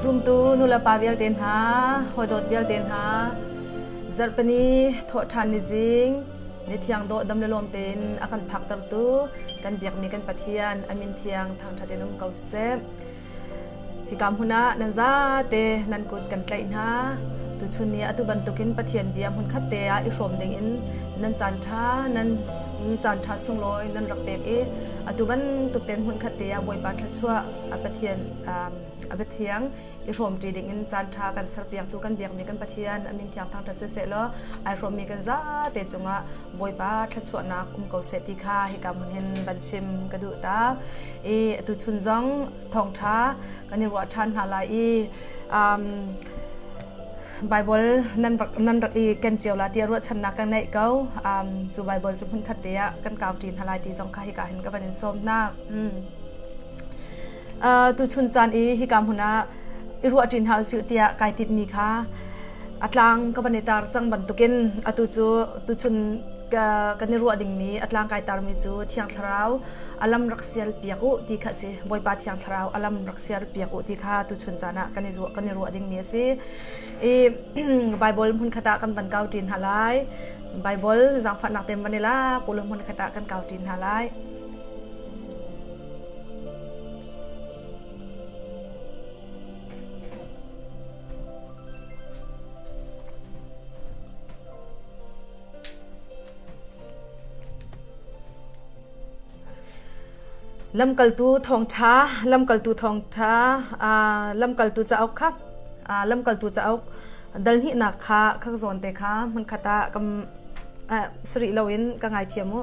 Zumtu nulepa vialte hna, hawidawt vialte hna, zarhpini thawhṭhan ni zing, ni thiang dawh dam le lawm tein a kan phaktertu kan biakmi kan Pathian a min thiang thangṭhat in um ko seh. Hika hmun ah nan zate nan kut kan tlaih hna. Tuchun ni atu bantukin Pathian bia hmunkhat te ah i hrawm ding in nan caan ṭha nan caan ṭha sunglawi nan rak pek i atu bantuk ten hmunkhat te ah Bawipa thluachuah a Pathian a Pathiang i hrawmṭi ding in caan ṭha kan serpiaktu kan biakmi kan Pathian a min thiang thangṭhat siseh law ai hrawmmi kan zate cungah Bawipa thluachuahnak um ko seh ti kha hika hmun hin van chim ka duh ta. I atu chun zong thawngṭha kan i ruah ṭhan hna lai i um, Bible nan rak nan rak i ken cio la tiah ruahchannak ka neih ko. Um, cu Bible cu hmunkhat te ah kan kau ṭi hna lai ti zong kha hika hin ka van in sawm hna. Mm. Uh, tuchun caan i hika hmun ah i ruah ṭin hna usih tiah kai titmi kha a tlang ka van i tar cang bantukin atu cu tuchun kan i ruah dingmi a tlang kai tarmi cu Thiang Thlarau a lam rak sial piak u ti kha a si. Bawipa Thiang Thlarau a lam rak sial piak u ti kha tuchun caan ah kan i zuah kan i ruah dingmi a si. I Bible hmun khat ah kan van kau ṭin hna lai. Bible zaangfahnak te van i lak u law hmun khat ah kan kau ṭin hna lai. Lamkaltu thawngṭha, lamkaltu thawngṭha, lamkaltu cauk kha, lamkaltu cauk dal hnihnak kha khak zawn te kha hmunkhat ah kam sarih loin ka ngaithiam u.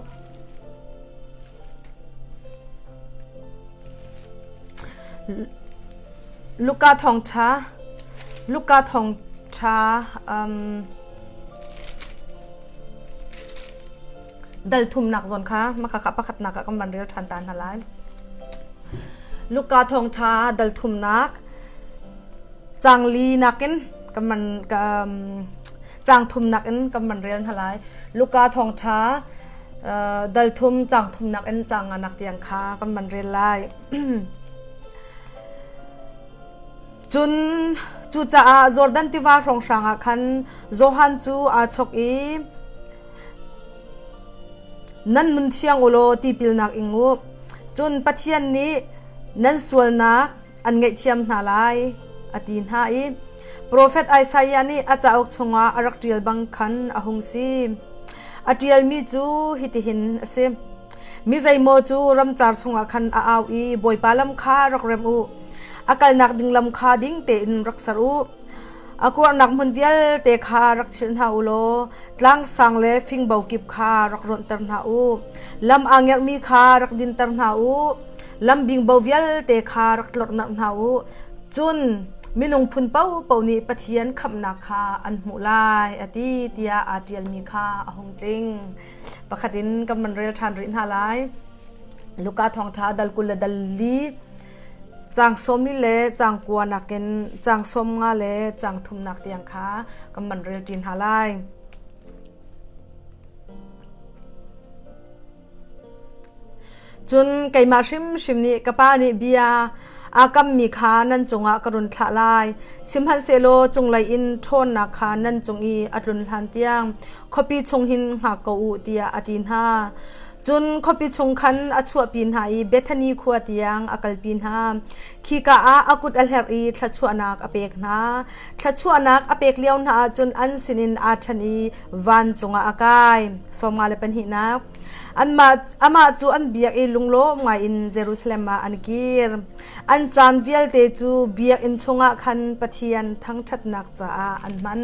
Luka thawngṭha, Luka thawngṭha dal thumnak zawn kha makhakha pakhatnak ah kan van rel ṭhan ta hna lai. Luka thawngṭha dal thumnak caang li nakin kan van caang thumnak in kan van rel hna lai. Luka thawngṭha dal thum caang thumnak in caang nganak tiang kha kan van rel lai. Cun cucaah Jordan tiva hrawnghrang ah khan Johan cu aa chok i nan nun thiang u law tipilnak ing u. Cun Pathian nih nan sualnak an ngaihthiam hna lai a ti hna i profet Isaiah nih a cauk chungah a rak ṭial bang khan a hung si. A ṭialmi cu hitihin a si. Mi zeimaw cu ramcar chungah khan a au i Bawipa lam kha rak rem u. A kalnak ding lam kha ding tein rak ser u. A kuarnak hmun vialte kha rak chilh hna u law tlangsang le fingbo kip kha rak rawnhter hna u. Lam aa ngerhmi kha rak dinter hna u. Lam bingbo vialte kha rak tlorhnak hna u. Cun minung phun paohpaoh nih Pathian khamhnak kha an hmuh lai, a ti tiah aa ṭialmi kha a hung tling. Pakhat in kan van rel ṭhan rih hna lai. Luka thawngṭha dal 20 le dal li caang sawmi le caang kua nakin caang sawm nga le caang thumnak tiang kha kan van rel ṭi hna lai. Cun keimah hrimhrim nih ka Pa nih bia aa kammi kha nan cungah ka run thlah lai. Sihmanhsehlaw cunglei in ṭhawnnak kha nan cung i a tlun hlantiang khuapi chung hin hngak ko u, tiah a ti hna. Cun khuapi chung khan a chuahpi hna i Bethani khua tiang a kalpi hna. Khika ah a kut a hlerh i thluachuahnak a pek hna. Thluachuahnak a pek lio hna ah cun an sinin aa ṭhen i vancung ah a kai. 52nak. Anmah, amah cu an biak i lunglawm ngaiin Jerusalem ah an kir. An caan vialte cu biakinn chungah khan Pathian thangṭhatnak caah an hman.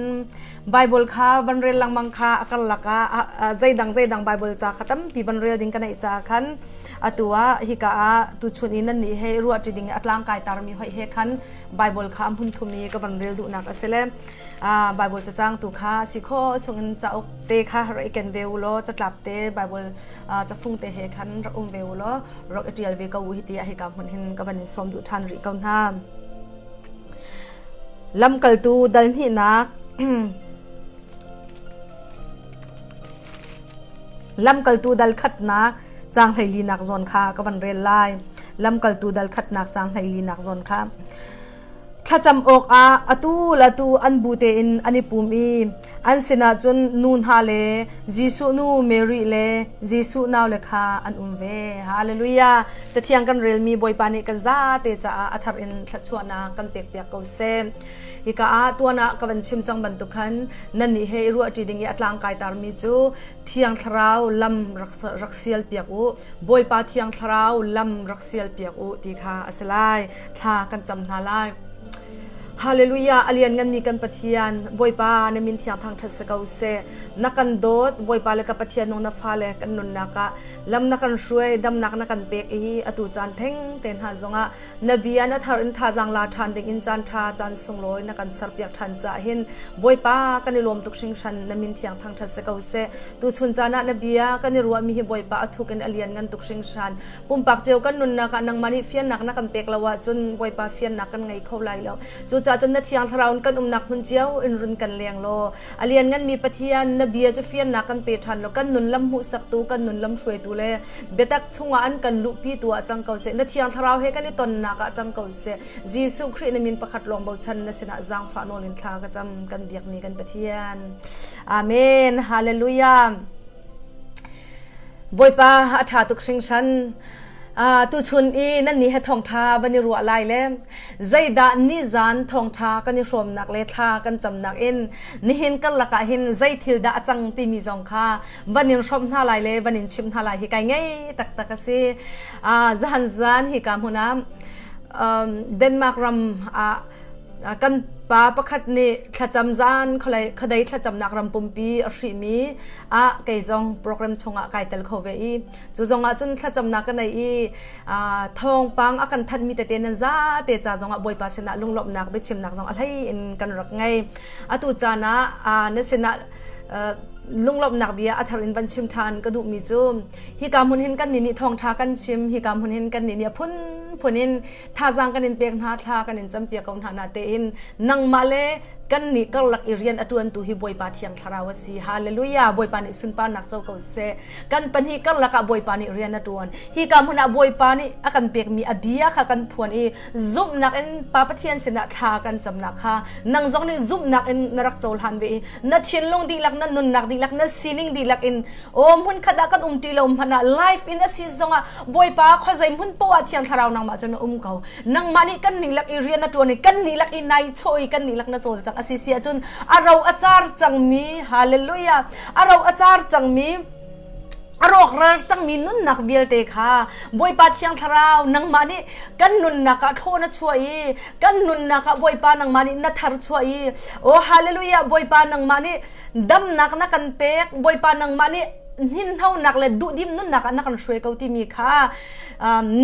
Bible kha van rel lengmang kha a karlak ah zeidang zeidang Bible ca kha tampi van rel ding ka neih caah khan atu ah hika ah tuchun i nan nih he ruah ṭi ding a tlangkai tarmi hoih he khan Bible kha a hmun thum i ka van rel duhnak a si le Bible cacang tu kha si kho chungin cauk te kha rak i ken ve u law catlap te Bible cafung te he khan rak um ve u law rak i ṭial ve ko u hi ti ah hika hmun hin ka van in sawm duh ṭhan rih ko hna. Lamkaltu dal hnihnak Lamkaltu dal khatnak caang hleilinak zawn kha ka van rel lai. Lamkaltu dal khatnak caang hleilinak zawn kha. Thlacam awkah atu le atu an bu tein an i pum i an sinah cun nu hna le Jesuh nu Mary le Jesuh naule kha an um ve. Hallelujah! Cathiang kan relmi Bawipa nih kan zate caah a thar in thluachuahnak kan pekpiak ko seh. Hika ah tuan ah ka van chim cang bantuk khan nannih he i ruahṭi ding i a tlangkai tarmi cu Thiang Thlarau lam rak sialpiak u, Bawipa Thiang Thlarau lam rak sialpiak u ti kha a si lai. Thla kan cam hna lai. Hallelujah a liannganmi kan Pathian Bawipa na min thiang thangṭhat si ko seh na kan dawt Bawipa le ka Pathian nung na fale kan nunnak ah lam na kan hruai damnak na kan pek i atu caan theng te hna zongah na bia na thar in thazaang la ṭhan ding in caan ṭha caan sunglawi na kan serpiak ṭhan caah hin Bawipa kan i lawm tuk hringhran na min thiang thangṭhat si ko seh tuchun caan ah na bia kan i ruahmi hi Bawipa a thuk in a lianngan tuk hringhran Pumpak cio kan nunnak ah nangmah nih fiannak na kan pek lo ahcun Bawipa fiannak kan ngei kho lai lo. Cucaah cun na Thiang Thlarau in kan umnak hmun cio in run kan leng law a liannganmi Pathian na bia cu fiannak kan pe ṭhan law kan nun lam hmuhsaktu kan nun lam hruaitu le biatak chungah an kan luhpi tu ah cang ko seh. Na Thiang Thlarau he kan i tonnak ah cang ko seh. Jesuh Khrih na min pakhat lawng bochan na sinah zaangfah nawl in thla ka cam kan biakmi kan Pathian. Amen. Hallelujah. Bawipa a ṭha tuk hringhran. Uh, tuchun i nan nih he thawngṭha van i ruah lai le zeidah nizan thawngṭha kan i hrawmnak le thla kan camnak in nihin karlak ah hin zei thil dah a cang timi zong kha van in hrawm hna lai le van in chimh hna lai hi kai ngei taktak a si. Uh, zahan zan hi ka hmun ah um, Denmark ram ah kan pa pakhat nih thlacam zan khuadei thlacamnak ram pumpi a hrihmi ah kei zong program chungah kai tel kho ve i cu zong ah cun thlacamnak ka nei i thawngpang a kan thanhmi tete nan zate ca zongah Bawipa sinah lunglawmhnak biachimnak zong a hlei in kan rak ngei atu caan ah na sinah lunglawmhnak bia a thar in van chim ṭhan ka duhmi cu hika hmun hin kan nih nih thawngṭha kan chim hika hmun hin kan nih nih a phunphun in thazaang kan in pek hna thla kan in campiak ko hna na tein nangmah le kan nih karlak i rian a ṭuantu hi Bawipa Thiang Thlarau a si. Hallelujah! Bawipa nih sunparnak co ko seh. Kan pahnih karlak ah Bawipa nih rian a ṭuan. Hika hmun ah Bawipa nih a kan pekmi a bia kha kan phuan i zumhnak in Pa Pathian sinah thla kan camnak kha nang zong nih zumhnak in na rak cohlan ve i na thinlung dihlak, na nunnak dihlak, na sining dihlak in aw hmunkhat ah kan um ṭi lo hmanh ah life in a si zongah Bawipa khuazei hmun poah ah Thiang Thlarau nangmah cu na um ko. Nangmah nih kan nih lak i rian na ṭuan i kan nih lak i nai chawh i kan nih lak na cawlcang a si si ahcun a ro a car cangmi hallelujah a ro a car cangmi a rawkral cangmi nunnak vialte kha Bawipa Thiang Thlarau nangmah nih kan nunnak ah thlaw na chuah i kan nunnak ah Bawipa nangmah nih na thar chuah i oh hallelujah Bawipa nangmah nih damnak na kan pek Bawipa nangmah nih hninhnonak le duhdim nunnak ah na kan hruai ko timi kha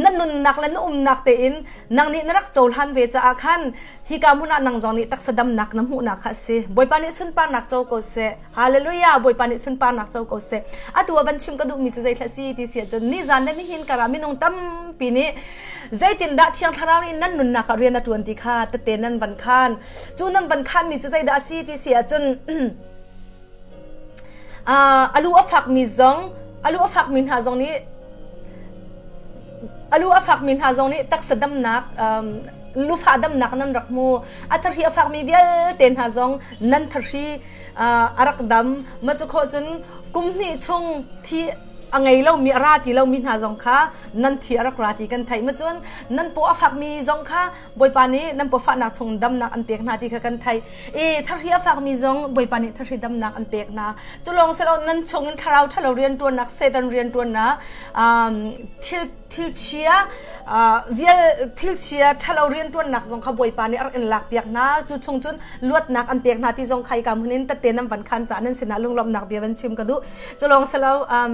na nunnak le na umnak tein nang nih na rak cohlan ve caah khan hika hmun ah nang zong nih taksa damnak na hmuhnak kha a si Bawipa nih sunparnak co ko seh hallelujah Bawipa nih sunparnak co ko seh atu ah van chim ka duhmi cu zeithla si ti si ahcun nizan le nihin karah minung tampi nih zeitindah Thiang Thlarau nih nan nunnak ah rian a ṭuan ti kha tette nan van khan cu nan van khanmi cu zeidah a si ti si ahcun A lu a fakmi zong a lu a fakmi hna zong nih a lu a fakmi hna zong nih taksa damnak lufah damnak nan rak hmu. A thahri a fakmi vialte hna zong nan thahri a rak dam. Mah cu khawh cun kum hnih chung thi a ngei lomi a ra ti lomi hna zong kha nan thi a rak ra ti kan theih. Ma cun nan paw a fakmi zong kha Bawipa nih nan pawfahnak chung damnak an pek hna ti kha kan theih. I thahri a fakmi zong Bawipa nih thahri damnak an pek hna. Cu lawng si lo nan chung in thlarau ṭhalo rianṭuannak, Satan rianṭuannak, um, thil thil chia uh, vial thil chia ṭhalo rianṭuannak zong kha Bawipa nih a rak in lakpiak hna. Cu chung cun luatnak an pek hna ti zong kha hika hmun in tette nan van khan caah nan sinah lunglawmhnak bia van chim ka duh. Cu lawng si lo um,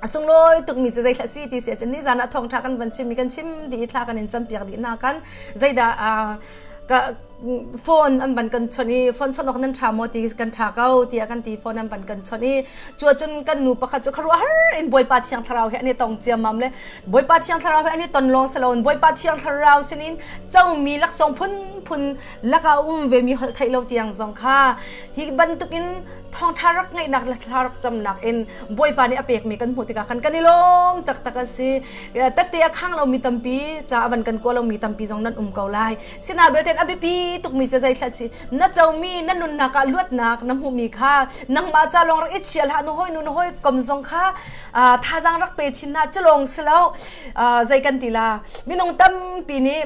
A sunglawi tukmi cu zeithla si ti si ahcun nizan ah thawngṭha kan van chim i kan chim dih i thla kan in campiak dih hna kan zeidah ka phone an van kan chawnh i phone chawnh awk nan ṭha maw ti kan ṭha ko tiah kan ti phone an van kan chawnh i cu ahcun kan nu pakhat cu khuaruahhar in Bawipa Thiang Thlarau he an i tong ciammam le Bawipa Thiang Thlarau he an i ton lawng si loin Bawipa Thiang Thlarau sinin comi laksawng phunphun lakah a um vemi holh theih lo tiang zong kha hi bantukin. Thawngṭha rak ngeihnak le thla rak camnak in Bawipa nih a pekmi kan hmuh tikah khan kan i lawm taktak a si. Tette a khang lomi tampi ca a van kan kua lomi tampi zong nan um ko lai. Sina belte a biapi tukmi cu zeithla si na comi na nunnak ah luatnak na hmuhmi kha nangmah ca lawng rak i chia hlah na hawi nu na hawi kom zong kha thazaang rak pe chin hna cu lawng si lo zei kan ti la minung tampi nih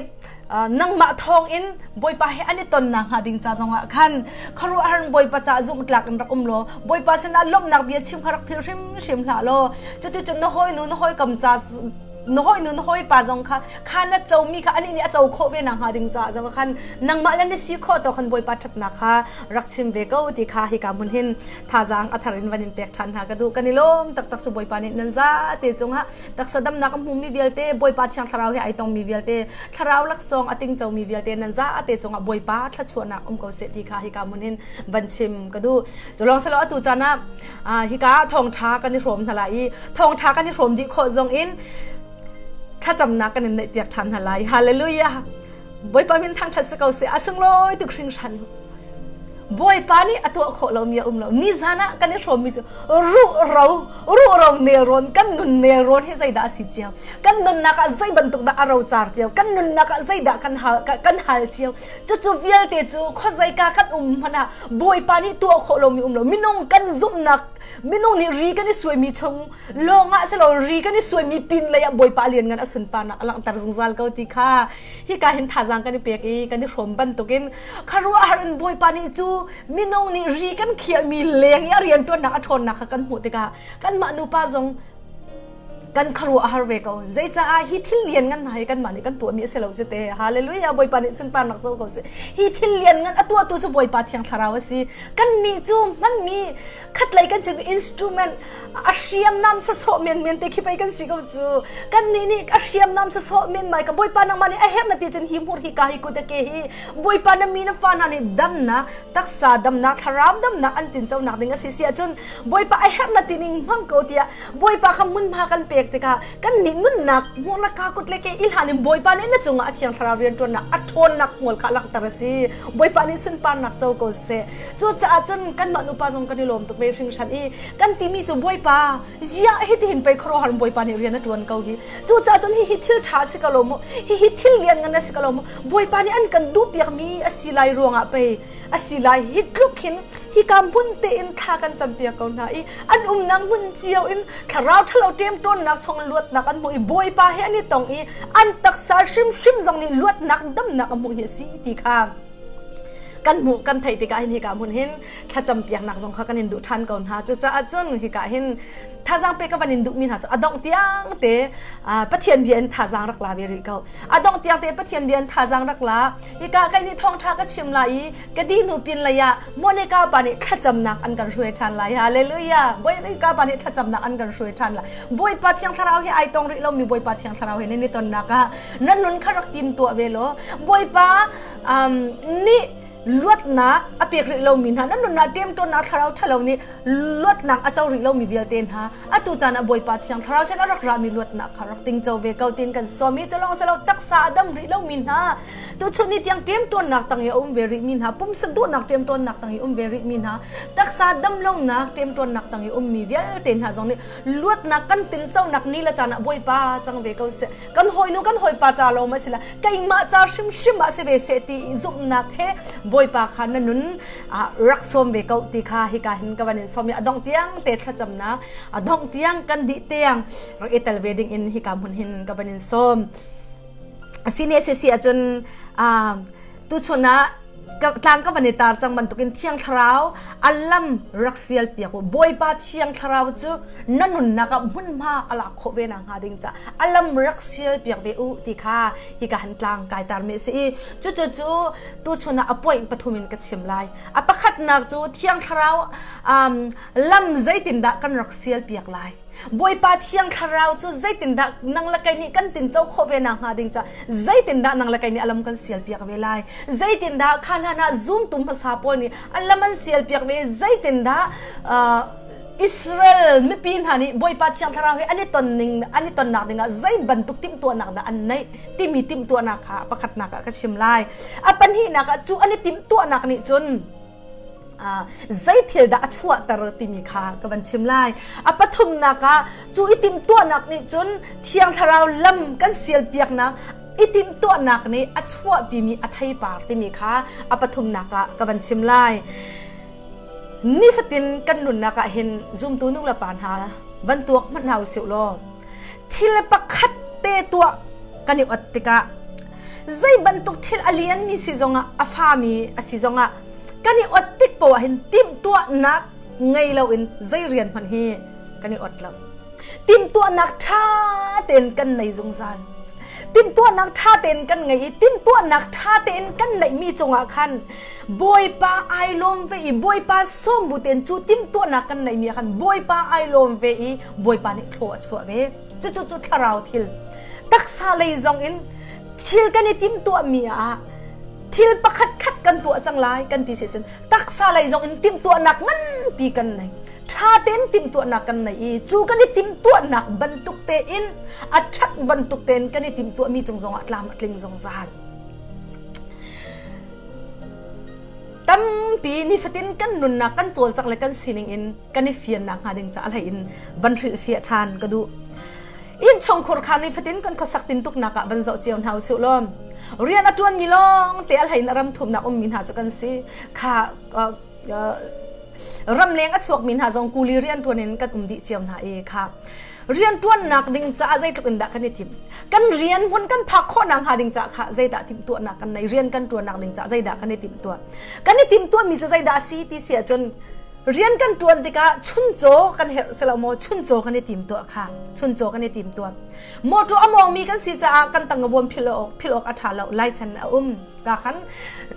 nangmah thawng in Bawipa he an i tonnak hnga ding ca zongah khan khuaruahhar Bawipa ca zumhtlak in rak um law Bawipa sinah lawmhnak bia chim kha rak philh hrimhrim hlah law cuticun na hawinu na hawikom ca na hawinu na hawipa zong kha kha na comi kha anih nih a co khawh ve nak hnga ding caah zong khan nangmah le na si khawh to khan Bawipa ṭhatnak kha rak chim ve ko ti kha hika hmun hin thazaang a thar in van in pek ṭhan hna ka duh kan i lawm taktak su Bawipa nih nan za te cungah taksa damnak a hmumi vialte Bawipa thiang thlarau he ai tongmi vialte thlarau laksawng a tingcomi vialte nan za te cungah Bawipa thluachuahnak um ko seh ti kha hika hmun hin van chim ka duh culong selo atu caan ah hika thawngṭha kan i hrawm hna lai i thawngṭha kan i hrawm dih khawh zong in thlacamnak kan in neih piak ṭhan hna lai hallelujah Bawipa min thangṭhat si ko seh a sunglawi tuk hringhran Bawipa nih a tuah khawh lomi a um lo nizan ah kan i hrawmmi cu ruh ro ruh ro nelrawn kan nun nelrawn hi zeidah a si cio kan nunnak ah zei bantuk dah a rocar cio kan nunnak ah zeidah kan hal kan hal cio cucu vialte cu khuazeika kan um hmanh ah Bawipa nih tuah khawh lomi um lo minung kan zumhnak minung nih ri kan i suaimi chung lawng ah si lo ri kan i suaimi pin lei ah Bawipa lianngan a sunparnak a langhter zungzal ko ti kha hika hin thazaang kan i pek i kan i hrawm bantukin khuaruahhar in Bawipa nih cu minung nih ri kan khiahmi leng i a rianṭuannak a ṭhawnnak kha kan hmuh tikah kanmah nupa zong kan khuaruahhar ve ko zeicaah hi thil lian ngan hna hi kanmah nih kan tuahmi a si lo cu te hallelujah Bawipa nih sunparnak co ko seh hi thil lian ngan a tuahtu cu Bawipa thiang thlarau a si kannih cu hmanmi khatlei kan chim instrument a hriamnam sasawh menmen te khi pei kan si ko cu kan nih nih a hriamnam sasawh men mai ka bawipa nangmah nih a herh na ti cun hi hmur hi ka hi kut ke hi bawipa na mi na fa hna nih damnak taksa damnak thlarau damnak an tin conak ding a si si ahcun bawipa a herh na ti ning hmang ko tiah bawipa kha hmunhma kan pek tikah kan nih nunnak hmur la ka kut le ke i hlan in bawipa nih na cungah a thiang thlarau rianṭuannak a ṭhawnnak hmual kha langhter a si bawipa nih sunparnak co ko seh Cucaah cun kanmah nupa zong kan i lawm tuk ve hringhran i kan timi cu Bawipa ziah hitihin pei khuaruahhar Bawipa nih rian a ṭuan ko hi. Cucaah cun hihi thil ṭha a si ko lo maw? Hihi thil lianngan a si ko lo maw? Bawipa nih an kan duhpiakmi a si lai ruangah pei a si lai hi tluk hin hika hmun tein thla kan campiak ko hna i an umnak hmun cio in thlarau ṭhalo ṭemṭawnnak chung luatnak an hmuh i Bawipa he an i tong i an taksa hrimhrim zong nih luatnak damnak a hmuh hi a si ti kha kan hmuh kan theih tikah hin hika hmun hin thlacam piaknak zong kha kan in duh ṭhan ko hna cucaah cun hika hin thazaang pe ka van in duhmi hna cu a dongh tiang te Pathian bia in thazaang rak la ve rih ko a dongh tiang te Pathian bia in thazaang rak la hika kai nih thawngṭha ka chim lai i ka di hnu pin lei ah Monica pa nih thlacamnak an kan hruai ṭhan lai hallelujah Monica pa nih thlacamnak an kan hruai ṭhan lai Bawipa thiang thlarau hi ai tong rih lomi Bawipa thiang thlarau he nan i tonnak ah nan nun kha rak tim tuah ve law Bawipa um, nih luatnak a pek rih lomi hna nan nunnak ṭemṭawnnak thlarau ṭhalo nih luatnak a co rih lomi vialte hna atu caan ah Bawipa thiang thlarau sin a rak rami luatnak kha rak tingco ve ko tin kan sawm i culong selo taksa a dam rih lomi hna tuchun ni tiang ṭemṭawnnak tang i a um ve rihmi hna pumsa duhnak ṭemṭawnnak tang i um ve rihmi hna taksa dam lonak ṭemṭawnnak tang i ummi vialte hna zong nih luatnak kan tinconak ni le caan ah Bawipa cang ve ko seh kan hawinu kan hawipa ca lo ma sila keimah ca hrimhrim ah si ve seh ti zumhnak he bawipa kha na nun rak sawm ve ko ti kha hika hin ka van in sawm i a dongh tiang te thlacamnak a dongh tiang kan dih tiang rak i tel ve ding in hika hmun hin ka van in sawm sine si si ahcun tuchun ah tlang ka van i tar cang bantukin thiang thlarau a lam rak sial piak u bawipa thiang thlarau cu na nunnak ah hmunhma a lak khawh ve na hnga ding ca a lam rak sial piak ve u ti kha hika han tlang kai tar mi si i cucu cu tu chun ah a point pathum in ka chim lai a pakhatnak cu thiang thlarau um, lam zeitindah kan rak sial piak lai Bawipa Thiang Thlarau cu zeitindah nang le kei nih kan tinco khawh ve nak hnga ding ca zeitindah nang le kei nih a lam kan sial piak ve lai zeitindah kha hlan ah zumtu hmasa pawl nih an lam an sial piak ve zeitindah uh, Israel mipi hna nih Bawipa Thiang Thlarau he an i ton ning an i tonnak dingah zei bantuk timhtuahnak dah an neih timi timhtuahnak kha pakhatnak ah ka chim lai a pahnihnak ah cu an i timhtuahnak nih cun. Zei thil dah a chuahter timi kha ka van chim lai. A pathumnak ah cu i timhtuahnak nih cun Thiang Thlarau lam kan sialpiaknak i timhtuahnak nih a chuahpimi a theipar timi kha a pathumnak ah ka van chim lai. Nifatin kan nunnak ah hin zumtu nu le pa hna van tuak hmanh hna usih law thil pakhat te tuah kan i ot tikah zei bantuk thil a lianmi si zongah a fami a si zongah kan i ot tik poah hin timhtuahnak ngei loin zei rian hmanh hi kan i ot lo. Timhtuahnak ṭha tein kan nei zungzal. Timhtuahnak ṭha tein kan ngei i timhtuahnak ṭha tein kan neihmi cungah khan Bawipa ai lawm ve i Bawipa sawm bu tein cu timhtuahnak kan neihmi ah khan Bawipa ai lawm ve i Bawipa nih thlaw a chuah ve. Cucu cu thlarau thil. Taksa lei zong in thil kan i timhtuahmi ah thil pakhat khat kan tuah cang lai kan ti si cun taksa lei zong in timhtuahnak nganpi kan nei. Ṭha tein timhtuahnak kan nei i cu kan i timhtuahnak bantuk tein a ṭhat bantuk tein kan i timhtuahmi cung zongah tlam a tling zungzal. Tampi nifatin kan nunnak kan cawlcangh le kan sining in kan i fiannak hnga ding caah hlei in van hrilhfiah ṭhan ka duh. Innchungkhur kha nifatin kan khuasak tintuknak ah van zoh cio hna usih law rian a ṭuanmi lawng te a hlei in a ram thumnak ummi hna cu kan si. Kha ramleng a chuakmi hna zong kuli rianṭuan in kan um dih cio hna i kha rianṭuannak ding caah zeitluk in dah kan i timh kan rian hmun kan phak khawhnak hnga ding caah kha zeidah timhtuahnak kan nei rian kan ṭuannak ding caah zeidah kan i timhtuah kan i timhtuahmi cu zeidah a si ti si ahcun rian kan ṭuan tikah chuncaw kan herh si lo maw chuncaw kan i timtuah kha chuncaw kan i timtuah motor a mawngmi kan si caah kan tang a buam philh awk philh awk a ṭha lo license a um ka khan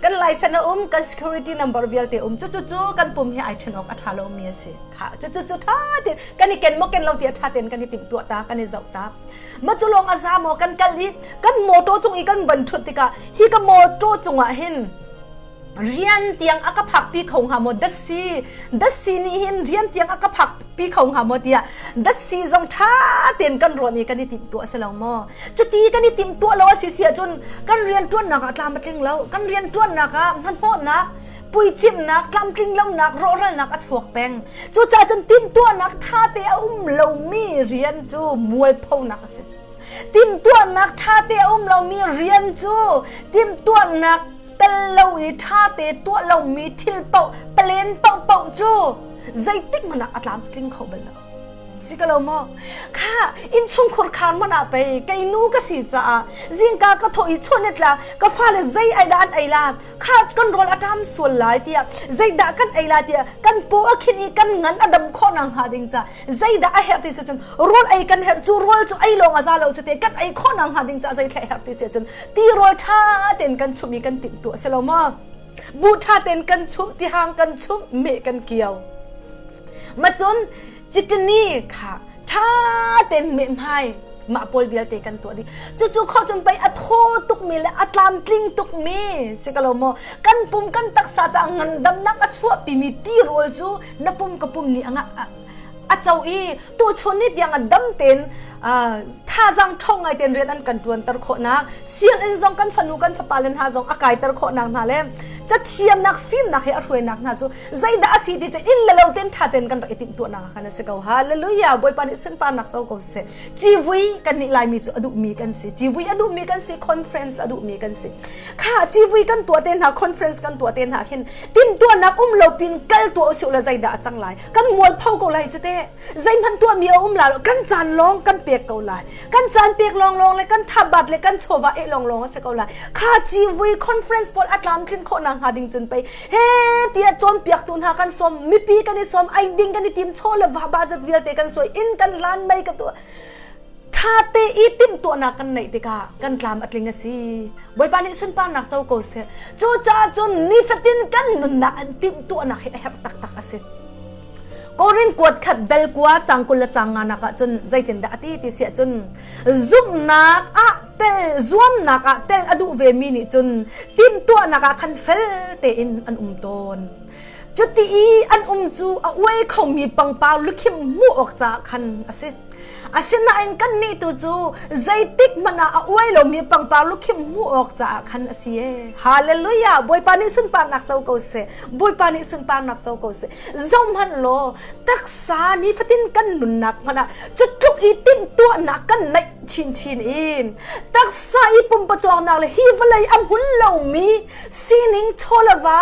kan license a um kan security number vialte um cu cu cu kan pum hi ai ṭhen awk a ṭha lomi a si kha cu cu cu ṭha tein kan i ken maw ken lo ti a ṭha tein kan i timhtuah ta kan i zoh ta ma cu lawng a za maw kan kal i kan motor cung i kan van ṭhut tikah hi ka motor cungah hin rian tiang a ka phakpi kho hnga maw datsi datsi nih hin rian tiang a ka phakpi kho hnga maw tiah datsi zong ṭha tein kan ruah i kan i timhtuah si lo maw cuti kan i timhtuah lo a si si ahcun kan rianṭuannak ah tlam a tling lo kan rianṭuannak ah hnahnawhnak puicimhnak tlamtling lonak rawhralnak a chuak peng cucaah cun timhtuahnak ṭha te a um lomi rian cu mualphonak a si timhtuahnak ṭha te a um lomi rian cu timhtuahnak tel lo i ṭha te tuah lomi thil paoh palen paohpaoh cu zeitik hmanh ah a tlamtling kho bal lo si ka lo maw kha innchungkhur khar hmanh ah pei kei nu ka si caah zingka ka thawh i chun tla ka fale zei ai dah an ei la kha kan rawl a ṭam sual lai tiah zeidah kan ei la tiah kan paw a khin i kan ngan a dam khawh nak hnga ding ca zeidah a herh ti si cun rawl ei kan herh cu rawl cu ei lawng a za lo cu te kan ei khawh nak hnga ding ca zei thlai herh ti si cun ti rawl ṭha tein kan chumh i kan timhtuah si lo maw bu ṭha tein kan chumh tihang kan chumh meh kan kio ma cun chitini kha ṭha tein meh hmai mah pawl vialte kan tuah dih cucu kho cun pei a thaw tukmi le a tlamtling tukmi si ka lo maw kan pum kan taksa ca ngandamnak a chuahpimi ti rawl cu na pum ka pum nih a a co i tuchun ni tiang a dam tein thazaang ṭhawng ngai tein rian an kan ṭuanter khawhnak sianginn zong kan fanu kan fapa le hna zong a kaiter khawhnak hna le cathiamnak fimnak he a hruainak hna cu zeidah a si ti cu inn le lo tein ṭha tein kan rak i timhtuahnak ah khan a si ko hallelujah bawipa nih sunparnak co ko seh civui kan nih laimi cu a duhmi kan si civui a duhmi kan si conference a duhmi kan si kha civui kan tuah te hna conference kan tuah te hna khin timhtuahnak um lo pin kal tuah usih la zeidah a cang lai kan mualpho ko lai cu te zeihmanh tuahmi a um la lo kan caan lawng kan pek ko lai kan caan pek lawng lawng le kan thabat le kan chawva eh lawng lawng a si ko lai kha civui conference pawl a tlamtlin khawh nak hnga ding cun pei he tiah cawnpiaktu hna kan sawm mipi kan i sawm ai ding kan i tim chaw le va budget vialte kan suai inn kan hlan mei ka tuah ṭha te i timhtuahnak kan neih tikah kan tlam a tling a si Bawipa nih sunparnak co ko seh cucaah cun nifatin kan nunnak an timhtuahnak hi a herh taktak a si Korin kuat khat dal kua cang kul le cang nga nak ah cun zeitindah a ti ti siah cun zumhnak ah tel zuamnak ah tel a duh ve mi nih cun timhtuahnak ah khan fel tein an um tawn. Cuti i an um cu a uai khomi pangpar lukhim hmuh awk caah khan a si. Asinain kannih tu cu zeitik hmanh ah a uai lomi pangpar lukhim hmuh awk caah khan a si ee. Hallelujah! Bawipa nih sunparnak co ko seh. Bawipa nih sunparnak co ko seh. Zohhmanh law taksa nifatin kan nunnak hmanh ah cutluk i timhtuahnak kan neih chinchin in taksa i pumpacawknak le hi vawlei a hmun lomi sining chawlava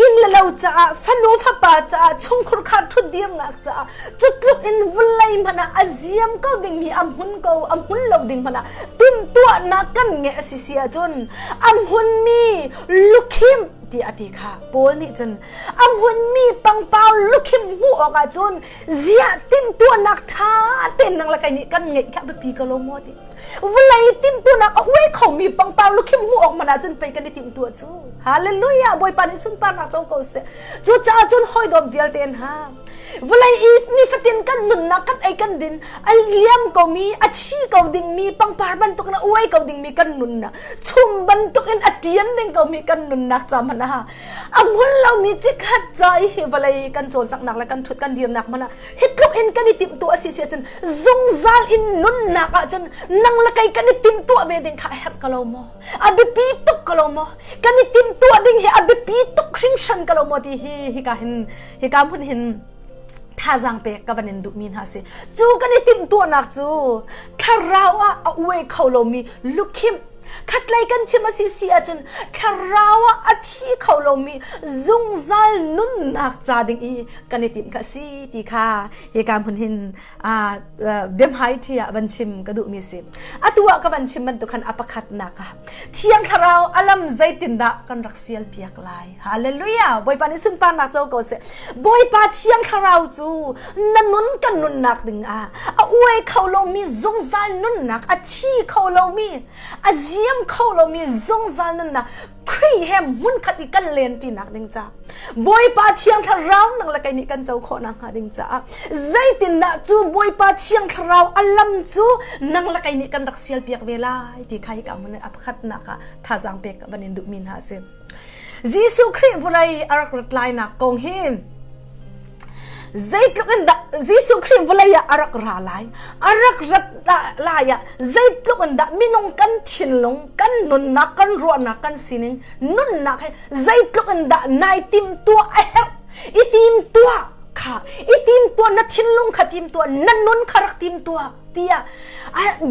inn le lo caah fanu fapa caah chungkhur kha ṭhutdirnak caah cutluk in vawlei hmanh ah a ziam ko dingmi a hmun ko a hmun lo ding hmanh ah timhtuahnak kan ngeih a si si ahcun a hmunmi lukhim ti a ti kha Paul nih cun a hmunmi pangpar lukhim hmuh awk ahcun ziah timhtuahnak ṭha tein nang le kei nih kan ngeih kha biapi ko lo maw ti Vawlei timhtuahnak a uai khomi pangpar lukhim hmuh awk hmanh ahcun pei kan i timhtuah cu. Hallelujah! Bawipa nih sunparnak co ko seh. Cucaah cun hawidawt vialte hna, vawlei i nifatin kan nunnak kan ei kan din a liam komi, a thi ko dingmi pangpar bantukin a uai ko dingmi kan nunnak, chum bantukin a ṭian ding komi kan nunnak ca hmanh ah a hmun lomi cikhat ca i hi vawlei kan cawlcanghnak le kan ṭhut kan dirnak hmanh ah hi tluk in kan i timhtuah a si si ahcun zungzal in nunnak ahcun nang le kei kan i timhtuah ve ding kha a herh ko lo maw a biapi tuk ko lo maw kan i timhtuah ding hi a biapi tuk hringhran ko lo maw ti hi hika hin hika hmun hin thazaang pek ka van in duhmi hna si cu kan i timhtuahnak cu thlarau ah a uai kho lomi lukhimh Khatlei kan chim a si si ahcun thlarau ah a thi kho lomi zungzal nunnak ca ding i kan i timh kha a si ti kha hika hmun hin biahmai thi ah van chim ka duhmi si. Atu ah ka van chim bantuk khan a pakhatnak ah Thiang Thlarau alam zeitindah kan rak sial piak lai. Hallelujah! Bawipa nih sunparnak co ko seh. Bawipa Thiang Thlarau cu na nun kan nunnak ding ah a uai kho lomi zungzal nunnak a thi kho lomi a ziam kho lomi zungzal nunnak Khrih he hmunkhat i kan len ṭinak ding ca Bawipa Thiang Thlarau nang le kei nih kan co khawh nakhnga ding caah zeitindah cu Bawipa Thiang Thlarau a lam cu nang le kei nih kan rak sial piak ve lai ti kha hika hmun a pakhatnak ah thazaang pek van in duhmi hna a si. Jesuh Khrih vawlei a rak rat lainak kong hi zeitluk in dah Jesuh Khrih vawlei ah a rak ra lai a rak rat lai ah zeitluk in dah minung kan thinlung kan nunnak kan ruahnak kan sining nunnak he zeitluk in dah nai timtuah a herh i timtuah kha i timtuah na thinlung kha timtuah na nun kha rak timtuah tiah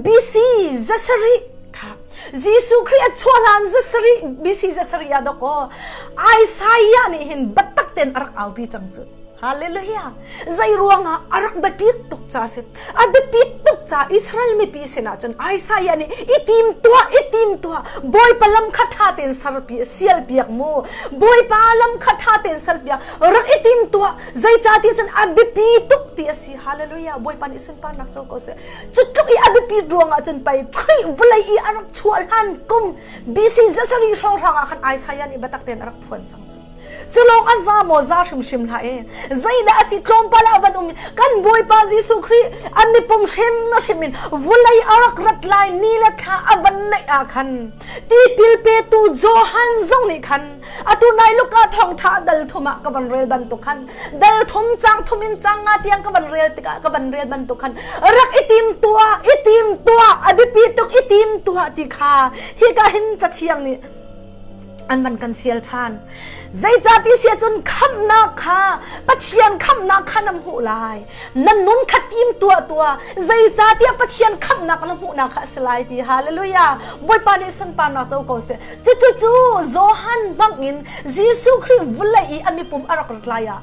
BC zasarih kha Jesuh Khrih a chuah hlan zasarih BC zasarih ah dawkaw Isaiah nih hin biatak tein a rak aupi cang cu. Hallelujah. Zei ruangah a rak biapit tuk ca si. A biapit tuk ca Israel mipi sinah cun Isaiah nih i tim tuah i tim tuah Bawipa lam kha ṭha tein sarpi sial piak mu. Bawipa lam kha ṭha tein sal piak rak i tim tuah zeicahtiah cun a biapi tuk ti a si. Hallelujah. Bawipa nih sunparnak co ko seh. Cu tluk i a biapit ruangah cun pei Khrih vawlei i a rak chuah hlan kum BC zasarih hrawnghrang ah khan Isaiah nih biatak tein a rak phuan cang cu. Cu lawng a za maw za hrimhrim hlah e. Zeidah a si tlawmpal ah van um kan Bawipa Jesuh Khrih a mipum hrim hrim in vawlei a rak rat lai ni le thla a van neih ah khan tipil petu Johan zong nih khan Atu nai Luka thawngṭha dal thum ah ka van rel bantuk khan dal thum cang thum in cang nga tiang ka van rel tikah ka van rel bantuk khan rak i tim tuah i tim tuah a biapi tuk i tim tuah ti kha hika hin cathiang nih an van kan fial ṭhan. Zeicahti sia cun khamhnak kha Pathian khamhnak kha na hmuh lai. Na nun kha tim tuah tuah. Zeicahtiah Pathian khamhnak na hmuhnak kha a si lai ti. Hallelujah. Bawipa nih sunparnak co ko seh. Cucu Johan hmangin Jesuh Khrih vawlei i a mipum a rak rat lai ah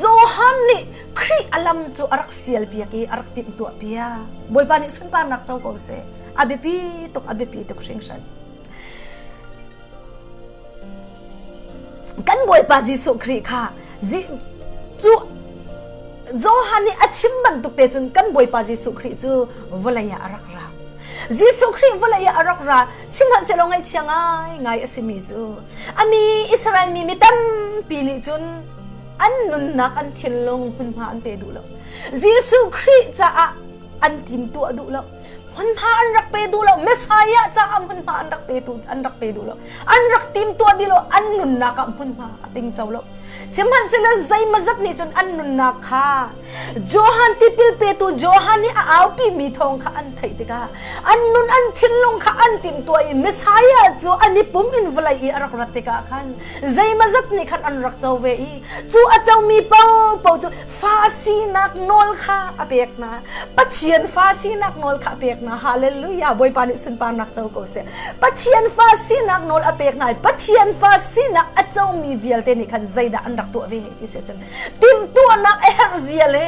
Johan nih Khrih a lam cu a rak sial piak i a rak timhtuah piak. Bawipa nih sunparnak co ko seh. A biapi tuk, a biapi tuk hringhran. Kan Bawipa Jesuh Khrih kha cu Johan nih a chim bantuk te cun kan Bawipa Jesuh Khrih cu vawlei ah a rak ra. Jesuh Khrih vawlei ah a rak ra sihmanhsehlaw ngaihchia ngaingai a simi cu a mi Israel mi mi tampi nih cun an nunnak an thinlung hmunhma an pe duh lo. Jesuh Khrih caah an timtuah duh lo. Hmunhma an rak pe duh lo. Messiah caah hmunhma an rak pe tu an rak pe duh lo. An rak timtuah dih lo. An nunnak ah hmunhma a tingco lo. Sihmanhsehlaw zeimazat nih cun an nunnak kha Johan tipil petu Johan nih a aupi mi thawng kha an theih tikah an nun an thinlung kha an timhtuah i Messiah cu an i pum in vawlei i a rak rat tikah khan zeimazat nih khan an rak co ve i cu a comi paohpaoh cu fa sinak nawl kha a pek hna. Pathian fa sinak nawl kha a pek hna. Hallelujah! Bawipa nih sunparnak co ko seh. Pathian fa sinak nawl a pek hna i Pathian fa sinak a comi vialte nih khan zeidah an rak tuah ve ti si cun timhtuahnak a herh zia le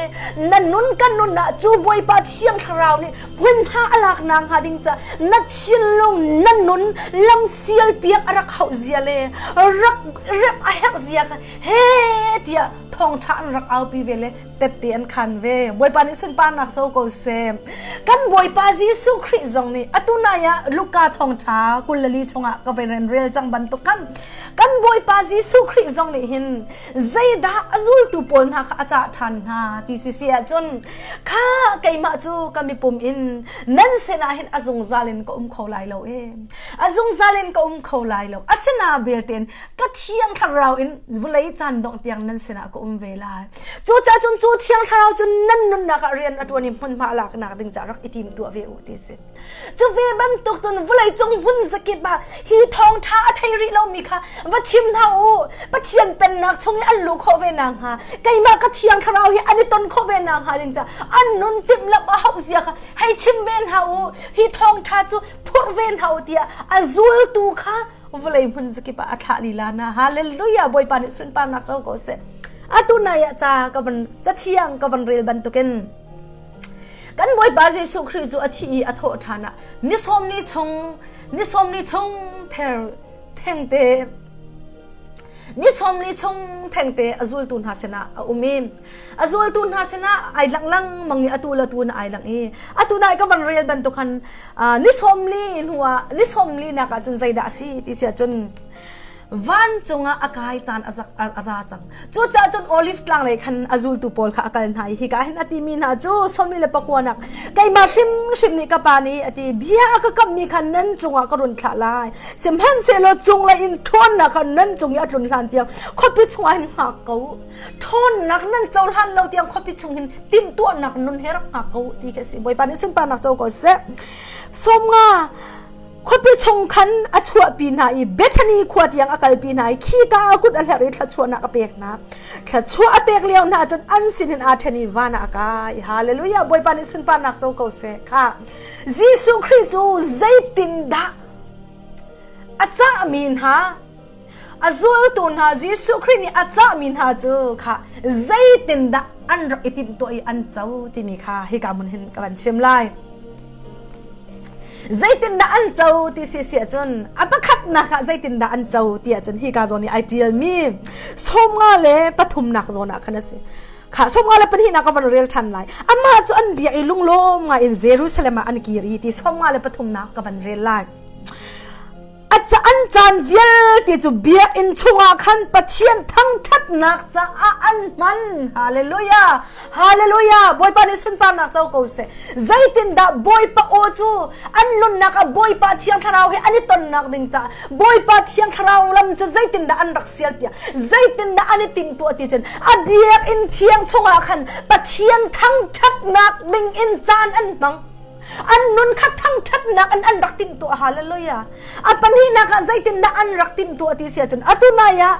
na nun kan nun ah cu Bawipa Thiang Thlarau nih hmunhma a lak nak hnga ding ca na thinlung na nun lam sial piak a rak hauh zia le rak rep a herh zia kha he tiah thawngṭha an rak aupi ve le tette an khan ve. Bawipa nih sunparnak co ko seh. Kan Bawipa Jesuh Khrih zong nih atu nai ah Luka thawngṭha 24 chungah ka van rel cang bantuk khan kan Bawipa Jesuh Khrih zong nih hin zeidah a zultu pawl hna kha a cah ṭhan hna ti si si ahcun kha keimah cu ka mipum in nan sinah hin a zungzal in ka um kho lai lo e a zungzal in ka um kho lai lo asina belte ka thiang thlarau in vawlei caan dongh tiang nan sinah ka um ve lai cucaah cun cu thiang thlarau cu nan nunnak ah rian a ṭuan i hmunhma a laknak ding caah rak i tim tuah ve u ti si cu ve bantuk cun vawlei cung hmun zakip ah hi thawngṭha a thei rih lomi kha va chim hna u Pathian pennak chung i an luh khawh ve nakhnga keimah ka thiang thlarau hi an i ton khawh ve nakhnga ding caah an nun timhlamh a hauh zia kha hei chim ve hna u hi thawngṭha cu phurh ve hna u tiah a zultu kha vawlei hmun zakip ah a thlah lila na hallelujah bawipa nih sunparnak co ko seh atu nai ah ca ka van cathiang ka van rel bantukin kan bawipa Jesuh Khrih cu a thi i a thawh ṭhan ah ni sawm ni chung ni sawm ni chung ther thengte ni sawm ni chung thengte a zultu hna sinah a um i a zultu hna sinah ai lang lengmang i atu le tu na ai lang i atu nai ka van rel bantuk khan ni 40 hnuah ni 40 nak ah cun zeidah a si ti si ahcun vancung ah a kai caan a za cang cucaah cun olive tlang lei khan a zultu pawl kha a kal hna i hika hin a timi hna cu sawmi le pakuanak keimah hrimhrim nih ka pa nih a ti bia a ka kammi kha nan cungah ka run thlah lai sihmanhsehlaw cunglei in ṭhawnnak kha nan cung i a tlun hlan tiang khuapi chungah hin hngak ko ṭhawnnak nan cohlan lo tiang khuapi chung hin timhtuahnak nun he rak hngak ko ti khi a si bawipa nih sunparnak co ko seh 50 khuapi chung khan a chuahpi hna i Bethany khua tiang a kalpi hna i khika a kut a hler i thluachuahnak a pek hna thluachuah a pek lio hna cun an sinin aa ṭhen i van ah a kai hallelujah bawipa nih sunparnak co ko seh kha Jesuh Khrih cu zeitindah a cahmi hna A zultu hna Jesuh Khrih nih a cahmi hna cu kha zeitindah an rak i timhtuah i an co timi kha hika hmun hin ka van chim lai. Zeitindah an co ti si si ahcun a pakhatnak ah zeitindah an co ti ahcun hika zawn i ai ṭialmi 53 zawn ah khan a si. Kha 52 ka van rel ṭhan lai. Amah cu an biak i lunglawm ngai in Jerusalem ah an kir i ti 53 ka van rel lai. An caan vialte cu biakinn chungah khan Pathian thangṭhatnak caah an hman. Hallelujah! Hallelujah! Bawipa nih sunparnak co ko seh. Zeitindah Bawipa aw cu an nunnak ah Bawipa Thiang Thlarau he an i tonnak ding caah Bawipa Thiang Thlarau lam cu zeitindah an rak sialpiak? Zeitindah an i timhtuah ti cun a biakinn thiang chungah khan Pathian thangṭhatnak ding in caan an hmang. An nun kha thangṭhatnak in an rak timhtuah hallelujah. A pahnihnak ah zeitindah an rak timhtuah ti si ahcun atu nai ah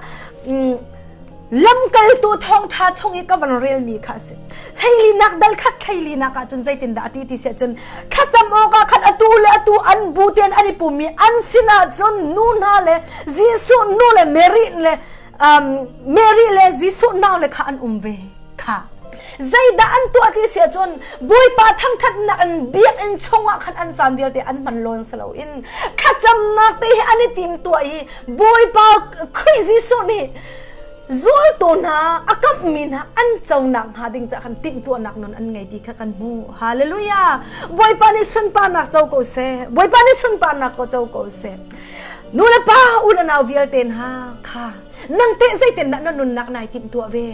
lamkaltu thawngṭha chung i ka van relmi kha a si. Hleilinak dal khat hleilinak ah cun zeitindah a ti ti si ahcun thlacam awkah khan atu le atu an bu tein an i pum i an sinah cun nu hna le Jesuh nu le Mary le Mary le Jesuh nau le kha an um ve kha zeidah an tuah ti si ahcun Bawipa thangṭhatnak in biakinn chungah khan an caan vialte an hman lawn si loin thlacamnak te hi an i tim tuah i Bawipa Khrih Jesuh nih zultu hna a kamhmi hna an conak hnga ding caah khan timhtuahnak nun an ngei ti kha kan hmuh hallelujah Bawipa nih sunparnak co ko seh Bawipa nih sunparnak ko co ko seh nu le pa u le nau vialte hna kha nang teh zeitindah na nunnak nai timhtuah ve?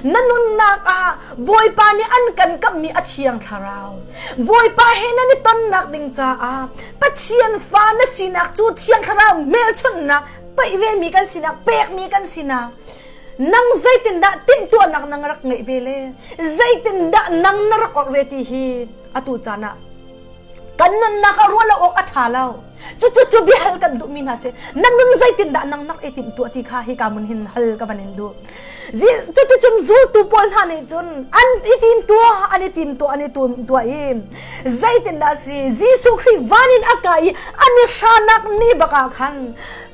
Na nunnak ah Bawipa nih an kan kamhmi a thiang thlarau. Bawipa he nan i tonnak ding caah Pathian fa na sinak cu thiang thlarau hmelchunhnak toih vemi kan sinak pekmi kan sinak nang zeitindah timhtuahnak nang rak ngeih ve le zeitindah nang na rak orh ve ti hi atu caan ah kan nunnak ah ruah lo awk a ṭha lo. Cucu cu biahal kan duhmi hna si. Na nun zeitindah nang nak i timhtuah ti kha hika mun hin hal ka van in duh. Cuticun zultu pawl hna nih cun an i timtuah, an i timtuah, an i timtuah i zeitindah si Jesuh Khrih van in a kai i an i hranak ni bak ah khan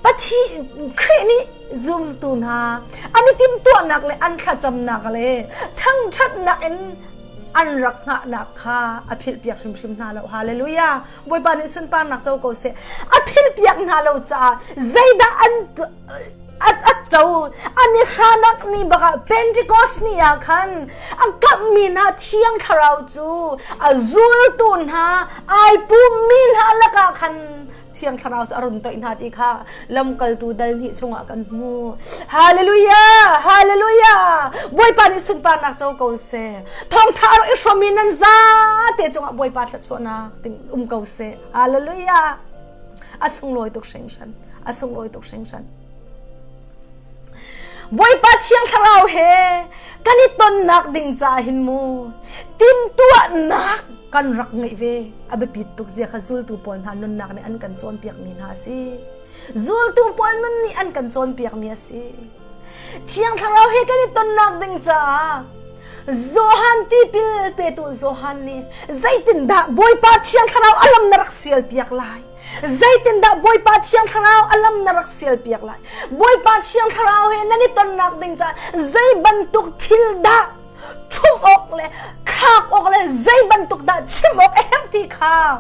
Pathian Khrih nih zultu hna an i timtuahnak le an thlacamnak le thangṭhatnak in an rak hngahnak kha a philhpiak hrimhrim hna lo. Hallelujah! Bawipa nih sunparnak co ko seh. A philhpiak hna lo caah zeidah an a co an i hranak ni bakah Pentecost ni ah khan a kamhmi hna thiang thlarau cu a zultu hna ai pummi hna lakah khan Thiang Thlarau cu a run toih hna ti kha lamkaltu dal hnih chungah kan hmu. Hallelujah! Hallelujah! Bawipa nih sunparnak co ko seh. Thawngṭha rak i hrawmmi nan zate cungah Bawipa thluachuahnak ting um ko seh. Hallelujah! A sunglawi tuk hringhran. A sunglawi tuk hringhran. Bawipa Thiang Thlarau he kan i tonnak ding caah hin mu timtuahnak kan rak ngeih ve a biapit tuk zia kha zultu pawl hna nunnak nih an kan cawnpiakmi hna a si. Zultu pawl nun nih an kan cawnpiakmi a si. Thiang Thlarau he kan i tonnak ding caah Johan tipil petu Johan nih zeitindah Bawipa Thiang Thlarau a lam na rak sial piak lai? Zeitindah Bawipa Thiang Thlarau a lam na rak sialpiak lai? Bawipa Thiang Thlarau he nan i tonnak ding caah zei bantuk thil dah ṭhumh awk le thlak awk le zei bantuk dah chim awk a herh ti kha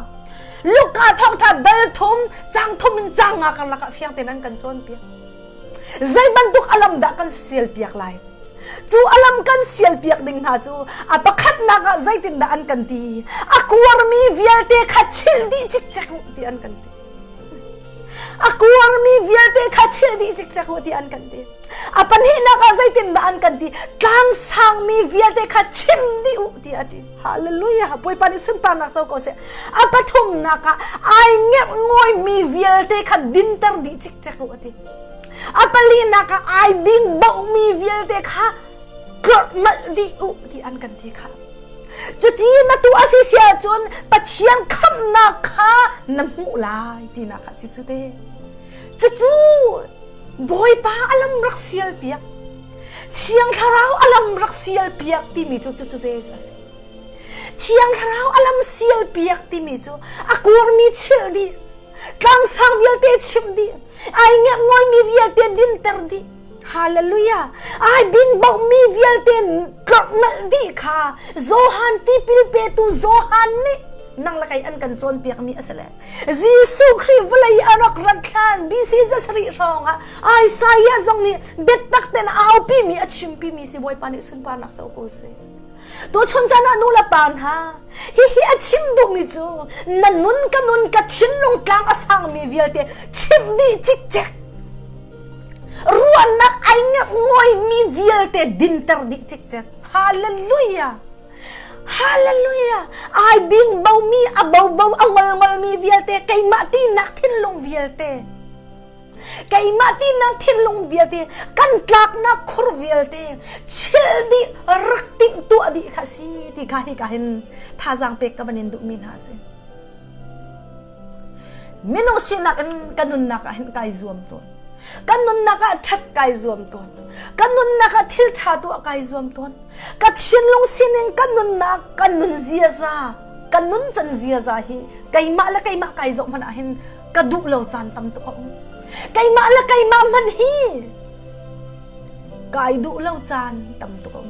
Luka thawngṭha dal thum cang thum in cang nga karlak ah fiang tein an kan cawnpiak. Zei bantuk a lam dah kan sialpiak lai? Cu a lam kan sialpiak ding hna cu a pakhatnak ah zeitindah an kan ti? A kuarmi vialte kha chilh dih cikcek u ti an kan ti. A kuarmi vialte kha chilh dih cikcek u ti an kan ti. A pahnihnak ah zeitindah an kan ti? Tlang sangmi vialte kha chim dih u ti a ti. Hallelujah! Bawipa nih sunparnak co ko seh. A pathumnak ah ai ngerh ngawimi vialte kha dinter dih cikcek u a ti. A palinak ah ai bing bohmi vialte kha tlorh nalh dih u ti an kan ti kha. Cuti na tuah a si si ahcun Pathian khamhnak kha na hmuh lai tinak kha si cu te. Cucu Bawipa a lam rak sial piak. Thiang Thlarau a lam rak sial piak timi cu cucu te a si. Thiang Thlarau a lam sial piak timi cu a kurmi chilh dih Tlangsang vialte chim dih. Ai ngerhnguaimi vialte dinter dih. Hallelujah. Ai bingbohmi vialte tlorh nalh dih kha Johan tipil petu Johan nih nang le kei an kan cawnpiakmi a si le. Jesuh Khrih vawlei a rak rat hlan BC zasarih hrawng ah Isaiah zong nih biatak tein a aupimi a chimpimi si Bawipa nih sunparnak co ko seh. Tuchun caan ah nu le pa hna, hihi a chim duhmi cu na nun ka nun ka thinlung tlang a sangmi vialte chimh dih cikcek. Ruahnak ai ngawimi vialte dinter dih cikcek. Hallelujah! Hallelujah! Ai bing bomi, a bobo, a ngolngolmi vialte, keimah tinak thinlung vialte. Keimah tinak thinlung vialte kan tlaknak khur vialte chil dih rak timh tuah dih kha si ti kha hi ka hin thazaang pek ka van in duhmi hna si. Minung sinak in ka nunnak ah hin kai zuam tawn. Ka nunnak ah ṭhat kai zuam tawn. Ka nunnak ah thil ṭha tuah kai zuam tawn. Ka thinlung sining ka nunnak ka nun ziaza ka nun can ziaza hi keimah le keimah kai zoh hmanh ah hin ka duh lo caan tam tuk a um. Keimah le keimah hmanh hi kai duh lo caan tam tuk a um.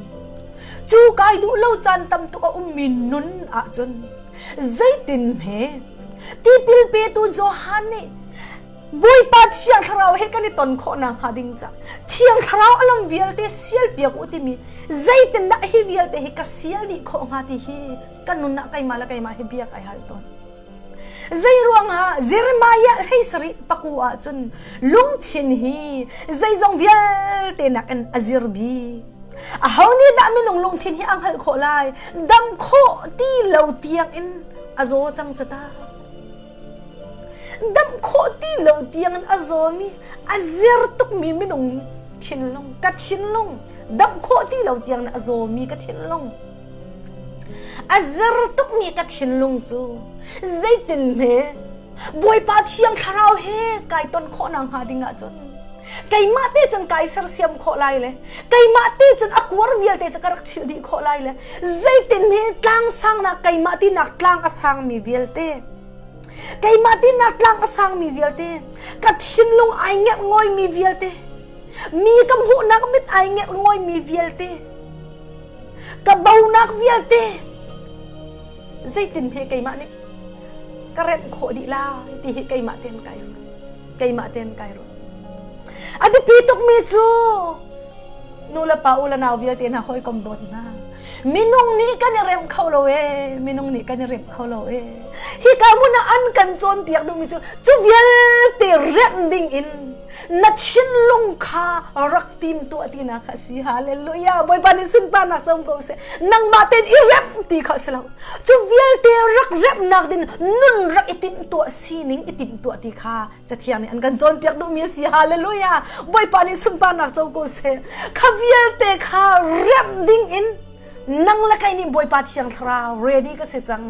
Cu kai duh lo caan tam tuk a ummi nun ahcun zeitin hme tipil petu Johan nih Bawipa Thiang Thlarau he kan i ton khawh nakhnga ding ca Thiang Thlarau a lam vialte sial piak u timi zeitindah hi vialte hi ka sial dih khawh hnga ti hi kan nun ah keimah le keimah hi bia kai hal tawn. Zeiruangah Jeremiah hlei sarih paku ahcun lungthin hi zeizong vialte nakin a zir bik. Aho nih dah minung lungthin hi a hngalh khawh lai? Dam khawh ti lo tiang in a zaw cang cu ta. Dam khawh ti lo tiang in a zawmi, a zer tukmi minung thinlung, ka thinlung, dam khawh ti lo tiang in a zawmi ka thinlung. A zer tukmi ka thinlung cu zeitin hme Bawipa Thiang Thlarau he kai ton khawh nak hnga ding ahcun keimah te cun kai sersiam khawh lai le keimah te cun a kuar vialte cu ka rak chilh dih khawh lai le zeitin he tlang sangnak keimah tinak tlang a sangmi vialte keimah tinak tlang a sangmi vialte ka thinlung ai ngerh ngawimi vialte mi ka hmuhnak mit ai ngerh ngawimi vialte ka bonak vialte zeitin he keimah nih ka remh khawh dih lai ti hi keimah ten kai ruat keimah ten kai ruat a biapi tukmi cu nu le pa u le nau vialte hna hawikom dawt hna minung nih kan i remh kho lo e minung nih kan i remh kho lo e hi ka hmun ah an kan cawnpiak duhmi cu cu vialte remh ding in na thinlung kha rak tim tuah tinak kha si hallelujah bawipa nih sunparnak co ko seh nangmah tein i remh ti kha si lo cu vialte rak remhnak din nun rak i timh tuah sining i timh tuah ti kha cathiang nih an kan cawnpiak duhmi a si hallelujah bawipa nih sunparnak co ko seh kha vialte kha remh ding in nang le kei nih bawipa thiang thlarau ready ka si cang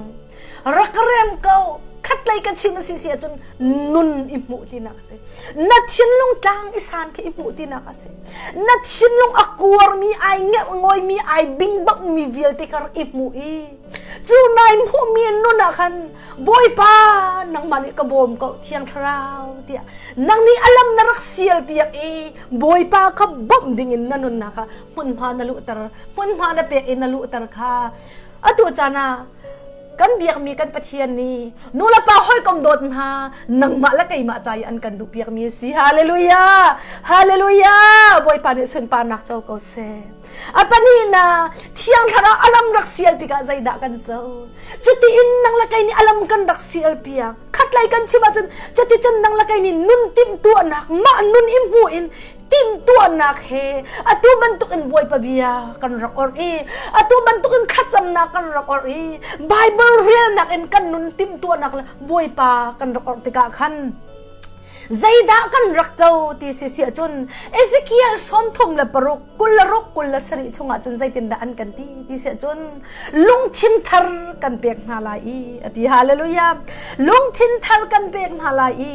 rak rem ko khatlei ka chim a si si ahcun nun i hmuh tinak a si na thinlung tlang i san khi i hmuh tinak a si na thinlung a kuarmi ai ngerh ngawimi ai bingbauhmi vialte kha rak i hmuh i cu nai hmuhmi nun ah khan bawipa nangmah nih ka bawm ko thiang thlarau tiah nang nih alam na rak sial piak i bawipa kha bawmh dingin na nunnak kha hmunhma na luhter hmunhma na pek i na luhter kha atu caan ah kan biakmi kan Pathian nih nu le pa hawikom dawt hna nangmah le keimah ca i an kan duh piakmi a si hallelujah hallelujah bawipa nih sunparnak co ko seh a pahnihnak thiang thlarau alam rak sial tikah zeidah kan co cuti in nang le kei nih alam kan rak sial piak khatlei kan chim ahcun cuti cun nang le kei nih nun timhtuahnak mah nun i hmu in timhtuahnak he atu bantuk in Bawipa bia kan rak orh i atu bantuk in thlacamnak kan rak orh i Bible relnak in kan nun timhtuahnak le Bawipa kan rak orh tikah khan zeidah kan rak co ti si si ahcun Ezekiel 36 26 27 chungah cun zeitindah an kan ti ti si ahcun lungthin thar kan pek hna lai i a ti hallelujah lungthin thar kan pek hna lai i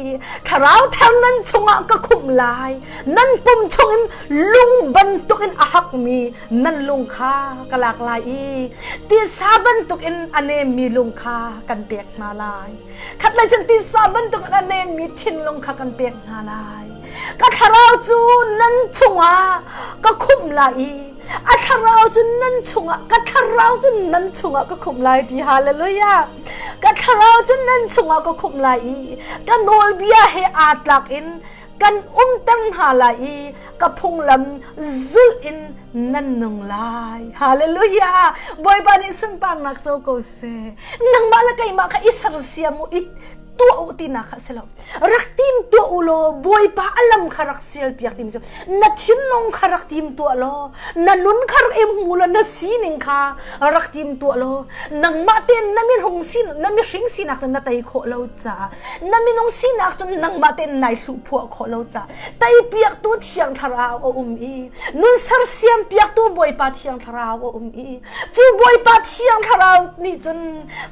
thlarau thar nan chungah ka khumh lai nan pum chungin lung bantukin a hakmi nan lung kha ka lak lai i tisa bantukin a nemmi lung kha kan pek hna lai khatlei cun tisa bantukin a nemmi thinlung kha kan pek hna lai ka thlarau cu nan chungah ka khumh lai i a thlarau cu nan chungah ka thlarau cu nan chungah ka khumh lai ti hallelujah ka thlarau cu nan chungah ka khumh lai i ka nawlbia he aa tlak in kan umter hna lai i ka phunglam zulh in nan nung lai hallelujah bawipa nih sunparnak co ko seh nangmah le keimah kha i sersiam u i tuah u tinak kha si lo rak tim tuah u law bawipa a lam kha rak sial piak tim na thinlung kha rak tim tuah law na nun kha rak i hmu law na sining kha rak tim tuah law nangmah tein na mihring sin na mihring sinak cun na tei khawh lo caah na minung sinak cun nangmah tein nai hluh phuah khawh lo caah tei piaktu thiang thlarau a um i nun sersiam piaktu bawipa thiang thlarau a um i cu bawipa thiang thlarau nih cun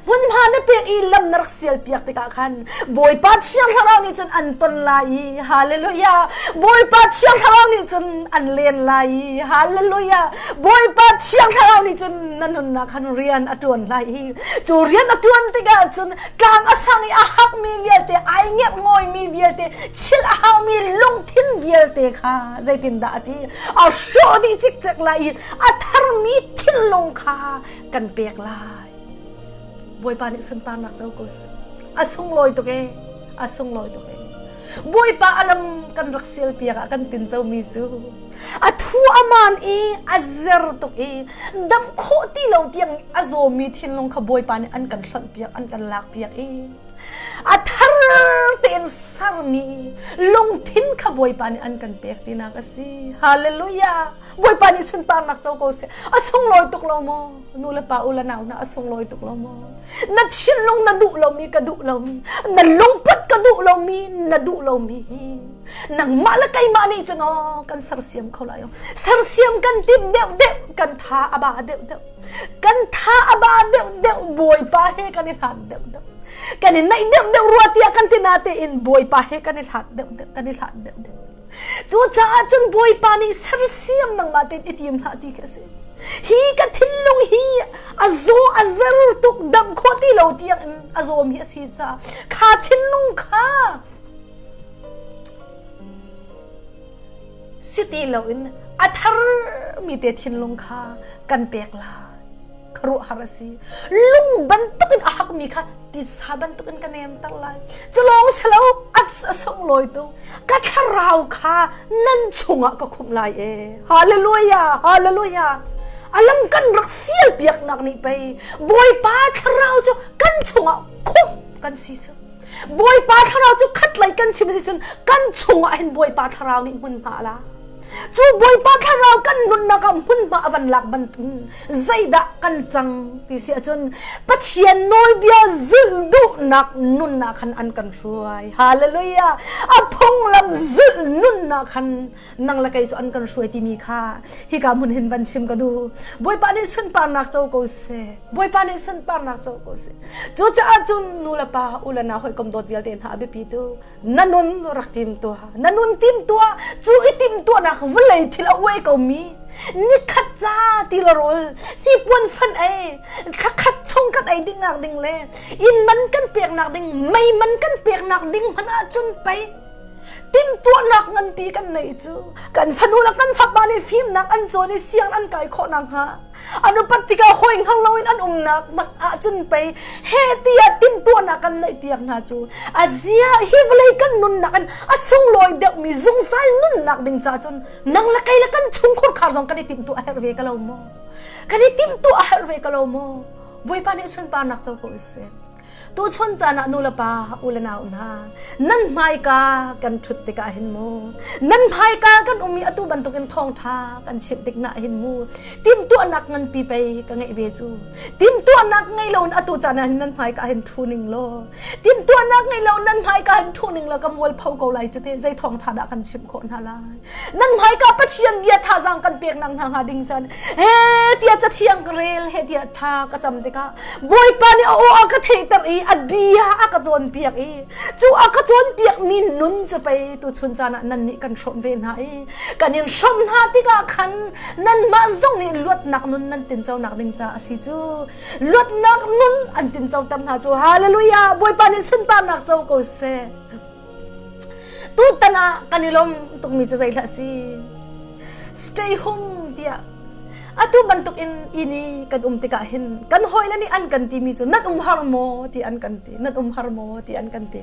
hmunhma na pek i lam na rak sial piak tikah khan bawipa thiang thlarau nih cun an ton lai i hallelujah bawipa thiang thlarau nih cun an len lai i hallelujah bawipa thiang thlarau nih cun na nunnak khan rian a tuan lai i cu rian a tuan tikah cun tlang a sang i a hakmi vialte ai ngerh ngawimi vialte chilh a haumi lungthin vialte kha zeitindah a ti a hrawh dih cikcek lai i a tharmi thinlung kha kan pek lai Bawipa nih sunparnak co ko seh a sunglawi tuk e a sunglawi tuk e Bawipa alam kan rak sial piak ah kan tin comi cu a thu aman i a zer tuk i dam khawh ti lo tiang a zawmi thinlung kha Bawipa nih an kan hlonh piak an kan lak piak i a thar. tein sermi lungthin kha Bawipa nih an kan pek tinak a si. Hallelujah! Bawipa nih sunparnak co ko seh. A sunglawi tuk lo maw? Nu le pa u le nau hna a sunglawi tuk lo maw? Na thinlung na duh lomi ka duh lomi, na lungput ka duh lomi, na duh lomi hi nangmah le keimah nih cun aw kan sersiam kho lai lo. Sersiam kan timh deuh deuh, kan tha a ba deuh deuh. Kan tha a ba deuh deuh Bawipa he kan i hlat deuh deuh. Kan i naih deuh deuh rua tiah kan ti na tein Bawipa he kan i hlat deuh deuh, kan i hlat deuh deuh. Cucaah cun Bawipa nih sersiam nangmah tein i tim hlah ti khi a si. Hi ka thinlung hi a zaw a zer tuk dam khawh ti lo tiang in a zawm hi a si caah kha thinlung kha si ti loin a tharmi te thinlung kha kan pek lai. Khuaruahhar a si. Lung bantukin a hakmi kha titsa bantukin ka nemter lai. Culawng si lo a sunglawi tuk. Ka thlarau kha nan chungah ka khumh lai e. Hallelujah! Hallelujah! Alam kan rak sial piaknak nih pei Bawipa thlarau cu kan chungah khumh kan si cu. Bawipa thlarau cu khat lei kan chim si cun kan chungah hin Bawipa thlarau nih hmunhma a la. Cu Bawipa thlarau kan nunnak ah hmunhma a van lak bantuk zeidah kan cang ti si ahcun Pathian nawlbia zulh duhnak nunnak khan an kan hruai. Hallelujah! A phunglam zulh nunnak khan nang le kei cu an kan hruai timi kha hika hmun hin van chim ka duh. Bawipa nih sunparnak co ko seh. Bawipa nih sunparnak co ko seh. Cucaah cun nu le pa u le nau hawikom dawt vialte hna a biapi tu na nun rak tim tuah na nun tim tuah cu i tim tuahnak vawlei thil a uai ko mi nikhat ca ti la rawl hnipuan fan ei thlakhat chung kan ei ding nak ding le inn man kan pek nak ding mei man kan pek nak ding hmanh ah cun pei timtuahnak nganpi kan neih cu kan fanu le kan fapa nih fimnak an cawn i siang an kai khawh nakhnga an upat tikah hawi hngal loin an umnak hmanh ahcun pei he tiah timtuahnak kan neih piak hna cu a zia hi vawlei kan nunnak in a sunglawi deuhmi zungzal nunnak ding ca cun nang le kei le kan chungkhur khar zong kan i timtuah a herh ve ka lo maw kan i timtuah a herh ve ka lo maw Bawipa nih sunparnak co ko seh Tuchun caan ah nulepa u le nau hna nan hmaika kan ṭhut tikah hin mu nan hmaika kan um i atu bantukin thawngṭha kan chimh tik na hin mu timhtuahnak nganpi pei ka ngeih ve cu timhtuahnak ngei lo in atu caan ah hin nan hmaika hin ṭhu ning law timhtuahnak ngei lo nan hmaika hin ṭhu ning law ka mualpho ko lai cu te zei thawngṭha dah kan chimh khawh hna lai Nan hmaika Pathian bia thazaang kan peknak hna hnga ding chan he tiah cathiang ka rel he tiah tha ka cam tikah Bawipa nih a aw a ka theihter i a bia a ka cawnpiak i cu a ka cawnpiak mi nun cu pei tu chun caan ah nan nih kan hrawmh ve hna i kan in hrawmh hna tikah khan nanmah zong nih luatnak nun nan tinconak ding ca a si cu luatnak nun an tincoter hna cu hallelujah Bawipa nih sunparnak co ko seh Tutan ah kan i lawm tukmi cu zei hlah si. Stay home tiah atu bantuk in inn i kan um tikah hin kan hawile nih an kan timi cu nan um har maw ti an kan ti nan um har maw ti an kan ti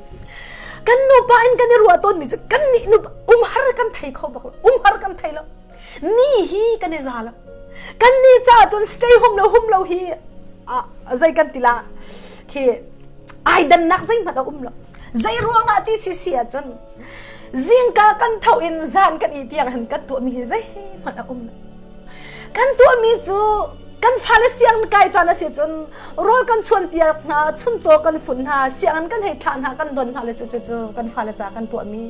kan nupa in kan i ruah tawnmi cu kan nih nupa um har kan thei kho bak lo um har kan thei lo ni hi kan i za lo kan ni caah cun stay home lo hum lo hi zei kan ti la khi ai dannak zeihmanh a um lo zei ruangah ti si si ahcun zingka kan tho in zan kan i tiang han kan tuahmi hi zeihmanh a um lo kan tuahmi cu kan fale siang kai caan a si cun rawl kan chuan piak hna chuncaw kan fun hna sianginn kan hei thlah hna kan don hna le cu cu cu kan fale ca kan tuahmi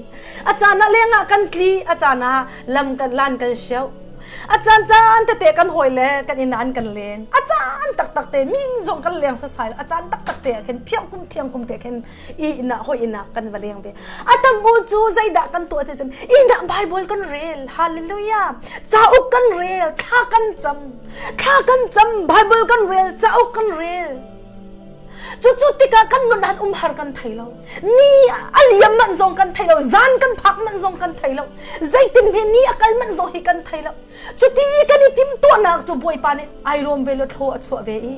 a caan ah leng ah kan tli a caan ah lam kan lan kan siau A caan caan tete kan hawi le kan inn ah an kan leng. A caan taktak te min zong kan leng sasai a caan taktak te ah khin phiang kum phiang kum te khin i inn ah hawi inn ah kan va leng ve. A tam u cu zeidah kan tuah ti cun inn ah Bible kan rel. Hallelujah. Cauk kan rel, thla kan cam. Thla kan cam, Bible kan rel, cauk kan rel. Cucu tikah kan nun han umhar kan thei lo. Ni a liam man zong kan thei lo. Zan kan phak man zong kan thei lo. Zeitin he ni a kal man zong hi kan thei lo. Cuti kan i timtuahnak cu Bawipa nih ai lawm ve lo thlo a chuah ve i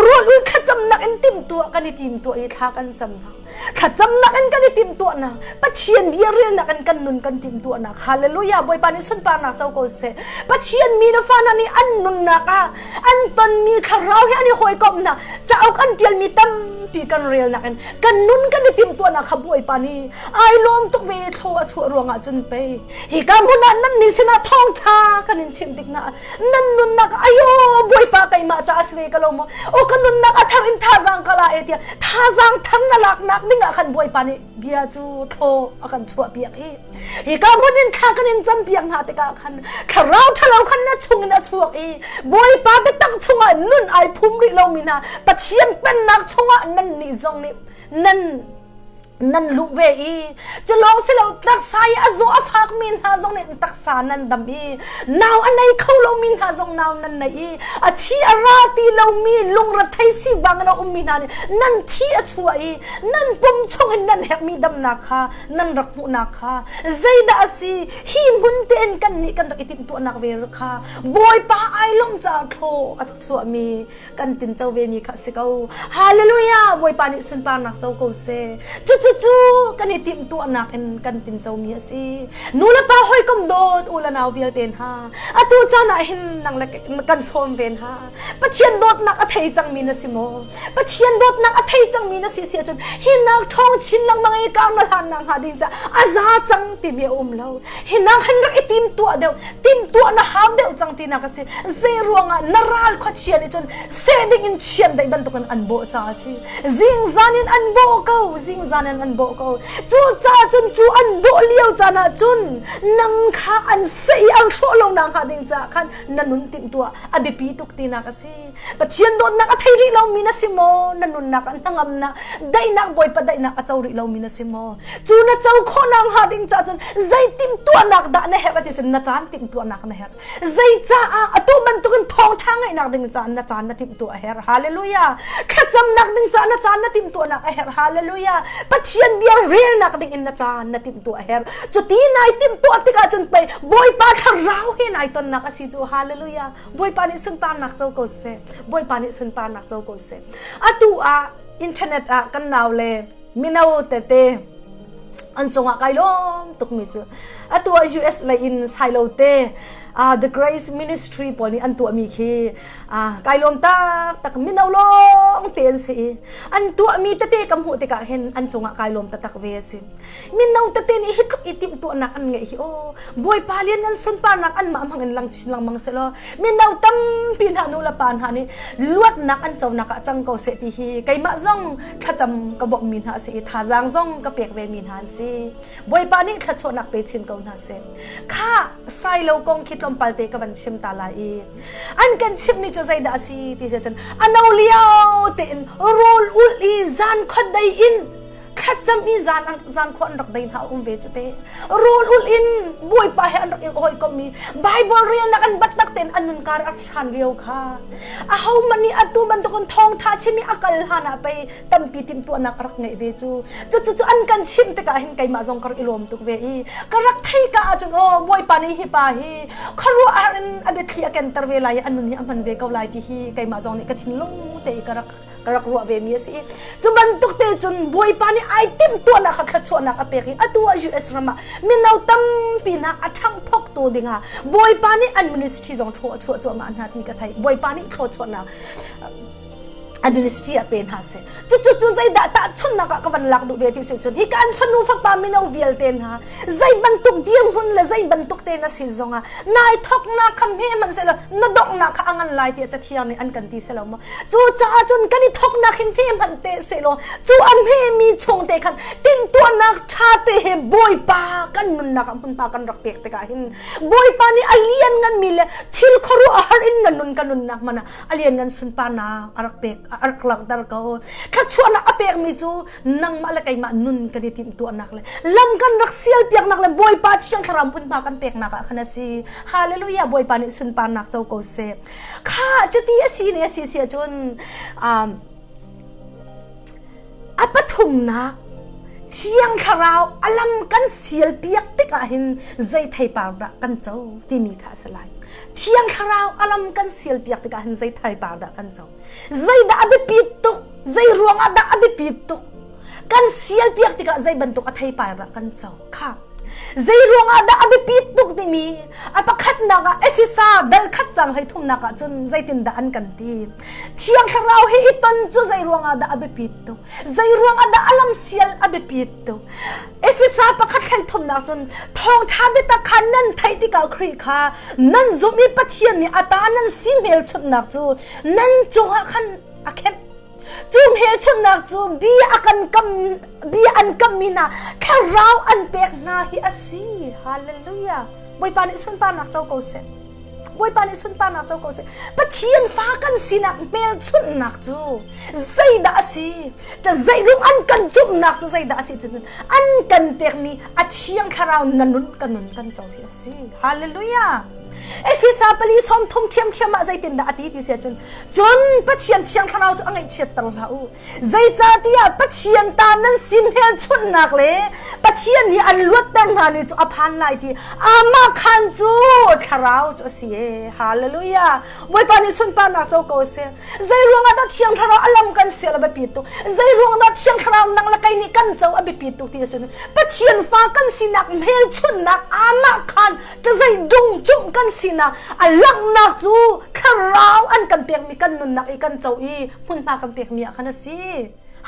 rawl ul thlacamnak in timtuah kan i timtuah i thla kan cam hna. Thlacamnak in kan i timhtuahnak, Pathian bia relnak in kan nun kan timhtuahnak. Hallelujah! Bawipa nih sunparnak co ko seh. Pathian mi le fa hna nih an nunnak ah an tonmi thlarau he an i hawikomhnak cauk an ṭialmi tampi kan relnak in kan nun kan i timhtuahnak kha Bawipa nih ai lawm tuk ve thlaw a chuah ruangah cun pei hika hmun ah nan nih sinah thawngṭha kan in chimh tik na nan nunnak ayo Bawipa keimah ca a si ve ka lo maw o ka nunnak a thar in thazaang ka la e tiah thazaang thar na laknak ding ah khan Bawipa nih bia cu thlaw a kan chuah piak i hika hmun in thla kan in cam piak hna tikah khan thlarau ṭhalo khan na chung in a chuak i Bawipa biatak chungah nun ai phum rih lomi hna Pathian pennak chungah nan nih zong nih nan nan luh ve i cu lawng si lo taksa i a zaw a fakmi hna zong nih taksa nan dam i nau a nei kho lomi hna zong nau nan nei i a thi a ra ti lomi lungrethei sivang in a ummi hna nih nan thi a chuah i nan pum chung in nan herhmi damnak kha nan rak hmuhnak kha zeidah a si hi hmun tein kan nih kan rak i timhtuahnak ve kha Bawipa ai lawmh caah thlaw a chuahmi kan tinco ve mi kha si ko. Hallelujah! Bawipa nih sunparnak co ko seh. Cucu cu kan i timhtuahnak in kan tinco mi a si. Nu le pa hawikom dawt u le nau vialte hna atu caan ah hin nang le kan sawm ve hna. Pathian dawtnak a thei cangmi na si maw? Pathian dawtnak a thei cangmi na si si ahcun hi nak ṭhawng chin lengmang i kar na hlan nak hnga ding ca a za cang timi a um lo. Hi nak hin rak i tim tuah deuh, tim tuah na hau deuh cang tinak a si. Zei ruangah na ral khuachia nih cun seh ding in chiandeih bantukin an bawh caah a si. Zingzan in an bawh ko, zingzan in an bawh ko. Cu caah cun cu an bawh lio caan ah cun nang kha an seh i an hrawh lo nak hnga ding caah khan na nun timhtuah a biapi tuk tinak a si. Pathian dawtnak a thei rih lomi na si maw? Na nunnak ah hnangamnak, daihnak Bawipa daihnak a co rih lomi na si maw? Cu na co khawhnak hnga ding caah cun zei timhtuahnak dah na herh ti cun na caan timhtuahnak na herh. Zeicaah atu bantukin thawngṭha ngaihnak ding caah na caan na timhtuah a herh. Hallelujah. Thlacamnak ding caah na caan na timhtuahnak a herh. Hallelujah. Pathian bia relnak ding in na caan na timhtuah a herh. Cuti nai timhtuah tikah cun pei Bawipa thlarau he nai tonnak a si cu. Hallelujah. Bawipa nih sunparnak co ko seh. Bawipa nih sunparnak co ko seh. Atu ah internet ah kan nau le mino tete an cungah kai lawm tukmi cu atu ah US lei in sailo te uh, The Grace Ministry pawl nih an tuahmi khi uh, kai lawm tak tak mino lawng te an si i an tuahmi tete ka hmuh tikah hin an cungah kai lawm taktak ve a si mino tete nih hi tluk i timhtuahnak an ngeih hi aw Bawipa lian ngan sunparnak anmah hmang in lang chin lengmang selaw mino tampi hna nu le pa hna nih luatnak an conak ah cang ko seh ti hi keimah zong thlacam ka bawmhmi hna a si i thazaang zong ka pek ve mi hna an si Bawipa nih thluachuahnak pe chin ko hna seh kha sailo kong khi tlawmpal te ka van chim ta lai i an kan chimhmi cu zeidah a si ti cun a no lio tein rawl ulh i zan khuadei in thlacam i zan zan khua an rak dei hna um ve cu te rawl ulh in bawipa he an rak i hawikom i bible relnak an bat tak tein an nun kar a hlan lio kha aho man nih atu bantukin thawngtha chim i a kal hlan ah pei tampi timhtuahnak a rak ngeih ve cu cu cu an kan chimh tikah hin keimah zong ka rak i lawm tuk ve i ka rak thei ka ahcun aw bawipa nih hi pa hi khuaruahhar in a biathli a kenter ve lai i a nun hi a hman ve ko lai ti hi keimah zong nih ka thinlung te i ka rak ka rak ruah ve mi a si i cu bantuk te cun bawipa nih ai timhtuahnak kha thluachuahnak a pek i atu ah US ram ah mino tampi hna a ṭhangphok tu dingah bawipa nih an ministry zong thlaw a chuah cuahmah hna ti ka theih bawipa nih thlawchuahnak an ministry ah pe hna seh cucu cu zeidah tahchunhnak ah ka van lak duh ve ti si cun hi kan fanu fapa mino vialte hna zei bantuk dirhmun le zei bantuk te na si zongah nai thoknak kha hme hmanh seh law na donghnak kha a ngan lai tiah cathiang nih an kan ti selo maw cucaah cun kan i thoknak hi hme hmanh te seh law cu a hmemi chung te khan timhtuahnak ṭha te he bawipa kan nunnak ah hmunhma kan rak pek tikah hin bawipa nih a liannganmi le thil khuaruah har in na nun ka nunnak hmanh ah a lianngan sunparnak a rak pek a rak langhter ko thluachuahnak a pekmi cu nangmah le keimah nun kan i timhtuahnak le lam kan rak sial piaknak le Bawipa Thiang Thlarau hmunhma kan peknak ah khan a si hallelujah Bawipa nih sunparnak co ko seh kha cuti a si ne a si si ahcun um, a pathumnak Thiang Thlarau a lam kan sial piak tikah hin zei theipar dah kan co timi kha a si lai. Thiang Thlarau a lam kan sial piak tikah hin zei theipar dah kan co? Zeidah a biapit tuk? Zei ruangah dah a biapit tuk? Kan sial piak tikah zei bantuk a theipar dah kan co kha. Zei ruangah dah a biapit tuk timi a pakhatnak ah Efesa dal khat cang hlei thumnak ah cun zeitindah an kan ti. Thiang Thlarau hi i ton cu zei ruangah dah a biapit tuk. Zei ruangah dah a lam sial a biapit tuk. Efesa pakhat hlei thumnak cun thawngṭha biatak kha nan theih tikah Khrih kha nan zumh i Pathian nih a ta nan si hmelchunhnak cu nan cungah khan a khenh. Cu hmelchunhnak cu bia a kan kam bia an kammi hna thlarau an pek hna hi a si. Hallelujah. Bawipa nih sunparnak co ko seh. Bawipa nih sunparnak co ko seh. Pathian fa kan sinak hmelchunhnak cu zeidah a si? Zeirung an kan zumhnak cu zeidah a si? Cun an kan pekmi a thiang thlarau na nun ka nun kan co hi a si. Hallelujah. Efesa pali sawm thum ṭhiamṭhiam ah zeitindah a ti ti si ahcun cun Pathian thiang thlarau cu a ngaihchiatter hlah u. Zeicahtiah Pathian ta nan si hmelchunhnak le Pathian nih an luatter hna ni cu a phan lai ti amah khan cu thlarau cu a si e. Hallelujah. Bawipa nih sunparnak co ko seh. Zei ruangah dah thiang thlarau a lam kan sial a biapi tuk. Zei ruang dah thiang thlarau nang le kei nih kan co a biapi tuk ti a si. Pathian fa kan sinak hmelchunhnak amah khan ṭazei dung cung kan sinak a langhnak cu thlarau an kan pekmi kan nunnak i kan co i hmunhma kan pekmi ah khan a si.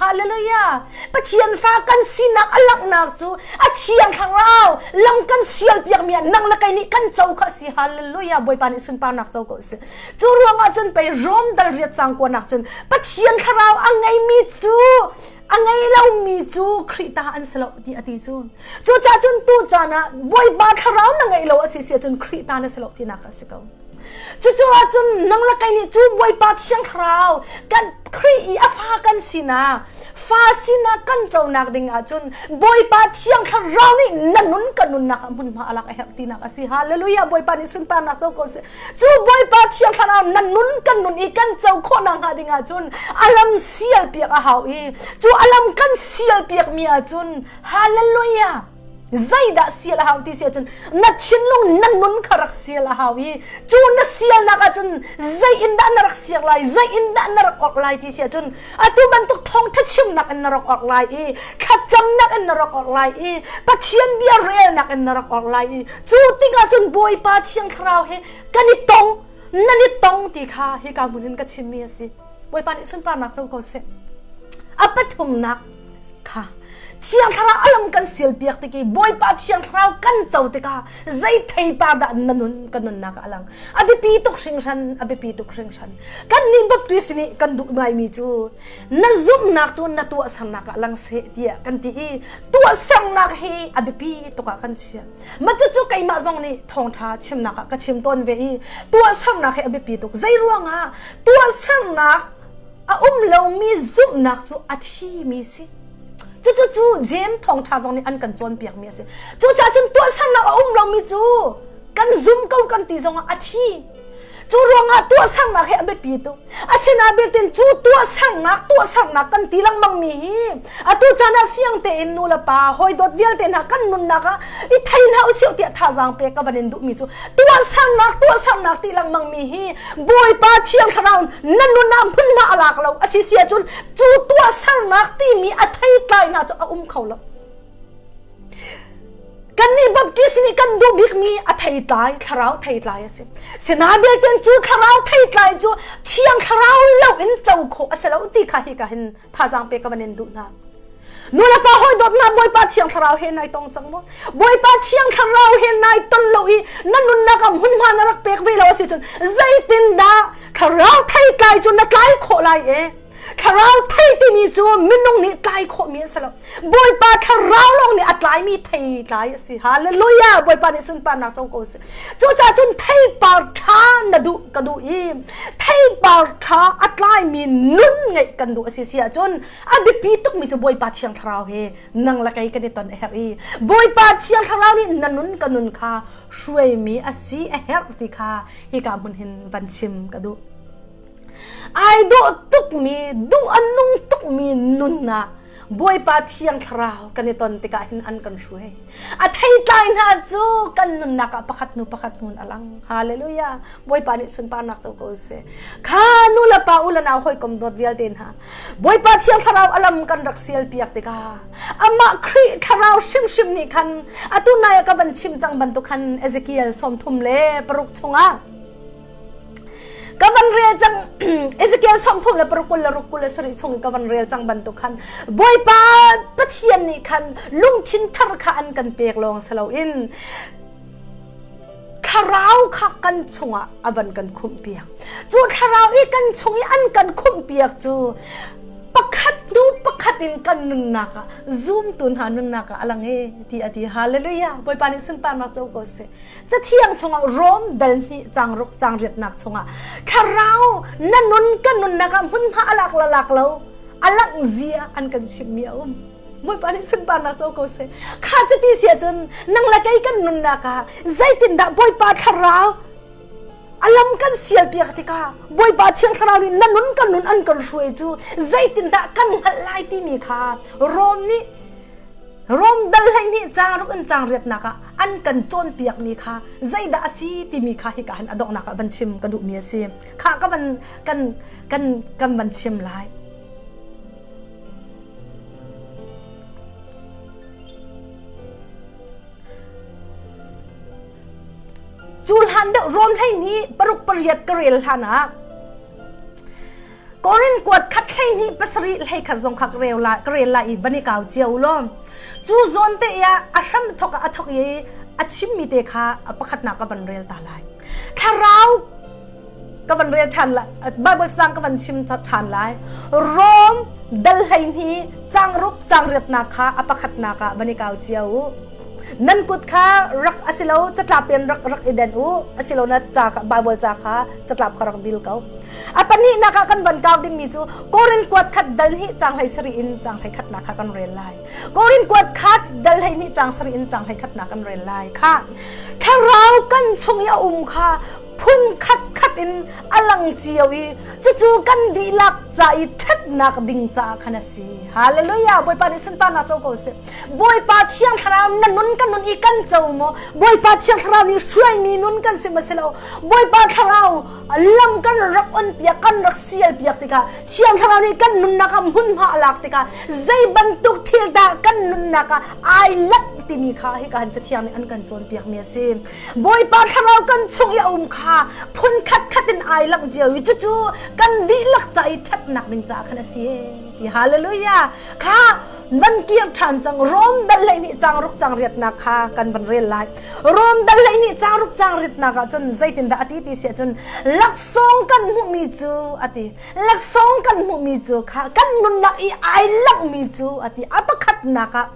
Hallelujah! Pathian fa kan sinak a langhnak cu a thiang thlarau lam kan sial piakmi ah nang le kei nih kan co kha a si. Hallelujah! Bawipa nih sunparnak co ko seh. Cu ruangah cun pei Rom dal riat cang kuanak cun Pathian thlarau a ngeimi cu a ngei lomi cu Khrih ta an si lo ti a ti cu. Cucaah cun tu caan ah Bawipa thlarau na ngeih lo a si si ahcun Khrih ta na si lo tinak a si ko. Cucaah cun nang le kei nih cu Bawipa Thiang Thlarau kan Khrih i a fa kan sinak fa sinak kan conak ding ahcun Bawipa Thiang Thlarau nih na nun ka nunnak ah hmunhma a lak a herh tinak a si. Hallelujah! Bawipa nih sunparnak co ko seh. Cu Bawipa Thiang Thlarau na nun kan nun i kan co khawh nak hnga ding ahcun a lam sial piak a hau i cu a lam kan sial piak mi ahcun Hallelujah! Zeidah sial a hau ti si ahcun na thinlung na nun kha rak sial a hau i cu na sialnak ahcun zei in dah na rak siak lai zei in dah na rak orh lai ti si ahcun atu bantuk thawngṭha chimnak in na rak orh lai i thlacamnak in na rak orh lai i Pathian bia relnak in na rak orh lai i cu tikah cun Bawipa Thiang Thlarau he kan i tong nan i tong ti kha hika hmun in ka chimmi a si Bawipa nih sunparnak co ko seh a pathumnak kha Thiang Thlarau a lam kan sialpiak tik i Bawipa Thiang Thlarau kan co tikah zei theipar dah na nun kan nunnak ah a lang. A biapi tuk hringhran, a biapi tuk hringhran. Kan nih Baptist nih kan duh ngaimi cu na zumhnak cu na tuahsernak ah lang seh tiah kan ti i tuahsernak hi a biapi tuk ah kan chiah. Mah cucu keimah zong nih thawngṭha chimnak ah ka chim tawn ve i tuahsernak hi a biapi tuk. Zei ruangah tuahsernak a um lomi zumhnak cu a thimi si. Cucu cu Jeim thawngṭha zong nih an kan cawnpiakmi a si. Cucaah cun tuahsernak a um lomi cu kan zum ko kan ti zongah a thi. Cu ruangah tuahsernak hi a biapi tuk. Asinain betin cu tuahsernak tuahsernak kan ti lengmangmi hi atu caan ah fiang tein nu le pa hawidawt vialte hna kan nunnak ah i thei hna usih tiah thazaang pek ka van in duhmi cu tuahsernak tuahsernak ti lengmangmi hi Bawipa Thiang Thlarau na nun ah hmunhma a lak lo a si si ahcun cu tuahsernak timi a theitlainak cu a um kho lo. Kannih Baptist nih kan duh bikmi a theitlai, thlarau theitlai a si. Sinain belte cu thlarau theitlai cu Thiang Thlarau lo in co khawh a si lo ti kha hi ka hin thazaang pe ka van in duh hna. Nulepa hawi dawtnak Bawipa Thiang Thlarau he nai tong cang maw? Bawipa Thiang Thlarau he nai ton lo i na nunnak ah hmunhma na rak pek ve lo a si cun zeitindah Thlarau theitlai cu na tlai khawh lai e? Thlarau thei timi cu minung nih tlai khawhmi a si lo. Bawipa Thlarau lawng nih a tlaimi thei tlai a si. Hallelujah! Bawipa nih sunparnak co ko seh. Cucaah cun theipar ṭha na duh ka duh i theipar ṭha a tlaimi nun ngeih kan duh a si si ahcun a biapi tukmi cu Bawipa Thiang Thlarau he nang le kei kan i ton a herh i Bawipa Thiang Thlarau nih na nun ka nun kha hruaimi a si a herh ti kha hika hmun hin van chim ka duh. Ai dawh tukmi, duh a nung tukmi nun ah. Bawipa Thiang Thlarau kan i ton tikah hin an kan hruai. A theitlai hna cu kan nunnak ah pakhat hnu pakhat hnun a lang. Hallelujah. Bawipa nih sunparnak co ko seh. Kha nu le pa u le nau hawikom dawt vialte hna. Bawipa Thiang Thlarau a lam kan rak sial piak tikah amah Khrih Thlarau hrimhrim nih khan atu nai ah ka van chim cang bantuk khan Ezekiel 36 chungah ka van rel cang Ezekiel 36 27 chung i ka van rel cang bantuk khan Bawipa Pathian nih khan lungthin thar kha an kan pek lawng si loin thlarau kha kan chungah a van kan khumh piak cu thlarau i kan chung i an kan khumh piak cu pakhat hnu pakhat in kan nunnak ah zumtu hna nunnak ah a lang e ti a ti hallelujah bawipa nih sunparnak co ko seh Cathiang chungah Rom dal hnih cang ruk cang riatnak chungah thlarau na nun kan nunnak ah hmunhma a lak la lak lo a langh zia an kan chimhmi a um. Bawipa nih sunparnak co ko seh. Kha cuti si ahcun nang le kei kan nunnak ah zeitindah Bawipa thlarau a lam kan sial piak tikah Bawipa Thiang Thlarau nih na nun kan nun an kan hruai cu zeitindah kan hngalh lai timi kha Rom nih Rom dal 12 caang ruk in caang riatnak ah an kan cawnpiakmi kha zeidah a si timi kha hika hin a donghnak ah van chim ka duhmi a si. Kha ka van kan kan kan van chim lai. Cu hlan deuh Rom 12 paruk pariat ka rel hlan ah Korin kuat khat 12 pasarih hlei khat zong kha ka rel lai ka rel lai i van i kau cio law cu zawn te ah a hram thok a thok i a chimmi te kha a pakhatnak ka van rel ta lai thlarau ka van rel ṭhan lai Bible cang ka van chim ṭhan lai Rom dal 12 cang ruk cang riatnak kha a pakhatnak ah van i kau cio u nan kut kha rak asilo catlap tein rak rak i den u asilo na ca kha Bible ca kha catlap kha rak bil ko A pahnihnak ah kan van kau dingmi cu Korin kuat khat dal hnih cang hlei sarih in cang hlei khatnak kha kan rel lai. Korin kuat khat dal hlei hnih cang sarih in cang hlei khatnak kan rel lai. Kha thlarau kan chung i a um kha phun khat khat in a lang cio i cucu kan dihlak ca i ṭhatnak ding caah khan a si. Hallelujah! Bawipa nih sunparnak co ko seh. Bawipa Thiang Thlarau na nun kan nun i kan co maw? Bawipa Thiang Thlarau nih hruaimi nun kan si maw si lo? Bawipa Thlarau lam kan rak on piak kan rak sial piak tikah Thiang Thlarau nih kan nunnak ah hmunhma a lak tikah zei bantuk thil dah kan nunnak ah ai lak timi kha hika han cathiang nih an kan cawnpiak mi a si. Bawipa Thlarau kan chung i a um kha phun khat khat in ai langh cio i cucu kan dihlak ca i ṭhatnak ding caah khan a si ti hallelujah kha van kir ṭhan cang Rom dal 12 cang ruk cang riatnak kha kan van rel lai Rom dal 12 cang ruk cang riatnak ah cun zeitindah a ti ti si ahcun laksawng kan hmuhmi cu a ti laksawng kan hmuhmi cu kha kan nunnak i ai langhmi cu a ti a pakhatnak ah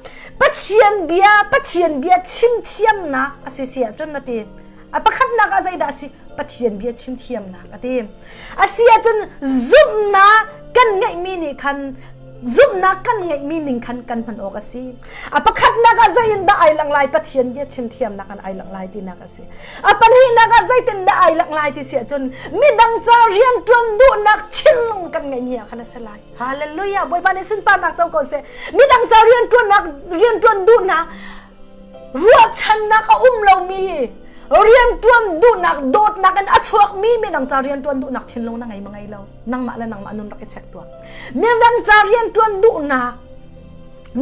Pathian bia Pathian bia chim thiamnak a si si ahcun a ti a pakhatnak ah zeidah a si Pathian bia chim thiamnak a ti a si ahcun zumhnak kan ngeihmi nih khan zumhnak kan ngeihmi ning khan kan hman awk a si a pakhatnak ah zei in dah ai lang lai Pathian bia chim thiamnak an ai lang lai tinak a si a pahnihnak ah zeitin dah ai lang lai ti si ahcun midang ca rianṭuan duhnak thinlung kan ngeihmi ah khan a si lai hallelujah bawipa nih sunparnak co ko seh midang ca rianṭuannak rianṭuan duhnak ruahchannak a um lomi rianṭuan duhnak dawtnak in a chuakmi midang ca rianṭuan duhnak thinlung na ngei ma ngei lo nangmah le nangmah nun rak i check tuah midang ca rianṭuan duhnak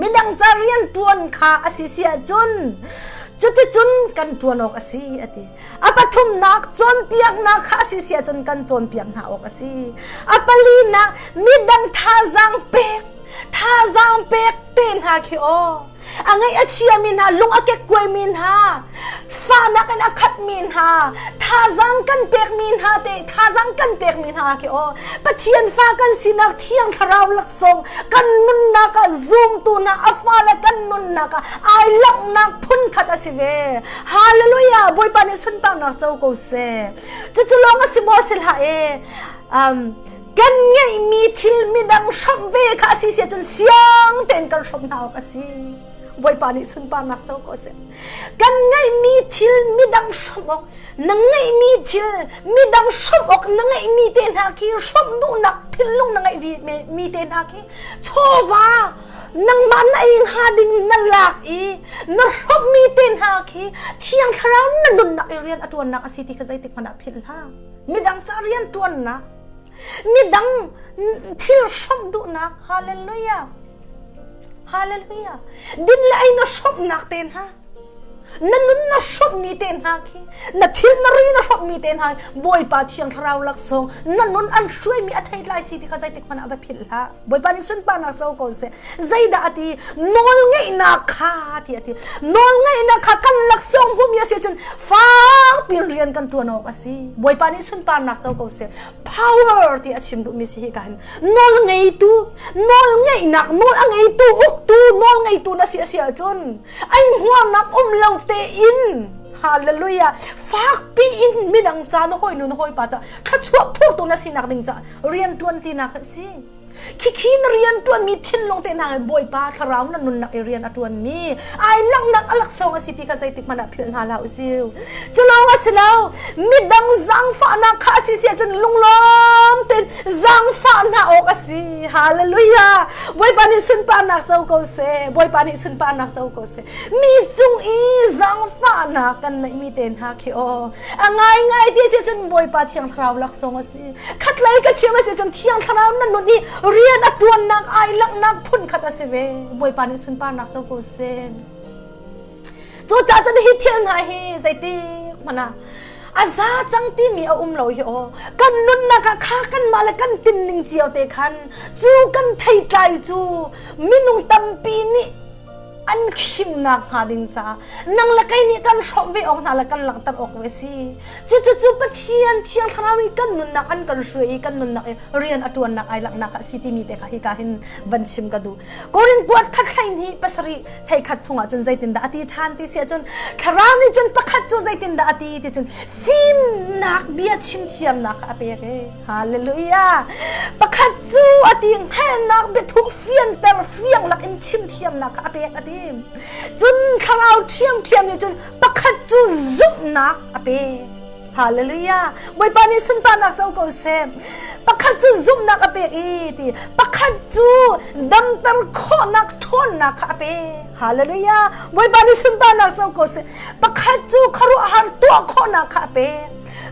midang ca rianṭuan kha a si si ahcun cuticun kan ṭuan awk a si a ti a pathumnak cawnpiaknak kha a si si ahcun kan cawnpiak hna awk a si a palinak midang thazaang pek thazaang pek te hna khi aw a ngaih a chiami hna lung a kekkuaimi hna fahnak in a khatmi hna thazaang kan pekmi hna te thazaang kan pekmi hna khi aw Pathian fa kan sinak thiang thlarau laksawng kan nunnak ah zumtu hna a fale kan nunnak ah ai langhnak phunkhat a si ve hallelujah bawipa nih sunparnak co ko seh cucu lawng a si maw si hlah e um, kan ngeihmi thil midang hramh ve kha a si si ahcun siang tein kan hramh hna awk a si. Bawipa nih sunparnak co ko seh. Kan ngeihmi thil midang hrawmh awk, na ngeihmi thil midang hrawmh awk na ngeihmi te hna khi hrawmh duhnak thinlung na ngeihmi te hna khi chawva nangmah na ei hnga ding na lak i na hrawmhmi te hna khi Thiang Thlarau na nunnak i rian a ṭuannak a si ti kha zeitik hmanh ah philh hlah. Midang ca rian ṭuannak, midang thil hrawmh duhnak, hallelujah. Hallelujah. Din le ei na hrawmhnak te hna, na nun na hrawmhmi te hna khi, na thil na ri na hrawmhmi te hna, Bawipa Thiang Thlarau laksawng na nun an hruaimi a theitlai si ti kha zeitik hmanh ah va philh hlah. Bawipa nih sunparnak co ko seh. Zeidah a ti? Nawlngeihnak kha ti a ti. Nawlngeihnak kha kan laksawng hmumi a si ahcun fakpi in rian kan ṭuan awk a si. Bawipa nih sunparnak co ko seh. Power ti a chim duhmi si hi ka hin. Nawl ngeitu, nawl ngeihnak, nawl a ngeitu, uktu, nawl ngeitu na si a si ahcun ai hmuarnak um lo tein Hallelujah. Fakpi in midang ca na hawi nu na hawipa ca thluachuah phurtu na sinak ding ca rian ṭuan tinak a si. Khikhi na rian ṭuanmi thinlung te hna he Bawipa thlarau na nunnak i rian a ṭuanmi ai langhnak a laksawng a si ti kha zeitik hmanh ah philh hna hlah usih. Cu lawng a si lo, midang zaangfahnak kha a si si ahcun lunglawm tein zaangfah hna awk a si. Hallelujah! Bawipa nih sunparnak co ko seh. Bawipa nih sunparnak co ko seh. Mi cung i zaangfahnak kan neihmi te hna khi aw a ngaingai ti si ahcun Bawipa Thiang Thlarau laksawng a si. Khatlei ka chim a si cun Thiang Thlarau na nun i rian a ṭuannak ai langhnak phun khat a si ve. Bawipa nih sunparnak co ko seh. Cucaah cun hi thil hna hi zeitik hmanh ah a za cang timi a um lo hi aw. Kan nunnak ah kha kanmah le kan tinning cio te khan cu kan theitlai cu minung tampi nih an khimnak hnga ding caah nang le kei nih kan hrawmh ve awk hna le kan langhter awk ve si. Cucu cu Pathian Thiang Thlarau i kan nunnak an kan hruai i kan nunnak i rian a ṭuannak ai langhnak ah si timi te kha hika hin van chim ka duh. Korin kuat khat hlein hi pasarih hleikhat chungah cun zeitindah a ti ṭhan ti si ahcun Thlarau nih cun pakhat cu zeitindah a ti ti cun fimnak bia chim thiamnak kha a pek e. Hallelujah! Pakhat cu a ti hngalhnak biathuk fianter fiang lak in chim thiamnak kha a pek a ti. Cun thlarau ṭhiamṭhiam nih cun pakhat cu zumhnak a pek. Hallelujah! Bawipa nih sunparnak co ko seh. Pakhat cu zumhnak a pek i ti. Pakhat cu damter khawhnak ṭhawnnak kha a pek. Hallelujah! Bawipa nih sunparnak co ko seh. Pakhat cu khuaruahhar tuah khawhnak kha a pek.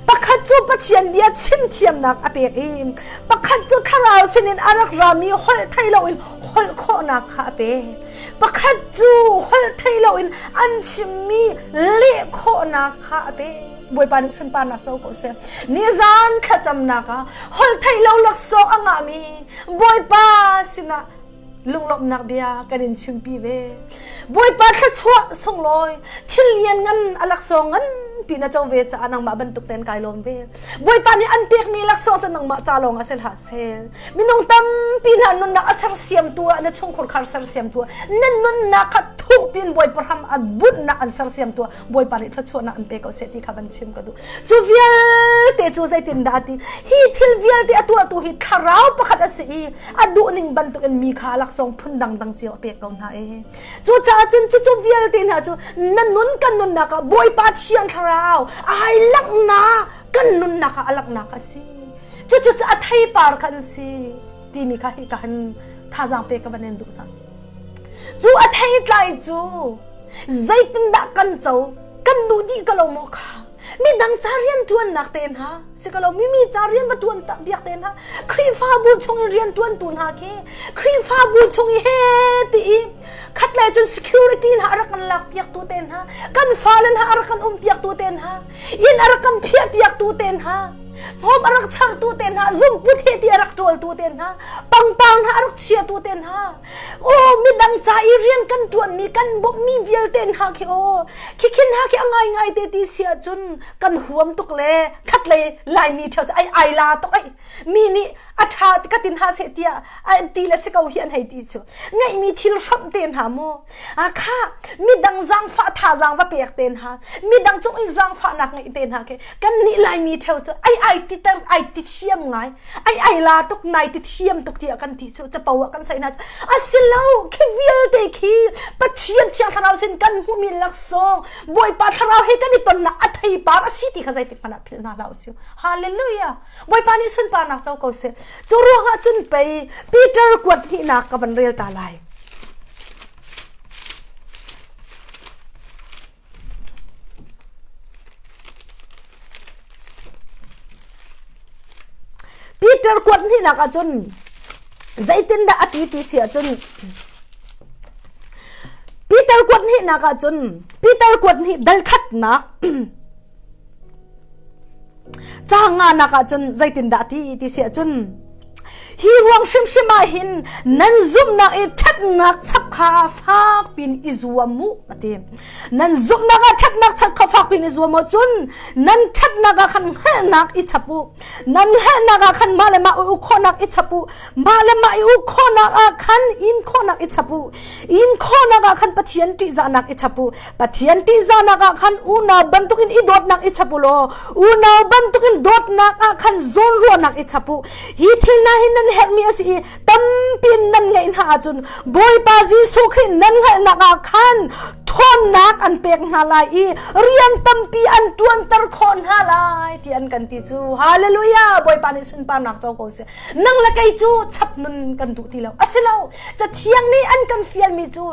Pakhat cu Pathian bia chim thiamnak a pek i pakhat cu thlarau sinin a rak rami holh thei loin holh khawhnak kha a pek. Pakhat cu holh thei loin an chimmi leh khawhnak kha a pek. Bawipa nih sunparnak co ko seh. Nizan thlacamnak ah holh theih lo laksawng a ngahmi Bawipa sinah lunglawmhnak bia kan in chimpi ve. Bawipa thluachuah sunglawi thil lian ngan a laksawng nganpi na co ve caah nangmah bantuk tein kai lawm ve. Bawipa nih an pekmi laksawng cu nangmah ca lawng a si hlah seh. Minung tampi hna nunnak a sersiamtu ah na chungkhur khar sersiamtu ah nan nunnak kha thukpi in Bawipa hram a bunhnak an sersiamtu ah Bawipa nih thluachuahnak an pe ko seh ti kha van chim ka duh. Cu vialte cu zeitindah a ti? Hi thil vialte a tuahtu hi thlarau pakhat a si i a duhning bantukin mi kha laksawng phun dangdang cio a pek ko hna e. Cucaah cun cucu vialte hna cu na nun kan nunnak ah Bawipa Thiang Thlarau ai langhnak kan nunnak ah a langhnak a si. Cucu cu a theipar kha an si timi kha hi ka han thazaang pe ka van in duh hna. Cu a theitlai cu zeitindah kan co kan duh dih ka lo maw kha midang ca rian ṭuannak te hna si ko lo mimi ca rian va ṭuan tak biak te hna Khrihfabu chung i rian ṭuantu hna khi Khrihfabu chung i he ti i khatlei cun security hna a rak kan lak piaktu te hna kan fale hna a rak kan um piaktu te hna inn a rak kan phiah piaktu te hna hnawm a rak chartu te hna zungput he ti a rak ṭawltu te hna pangpang hna a rak chiatu te hna Aw midang ca i rian kan ṭuanmi kan bawmhmi vialte hna khi aw khikhin hna khi a ngaingai te ti si ahcun kan huam tuk le khatlei Laimi ṭheo cu ai ai la tuk ai mi nih a ṭha ka tin ha seh tiah an ti le si ko hi an hei ti cu ngeihmi thil hramh te hna mu a kha midang zaangfah thazaang va pek te hna midang cung i zaangfahnak ngeih te hna khi kan nih Laimi ṭheo cu ai ai ti ter ai ti thiam ngai ai ai la tuk nai ti thiam tuk tiah kan ti cu capo ah kan sai hna cu a si lo khi vialte khi Pathian. Pathian Thiang Thlarau sin kan hmuhmi laksawng Bawipa Thlarau he kan i tonnak a theipar a si ti kha zeitik hmanh ah philh hna hlah usih. Hallelujah! Bawipa nih sunparnak co ko seh. Cu ruangah cun pei Peter kuat hnihnak ka van rel ta lai. Peter kuat hnihnak ahcun zeitindah a ti ti si ahcun Peter kuat hnihnak ahcun Peter kuat hnih dal khatnak Caang nganak ahcun zeitindah ti ti si ahcun hi ruang hrimhrim ah hin nan zumhnak i ṭhatnak chap kha fak pin i zuam u a ti. Nan zumhnak ah ṭhatnak chap kha fak pin i zuam u cun nan ṭhatnak ah khan hngalhnak i chap u. Nan hngalhnak ah khan mah le mah i uk khawhnak i chap u. Mah le mah i uk khawhnak ah khan in khawhnak i chap u. In khawhnak ah khan Pathian ṭihzahnak i chap u. Pathian ṭihzahnak ah khan unau bantukin i dawtnak i chap u law unau bantukin dawtnak ah khan zawnruahnak i chap u. Hi thil hna hi nan herhmi a si i tampi in nan ngeih hna ahcun Bawipa Jesuh Khrih nan hngalhnak ah khan ṭhawnnak an pek hna lai i rian tampi an ṭuanter khawh hna lai ti an kan ti cu. Hallelujah! Bawipa nih sunparnak co ko seh. Nang le kei cu chap nun kan duh ti lo. A si lo. Cathiang nih an kan fialmi cu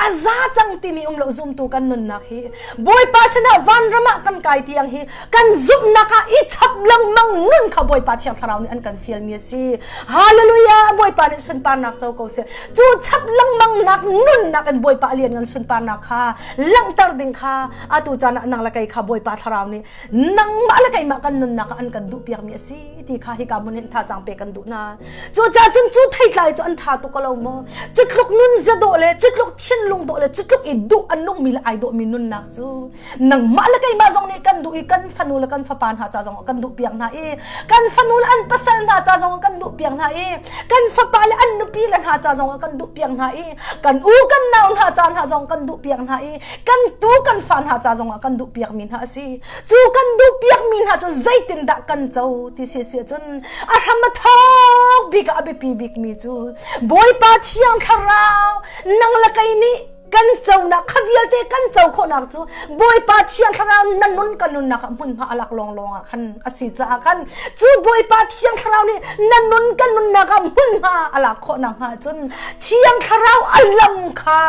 a za cang timi um lo zumtu kan nunnak hi Bawipa sinah vanram ah kan kai tiang hi kan zumhnak ah i chap lengmang nun kha Bawipa Thiang Thlarau nih an kan fialmi a si. Hallelujah! Bawipa nih sunparnak co ko seh. Cu chap lengmang nak nunnak in Bawipa a lianngan sunparnak kha langhter ding kha atu caan ah nang le kei kha Bawipa Thlarau nih nangmah le keimah kan nunnak ah an kan duhpiakmi a si ti kha hika hmun hin thazaang pe kan duh hna. Cucaah cun cu theitlai cu an ṭha tuk lo maw? Cu tluk nun zadawh le cu tluk thinlung dawh le cu tluk i duh a nungmi le ai dawhmi nunnak cu nangmah le keimah zong nih kan duh i kan fanu le kan fapa hna ca zong kan duh piak hna i kan fanu le an pasal hna ca zong kan duh piak hna i kan fapa le an nupi le hna ca zong kan duh piak hna i kan u kan nau hna ca hna zong kan duh piak hna i kan tu kan fa hna ca zong ah kan duh piak mi hna a si. Cu kan duh piak mi hna cu zeitindah kan co ti si si cun a hram a thawk bik ah a biapi bik mi cu Bawipa Thiang Thlarau nang le kei nih kan conak kha vialte kan co khawhnak cu Bawipa Thiang Thlarau na nun kan nunnak ah hmunhma a lak lawnglawng ah khan a si caah khan cu Bawipa Thiang Thlarau nih na nun kan nunnak ah hmunhma a lak khawhnak hnga cun Thiang Thlarau a lam kha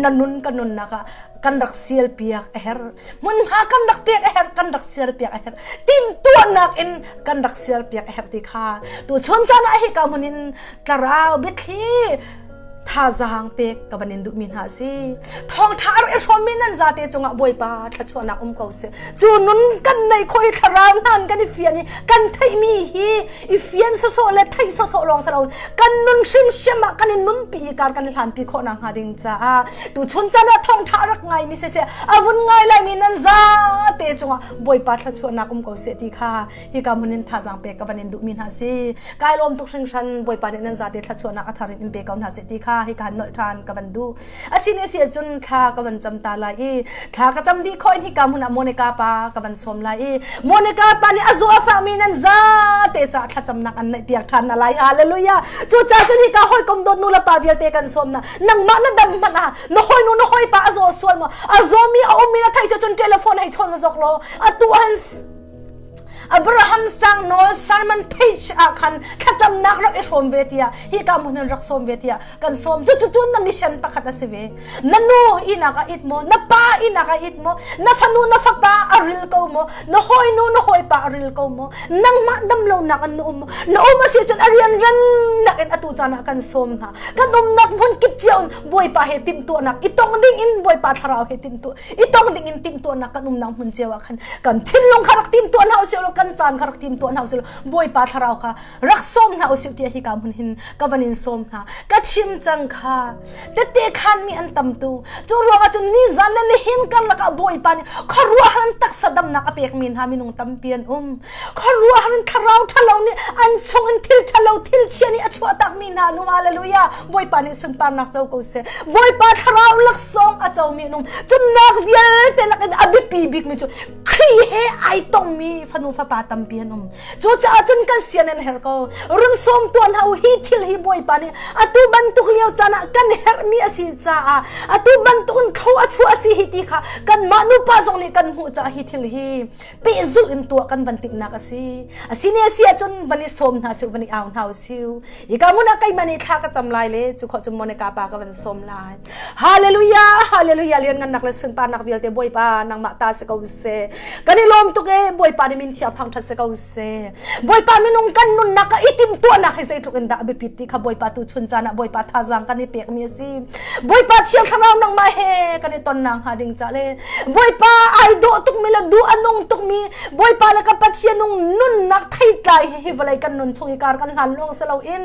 na nun kan nunnak ah kan rak sial piak a herh hmunhma kan rak pek a herh kan rak sial piak a herh timtuahnak in kan rak sial piak a herh ti kha tu chun caan ah hika hmun in tlarau biathli thazaang pek ka van in duhmi hna a si thawngṭha a rak i hrawmmi nan zate cungah bawipa thluachuahnak um ko seh cu nun kan nei khawh i thlarau hnan kan i fian i kan theihmi hi i fian sawsawh le theih sawsawh lawng si lo kan nun hrimhrim ah kan i nunpi i kar kan i hlanpi khawh nakhnga ding caah tu chun caan ah thawngṭha rak ngaimi siseh a vun ngai laimi nan zate cungah Bawipa thluachuahnak um ko seh ti kha hika hmun in thazaang pek ka van in duhmi hna si kai lawm tuk hringhran Bawipa nih nan zate thluachuahnak a thar in in pe ko hna seh ti kha hika nolh ṭhan ka van duh Asine si ahcun thla ka van cam ta lai i thla ka cam dih khawh in hika hmun ah Monica pa ka van sawm lai i Monica pa nih a zaw a fahmi nan zate caah thlacamnak an neih piak ṭhan hna lai. Hallelujah! Cucaah cun hika hawikom dawt nu le pa vialte kan sawm hna. Nangmah na dam hmanh ah na hawinu na hawipa a zaw sual maw? A zawmi a ummi na theih cun telephone hei chawn zok law atu han Abraham sang nawl sermon page ah khan thlacamnak rak i hrawm ve tiah hika hmun in rak sawm ve tiah kan sawm cucu cun na mission pakhat a si ve na nu inak ah it maw na pa inak ah it maw na fanu na fapa a ril ko maw na hawinu na hawipa a ril ko maw nangmah dam lonak an na um maw na um a si cun a rian ran nak in atu caan ah kan sawm hna kan umnak hmun kip cio in bawipa he timhtuahnak i tong ding in bawipa thlarau he timhtuah i tong ding in timhtuahnak kan umnak hmun cio ah khan kan thinlung kha rak timtuah hna usih law kan caan kha rak timtuah hna usih law bawipa thlarau kha rak sawm hna usih tiah hika hmun hin ka van in sawm hna ka chim cang kha tette khan mi an tam tu cu ruangah cun ni zan le nihin karlak ah bawipa nih khuaruahhar in taksa damnak a pek mi hna minung tampi an um khuaruahhar in thlarau ṭhalo nih an chung in thil ṭhalo thil chia nih a chuahtak mi hna nu hallelujah bawipa nih sunparnak co ko seh bawipa thlarau laksawng a co mi an um cun nak vialte lakin a biapi bik mi cu Khrih. Khrih he ai tongmi fanu fapa tampi an um. Cucaah cun kan sian an herh ko. Run sawm tuah hna u hi thil hi Bawipa nih atu bantuk lio caan ah kan herhmi a si caah atu bantuk in thlo a chuah a si hi ti kha kanmah nupa zong nih kan hmuh caah hi thil hi pehzulh in tuah kan van timhnak a si. A si ne a si ahcun van i sawm hna sih van i au hna u siu. Hika hmun ah keimah nih thla ka cam lai le cu khawh cun Monica pa ka van sawm lai. Hallelujah, hallelujah, lianngannak le sunparnak vialte Bawipa nangmah ta si ko seh. Kan i lawm tuk e, Bawipa nih min thiang thangṭhat si ko seh. Bawipa minung kan nunnak ah i timhtuahnak hi zeitluk in dah a biapit ti kha Bawipa tu chun caan ah Bawipa thazaang kan i pekmi a si. Bawipa thiang thlarau nangmah he kan i tonnak hnga ding ca le Bawipa ai dawh tukmi le duh a nung tukmi Bawipa le ka Pathian nung nunnak theitlai hi hi vawlei kan nun chung i kar kan hlan lawng si loin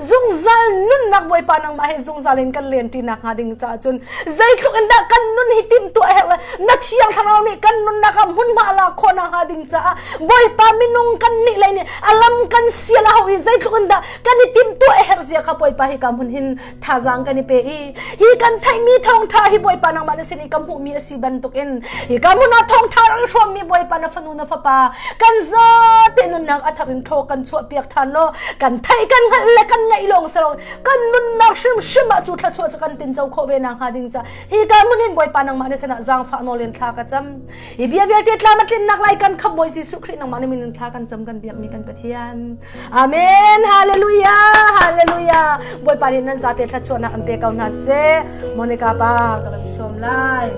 zungzal nunnak Bawipa nangmah he zungzal in kan len ṭi nak hnga ding caah cun zeitluk in dah kan nun hi timhtuah a herh le na thiang thlarau nih kan nunnak ah hmunhma a lak khawh nak hnga ding caah Bawipa minung kan nih lei nih a lam kan sial a hau i zeitluk in dah kan i timhtuah a herh zia kha Bawipa hi ka hmun hin thazaang kan i pe i hi kan theihmi thawngṭha hi Bawipa nangmah na sin i ka hmuhmi a si bantukin hi ka hmun ah thawngṭha rak hrawmmi Bawipa na fanu na fapa kan zate nunnak a thar in thaw kan chuah piak ṭhan law kan theih kan hngalh le kan ngaih lawng si lo kan nunnak hrimhrim ah cu thluachuah cu kan tinco khawh ve nak hnga ding ca hi ka hmun hin Bawipa nangmah na sinah zaangfah nawl in thla ka cam hi bia vialte tlam a tlinnak lai kan kham Bawi Jesuh Khrih nangmah na min in thla kan cam kan biakmi kan Pathian Amen. Hallelujah. Hallelujah. Bawipa nih nan zate thluachuahnak an pe ko hna seh. Monica pa ka van sawm lai.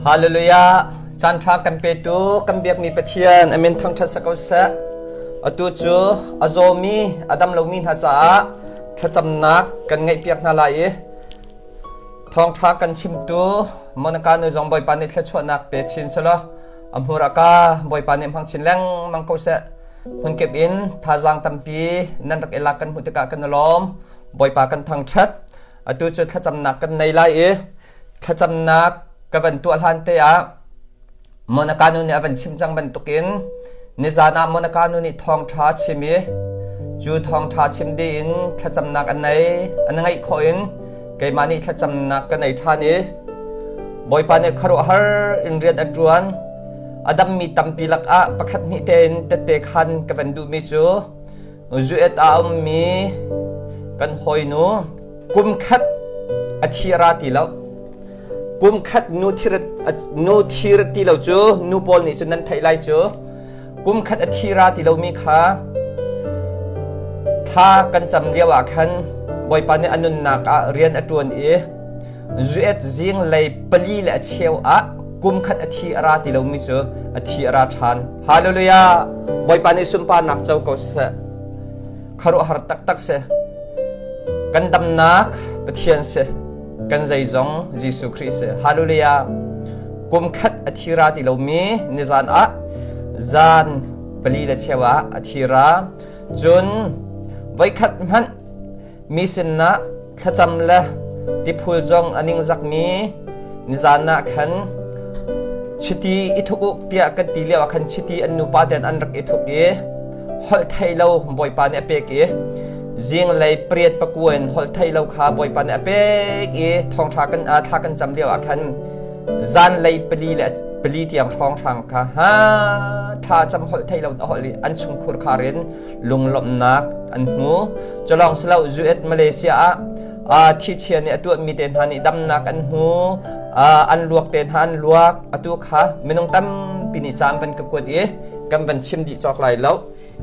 Hallelujah! Caanṭha kan petu kan biakmi Pathian a min thangṭhat si ko seh. Atu cu a zawmi, a dam lomi hna caah thlacamnak kan ngeihpiak hna lai i thawngṭha kan chimtu Monica nu zong Bawipa nih thluachuahnak pe chin selaw a hmur a ka Bawipa nih hmang chin lengmang ko seh. Hmunkip in thazaang tampi nan rak i lak kan hmuh tikah kan i lawm. Bawipa kan thangṭhat. Atu cu thlacamnak kan nei lai i thlacamnak ka van tuah hlan te ah Monica nu nih a van chim cang bantukin nizan ah Monica nu nih thawngṭha chim i cu thawngṭha chim dih in thlacamnak an nei an ngeih khawh in keimah nih thlacamnak ka nei ṭhan i Bawipa nih khuaruahhar in rian a ṭuan a dammi tampi lakah pakhat hnih tein tette khan ka van duhmi cu Zuet a ummi kan hawinu kum khat a thi ra ti lo. Kum khat nu thir nu thir ti lo cu nu pawl nih cun nan theih lai cu. Kum khat a thi ra ti lomi kha thla kan cam lio ah khan Bawipa nih a nunnak ah rian a ṭuan i zuet zing lei pali le a cheu ah kum khat a thi a ra ti lomi cu a thi a ra ṭhan. Hallelujah! Bawipa nih sunparnak co ko seh. Khuaruahhar taktak si. Kan damnak Pathian si. Kan zeizong Jesuh Khrih si. Hallelujah! Kum khat a thi ra ti lomi nizan ah zan pali le cheu ah a thi ra. Cun voikhat hmanh Mi sinah thlacam le tiphul zong a ningzakmi nizan ah khan chiti i thuk u tiah kan ti lio ah khan chiti an nupa ten an rak i thuk i holh thei lo Bawipa nih a pek i zinglei pariat pakua in holh thei lo kha Bawipa nih a pek i thawngṭha kan thla kan cam lio ah khan zanlei pali le pali tiang hrawnghrang kha ha thla cam holh thei lo a holh i an chungkhur khar in lunglawmhnak an hmu. Culawng silo US Malaysia ah thichia nih a tuahmi te hna nih damnak an hmu. An luak te hna an luak. Atu kha minung tampi nih caan van ka kuat i kan van chim dih cawk lai lo.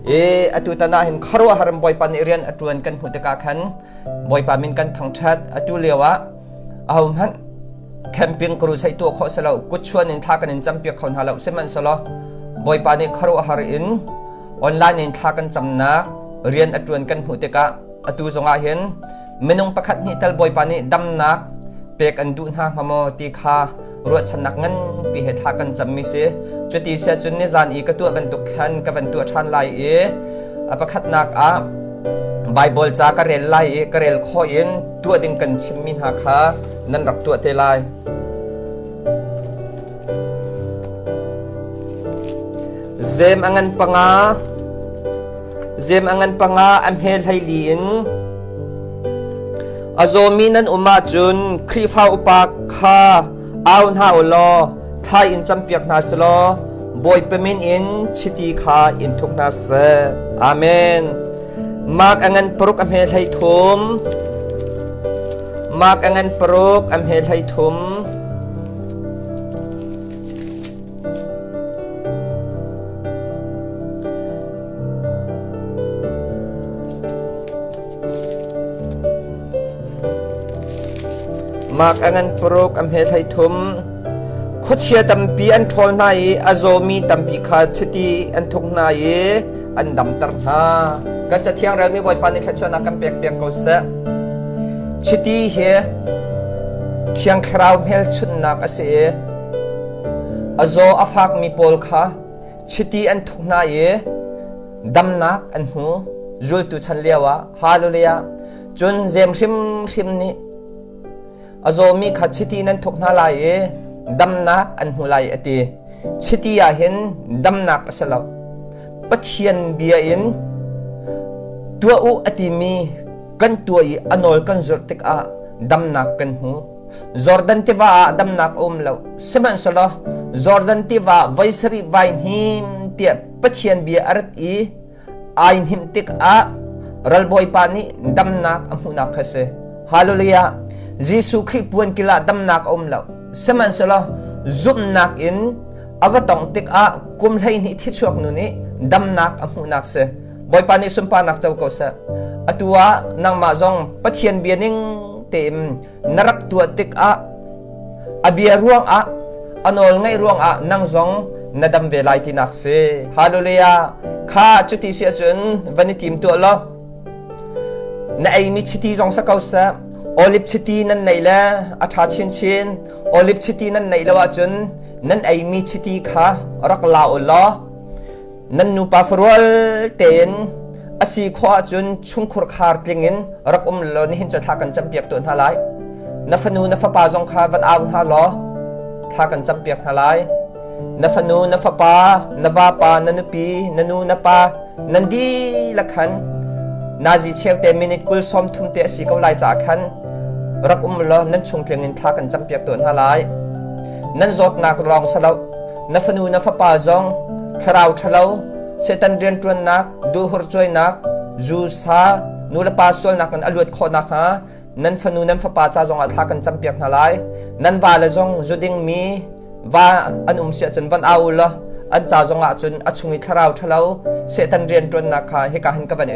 I atu tan ah hin khuaruahhar in Bawipa nih rian a ṭuan kan hmuh tikah khan Bawipa min kan thangṭhat. Atu lio ah ahohmanh camping crusade tuah khawh si lo kutchuan in thla kan in campiak kho hna lo sihmanhsehlaw Bawipa nih khuaruahhar in online in thla kan camnak rian a ṭuan kan hmuh tikah atu zongah hin minung pakhat hnih tal Bawipa nih damnak pek an duh hna hnga maw ti kha ruahchannak nganpi he thla kan cammi si cuti sia cun nizan i ka tuah bantuk khan ka van tuah ṭhan lai i a pakhatnak ah Baibal ca ka rel lai i ka rel khawh in tuah ding kan chimmi hna kha nan rak tuah te lai. Zem a ngan panga Zem a ngan panga a hme hleili in a zawmi nan um ahcun Khrihfa upa kha au hna u law thla in campiak hna selaw Bawipa min in chiti kha in thuk hna seh. Amen. Mark a ngan paruk a hme hlei thum. Mark a ngan paruk a hme hlei thum. Mark a ngan paruk a hme hlei thum. Khuachia tampi an ṭhawl hna i a zawmi tampi kha chiti an thuk hna i an damter hna. Kan Cathiang relmi Bawipa nih thluachuahnak kan pek piak ko seh. Chiti hi Thiang Thlarau hmelchunhnak a si i a zaw a fakmi pawl kha chiti an thuk hna i damnak an hmu. Zultu chan lioah Hallelujah! Cun zem hrimhrim nih A zawmi kha chiti nan thuk hna lai i damnak an hmu lai a ti. Chiti ah hin damnak a si lo. Pathian bia in tuah u a timi kan tuah i a nawl kan zulh tikah damnak kan hmu. Jordan tiva ah damnak a um lo. Sihmanhsehlaw Jordan tiva voi sarih vai hnim tiah Pathian bia a rat i ai hnimh tikah ralbawipa nih damnak a hmuhnak kha si. Hallelujah! Jesuh Khrih puan kil ah damnak a um lo. Sihmanhsehlaw zumhnak in a va tong tikah kum 12 thichuak nu nih damnak a hmuhnak si. Bawipa nih sunparnak co ko seh. Atu ah nangmah zong Pathian bia ning tein na rak tuah tikah a bia ruangah a nawl ngaih ruangah nang zong na dam ve lai tinak si. Hallelujah! Kha cuti si ahcun van i tim tuah law na eimi chiti zong sa ko seh. Olive chiti nan neih le a ṭha chinchin. Olive chiti nan neih lo ahcun nan eimi chiti kha rak la u law Nan nupa farual tein a si khawh ahcun chungkhur khar tling in rak um law nihin cu thla kan campiak tuah hna lai. Na fanu na fapa zong kha van au hna law thla kan campiak hna lai. Na fanu na fapa na vapa na nupi na nu na pa nan dihlak khan nazi cheu te minute 20 sawm thum te a si ko lai caah khan rak um law nan chung tling in thla kan campiak tuah hna lai. Nan zawtnak lawng si lo na fanu na fapa zong thlarau ṭhalo Satan rianṭuannak duhhur cuainak zu sa nulepa sualnak in a luat khawh nakhnga nan fanu nan fapa ca zongah thla kan campiak hna lai nan vale zong zu dingmi va an um si ahcun van au u law an ca zongah cun a chung i thlarau ṭhalo Satan rianṭuannak kha hika hin ka van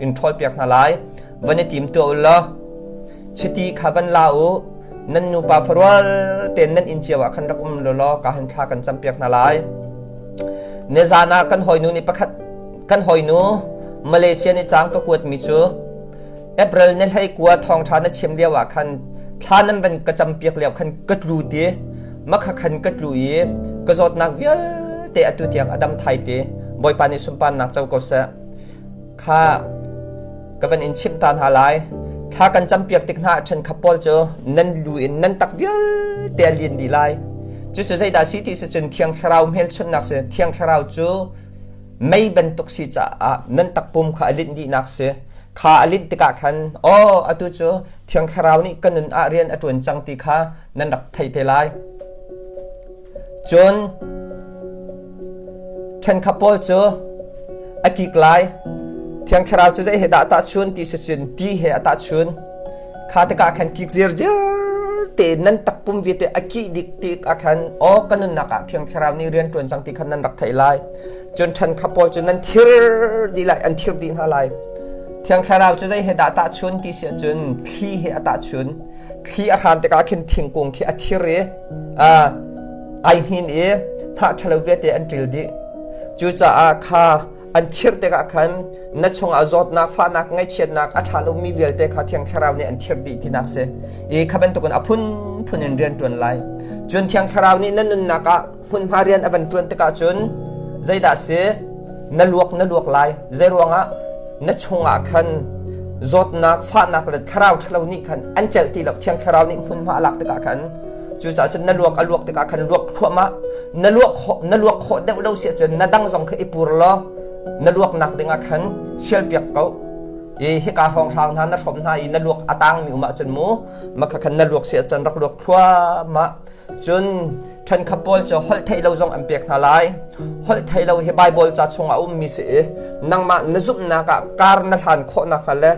in ṭhawlpiak hna lai van i tim tuah u law chiti kha van la u nan nupa farual tein nan inn cio ah khan rak um law ka hin thla kan campiak hna lai nizan ah kan hawinu nih pakhat kan hawinu Malaysia ni cang ka kuat mi cu April ni hlei kua thawngtha na chim lio ah khan thla nan van ka campiak lio khan ka tlu ti makha khan ka tlu i ka zawtnak vialte atu tiang a dam thai ti Bawipa nih sunparnak co ko seh Kha ka van in chimh ta hna lai. Thla kan campiak tik hna ah ṭhenkhat pawl cu nan lu in nan tak vialte a lin dih lai. Cucu zeidah si ti si cun Thiang Thlarau hmelchunhnak si. Thiang Thlarau cu mei bantuk si caah nan takpum kha a linh dihnak si. Kha a linh tikah khan, aw atu cu Thiang Thlarau nih ka nun ah rian a ṭuan cang ti kha nan rak theih te lai. Cun ṭhenkhat pawl cu a kik lai. Thiang Thlarau cu zei he dah a tahchun ti sicun ti he a tahchun. Kha tikah khan kik zirziar tein nan takpum vialte a kih dik tik ah khan aw ka nunnak ah Thiang Thlarau nih rian ṭuan cang ti khan nan rak theih lai. Cun ṭhenkhat pawl cu nan thir dih lai, an thir dih hna lai. Thiang Thlarau cu zei he dah a tahchun ti si ahcun thli he a tahchun. Thli a hran tikah khin thingkung khi a thir i ai hnin i hnah ṭhalo vialte an ṭil dih. Cucaah kha an thir tikah khan na chungah zawtnak, fahnak, ngaihchiatnak a ṭha lomi vialte kha Thiang Thlarau nih an thir dih tinak si. I kha bantukin a phunphun in rian ṭuan lai. Cun Thiang Thlarau nih na nunnak ah hmunhma rian a van ṭuan tikah cun zeidah si? Na luak na luak lai. Zei ruangah na chungah khan Zawtnak, fahnak le thlarau ṭhalo nih khan an celh ti lo. Thiang Thlarau nih hmunhma a lak tikah khan cucaah cun na luak a luak tikah khan luak thluahmah na luak khawh na luak khawh deuh lo si ahcun na dang zong kha i pur law na luaknak dingah khan sialpiak ko. I hika hrawnghrang hna na hrawm hna i na luak a tangmi um ahcun mu makha khan na luak si ahcun rak luak thluahmah. Cun ṭhenkhat pawl cu holh theih lo zong an pek hna lai. Holh theih lo hi Baibal ca chungah a ummi si i nangmah na zumhnak ah kar na hlan khawh nakhnga le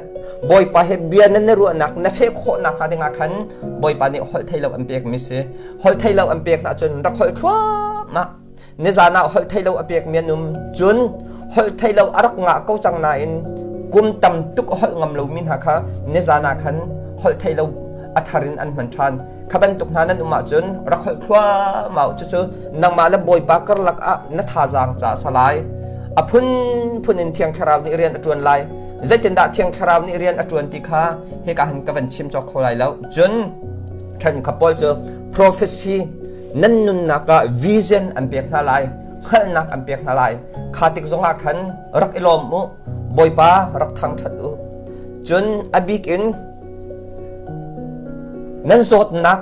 Bawipa he bia na na ruahnak na feh khawh nakhnga dingah khan Bawipa nih holh theih lo an pekmi si. Holh theih lo an pek ahcun rak holh thluahmah. Nizan ah holh theih lo a pekmi an um. Cun holh theih lo a rak ngah ko cang nain kum tam tuk a holh ngam lomi hna kha nizan ah khan holh theih lo a thar in an hman ṭhan. Kha bantuk hna nan um ahcun rak holh thluahmah u. Cucu nangmah le Bawipa karlak ah na thazaang ca a si lai. A phunphun in Thiang Thlarau nih rian a ṭuan lai. Zeitindah Thiang Thlarau nih rian a ṭuan ti kha hika hin ka van chim cawk kho lai lo. Cun ṭhenkhat pawl cu prophecy nan nunnak ah vision an pek hna lai hngalhnak an pek hna lai kha tik zongah khan rak i lawm u bawipa rak thangṭhat u cun a bik in nan zawtnak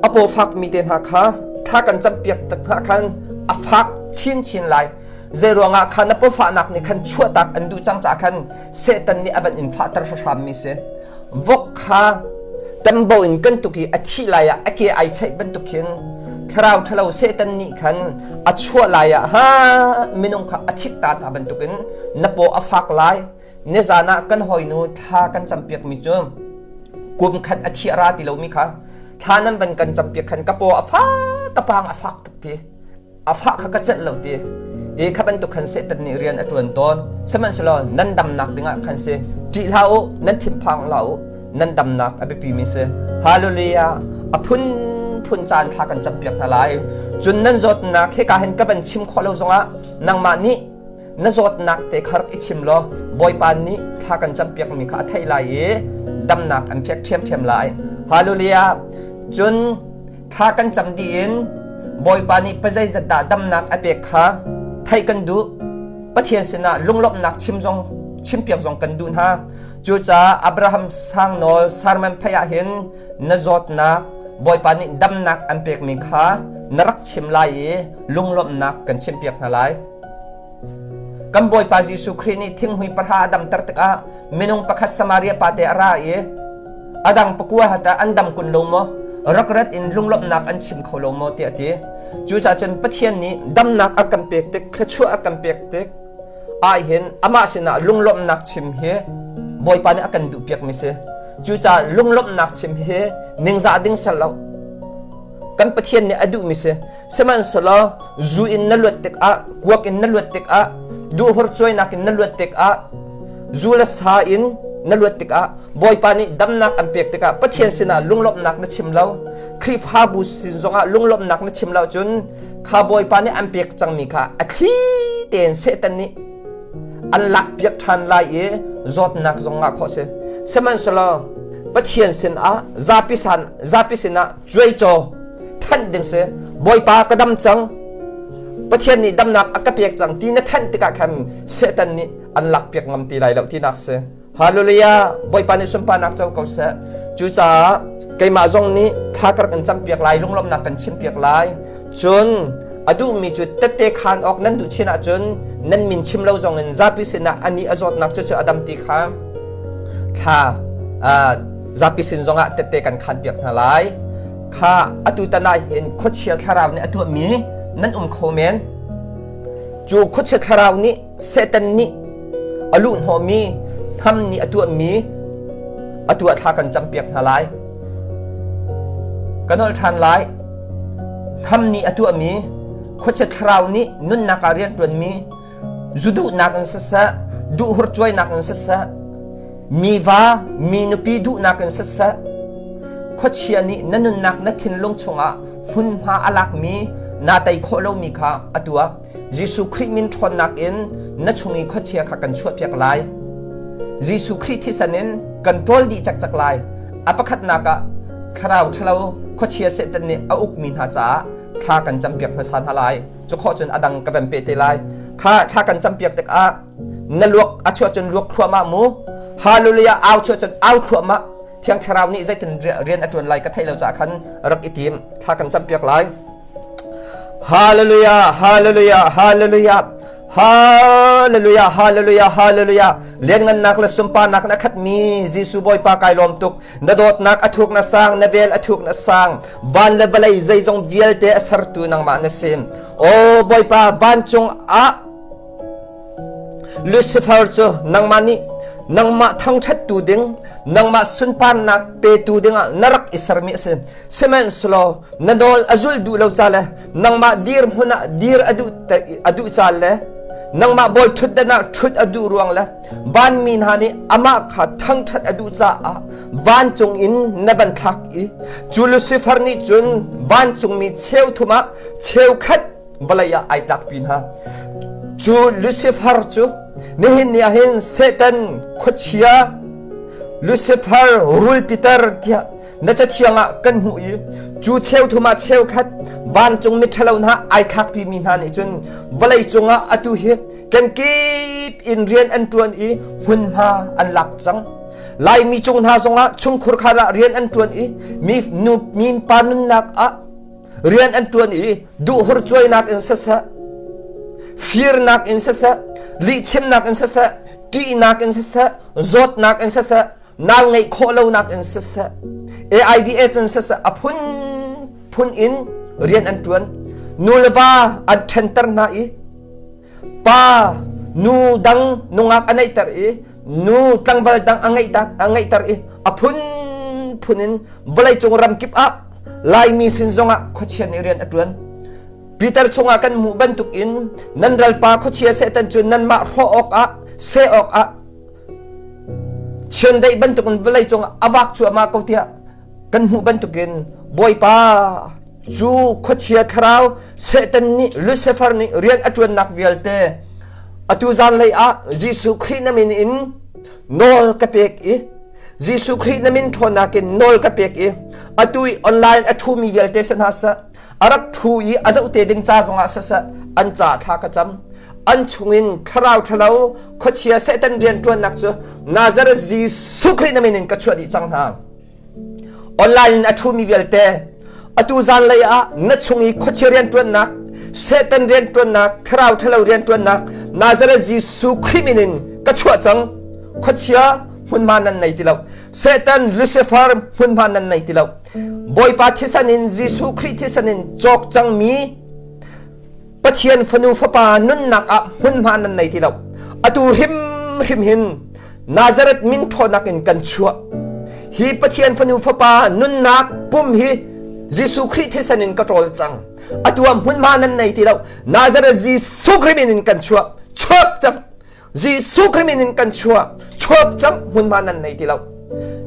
a paw fakmi te hna kha thla kan campiak tik hna khan a fak chinchin lai zei ruangah kha na pawfahnak nih khan chuahtak an duh cang caah khan Satan nih a van in fahter hrammi si. Vok kha tembo in kan tuk i a thih lai ah a ke ai cheih bantuk hin thlarau ṭhalo Satan nih khan a chuah lai ah ha minung kha a thik ta hna bantukin na paw a fak lai. Nizan ah kan hawinu thla kan campiakmi cu kum khat a thiah ra ti lomi kha thla nan van kan campiak khan ka paw a fak ka pang a fak tuk ti. A fah kha ka celh lo ti. I kha bantuk khan Satan nih rian a ṭuan tawn. Sihmanhsehlaw nan damnak dingah khan si ṭih hlah u, nan thinphang hlah u, nan damnak a biapimi si. Hallelujah! A phunphun caan thla kan campiak hna lai. Cun nan zawtnak hika hin ka van chim khawh lo zongah nangmah nih na zawtnak te kha rak i chim law Bawipa nih thla kan campiakmi kha a theih lai i damnak an pek ṭhiamṭhiam lai. Hallelujah! Cun Thla kan cam dih in Bawipa nih pazeizat dah damnak a pek kha theih kan duh. Pathian sinah lunglawmhnak chim zong chimpiak zong kan duh hna. Cucaah Abraham sangnawl Sarman phei ah hin na zawtnak Bawipa nih damnak an pekmi kha na rak chim lai i lunglawmhnak kan chimpiak hna lai. Kan Bawipa Jesuh Khrih nih thinghmui pahra a damter tikah minung pakhat Samaria pa te a ra i a dang pakua hata an dam kun lo maw? Rak rat in lunglawmhnak an chim kho lo maw tiah a ti. Cucaah cun Pathian nih damnak a kan pek tik, thluachuah a kan pek tik ah hin amah sinah lunglawmhnak chim hi Bawipa nih a kan duhpiakmi si. Cucaah lunglawmhnak chim hi ningzah ding ser lo. Kan Pathian nih a duhmi si. Sihmanhsehlaw zu in na luat tikah, kuak in na luat tikah, duhhur cuainak in na luat tikah, zu le sa in na luat tikah, Bawipa nih damnak an pek tikah Pathian sinah lunglawmhnak na chim lo, Khrihfabu sin zongah lunglawmhnak na chim lo cun kha Bawipa nih an pek cangmi kha a thli tein Satan nih an lakpiak ṭhan lai i zawtnak zong ngah khawh si. Sihmanhsehlaw Pathian sinah zapi san zapi sinah cuaicaw thanh ding si Bawipa ka dam cang Pathian nih damnak a ka pek cang ti na thanh tikah khan Satan nih an lakpiak ngam ti lai lo tinak si. Hallelujah! Bawipa nih sunparnak co ko seh. Cucaah keimah zong nih thla ka rak in campiak lai, lunglawmhnak kan chimpiak lai. Cun a duhmi cu tette khaan awk nan duh chin ahcun nan min chim lo zong in zapi sinah anih a zawtnak cucu a dam ti kha thla zapi sin zongah tette kan khaanpiak hna lai. Kha atu tan ah hin khuachia thlarau nih a tuahmi nan um kho men. Cu khuachia thlarau nih Satan nih a luhhnawhmi hnam nih a tuahmi atu ah thla kan campiak hna lai. Ka nolh ṭhan lai. Hnam nih a tuahmi khuachia thlarau nih nunnak ah rianṭuanmi zu duhnak in siseh, duhhur cuainak in siseh, mi va, mi nupi duhnak in siseh, khuachia nih na nunnak na thinlung chungah hmunhma a lakmi naa tei khawh lomi kha a tuah. Jesuh Khrih min ṭhawnnak in na chung i khuachia kha kan chuahpiak lai. Jesuh Khrih thisen in kan ṭawl dih cakcak lai. A pakhatnak ah thlarau ṭhalo khuachia Satan nih a ukmi hna caah thla kan campiak hmasa hna lai. Cu khawh cun a dang ka van pe te lai. Kha thla kan campiak tikah na luak a chuah cun luak thluahmah mu. Hallelujah au chuah cun au thluahmah. Thiang Thlarau nih zeitin rian a ṭuan lai ka theih lo caah khan rak i tim. Thla kan campiak lai. Hallelujah, hallelujah, hallelujah. Hallelujah, hallelujah, hallelujah. Lianngannak le sunparnak in a khatmi Jesuh Bawipa kai lawm tuk. Na dawtnak a thuk na sang, na vel a thuk na sang. Van le vawlei zeizong vialte a sertu nangmah na si. Aw Bawipa, vancung ah Lucifer cu nangmah nih nangmah thangṭhattu ding, nangmah sunparnak petu dingah na rak i sermi a si. Sihmanhsehlaw na nawl a zulh duh lo ca le nangmah dirhmun ah dir a duh a duh ca le nangmah bawi ṭhutdan ah ṭhut a duh ruang le vanmi hna nih amah kha thangṭhat a duh caah vancung in na van thlak i cu Lucifer nih cun vancungmi cheu thum ah cheukhat vawlei ah ai tlakpi hna. Cu Lucifer cu nihin ni ah hin Satan khuachia Lucifer rul piter tiah na cathiang ah kan hmuh i cu cheuthum ah cheukhat vancung miṭhalo hna ai thlakpi mi hna nih cun vawlei cungah atu hi kenkip in rian an ṭuan i hmunhma an lak cang. Laimi cung hna zongah chungkhur khar ah rian an ṭuan i mi nu mi pa nunnak ah rian an ṭuan i duhhur cuainak in siseh firnak in siseh lihchimnak in siseh ṭihnak in siseh zawtnak in siseh nau ngeih khawh lonak in siseh AIDS in siseh a phun phun in rian an ṭuan nu le va an ṭhenter hna i pa nu dang nungak a neihter i nu tlangval dang a ngeihter a ngeihter i a phun phun in vawleicung ramkip ah Laimi sin zongah khuachia nih rian a ṭuan Peter chungah kan hmuh bantuk in nan ralpa khuachia Satan cu nanmah hrawh awkah seh awkah chiandeih bantukin vawlei cungah a vak cuahmah ko tiah kan hmuh bantukin Bawipa cu khuachia thlarau Satan nih Lucifer nih rian a ṭuannak vialte atu zanlei ah Jesuh Khrih na min in nawl ka pek i Jesuh Khrih na min ṭhawnnak in nawl ka pek i atu i online a ṭhumi vialte si hna seh a rak ṭhu i a zoh te ding ca zongah siseh an ca thla ka cam an chungin thlarau ṭhalo khuachia Satan rianṭuannak cu Nazareth Jesuh Khrih na min in ka chuah dih cang hna online in a ṭhumi vialte atu zanlei ah na chung i khuachia rianṭuannak Satan rianṭuannak thlarau ṭhalo rianṭuannak Nazareth Jesuh Khrih min in ka chuah cang khuachia hmunhma nan nei ti lo Satan Lucifer hmunhma nan nei ti lo Bawipa thisen in Jesuh Khrih thisen in cawk cangmi Pathian fanu fapa nunnak ah hmunhma nan nei ti lo. Atu hrimhrim hin Nazareth min ṭhawnnak in kan chuah. Hi Pathian fanu fapa nunnak pum hi Jesuh Khrih thisen in ka ṭawl cang. Atu ah hmunhma nan nei ti lo. Nazareth Jesuh Khrih min in kan chuah. Chuak cang. Jesuh Khrih min in kan chuah. Chuak cang hmunhma nan nei ti lo.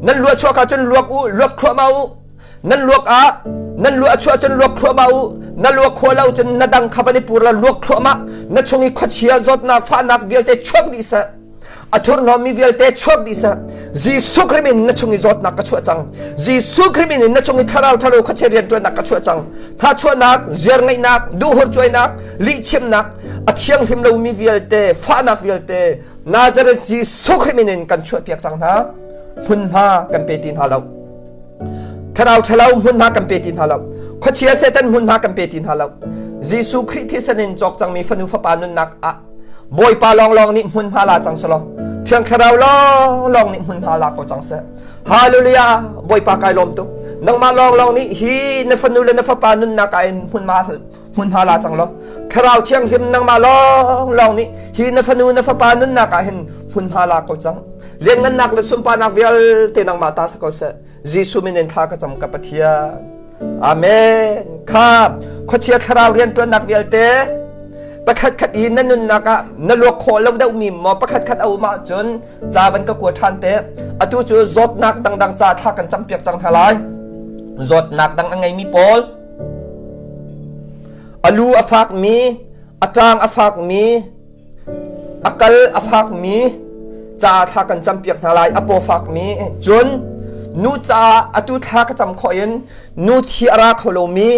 Nan luah chuak ahcun luak u, luak thluahmah u. Nan luak ah nan luah chuah cun luak thluahmah u. Na luak khawh lo cun na dang kha van i pur la luak thluahmah. Na chung i khuachia zawtnak fahnak vialte chuak dih seh. A thurhnawmmi vialte chuak dih seh. Jesuh Khrih min na chung i zawtnak ka chuah cang. Jesuh Khrih min in na chung i thlarau ṭhalo khuachia rianṭuannak ka chuah cang. Thachuahnak, ziarngeihnak, duhhur cuainak, lihchimnak, a thianghlim lomi vialte, fahnak vialte Nazareth Jesuh Khrih min in kan chuahpiak cang hna. Hmunhma kan pe ti hna lo. Thlarau ṭhalo hmunhma kan pe ti hna lo. Khuachia Satan hmunhma kan pe ti hna lo. Jesuh Khrih thisen in cawk cangmi fanu fapa nunnak ah Bawipa lawnglawng nih hmunhma la cang selaw Thiang Thlarau lawnglawng nih hmunhma la ko cang seh. Hallelujah! Bawipa kai lawm tuk. Nangmah lawnglawng nih hi na fanu le na fapa nunnak ah in hmunhma hmunhma la cang law Thlarau Thianghlim nangmah lawnglawng nih hi na fanu na fapa nunnak ah hin hmunhma la ko cang. Lianngannak le sunparnak vialte nangmah ta si ko seh. Jesuh min in thla ka cam ka Pathian. Amen. Kha khuachia thlarau rianṭuannak vialte pakhat khat i na nunnak ah na luak khawh lo deuhmi maw pakhat khat a um ahcun ca van ka kua ṭhan te. Atu cu zawtnak dangdang ca thla kan campiak cang hna lai. Zawtnak dang a ngeimi pawl a lu a fakmi, a ṭang a fakmi, a kal a fakmi caah thla kan campiak hna lai a paw fakmi cun nu caah atu thla ka cam khawh in nu thi a ra kho lomi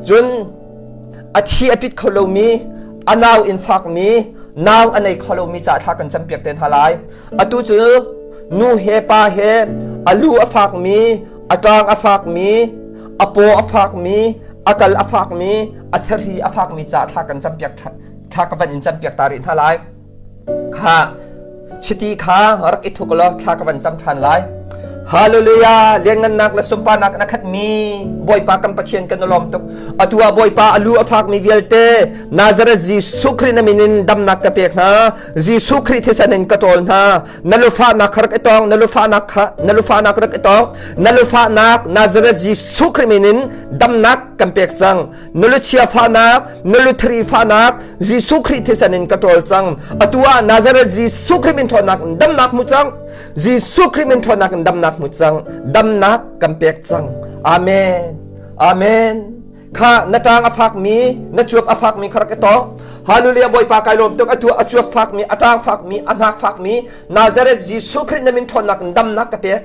cun a thi a pit kho lomi. A nau in fakmi, nau a nei kho lomi caah thla kan campiak te hna lai. Atu cu nu he pa he a lu a fakmi, a ṭang a fakmi, a paw a fakmi, a kal a fakmi, a thari a fakmi caah thla kan campiak thla ka van in campiak ta rih hna lai. Kha chiti kha rak i thuk law thla ka van cam ṭhan lai. Hallelujah! Lianngannak le sunparnak in a khatmi Bawipa kan Pathian kan i lawm tuk. Atu ah Bawipa a lu a fakmi vialte Nazareth Jesuh Khrih na min in damnak ka pek hna. Jesuh Khrih thisen in ka ṭawl hna. Na lufahnak kha rak i tawng, na lufahnak kha na lufahnak rak i tawng. Na lufahnak Nazareth Jesuh Khrih min in damnak kan pek cang. Na luchia fahnak, na luthri fahnak, Jesuh Khrih thisen in ka ṭawl cang. Atu ah Nazareth Jesuh Khrih min ṭhawnnak in damnak hmu cang. Jesuh Khrih min ṭhawnnak in damnak hmu cang. Damnak kan pek cang. Amen. Amen. Kha na ṭang a fakmi, na cuap a fakmi kha rak i tawng. Hallelujah Bawipa kai lawm tuk. Atu a cuap fakmi, a ṭang fakmi, a hnak fakmi Nazareth Jesuh Khrih na min ṭhawnnak in damnak ka pek.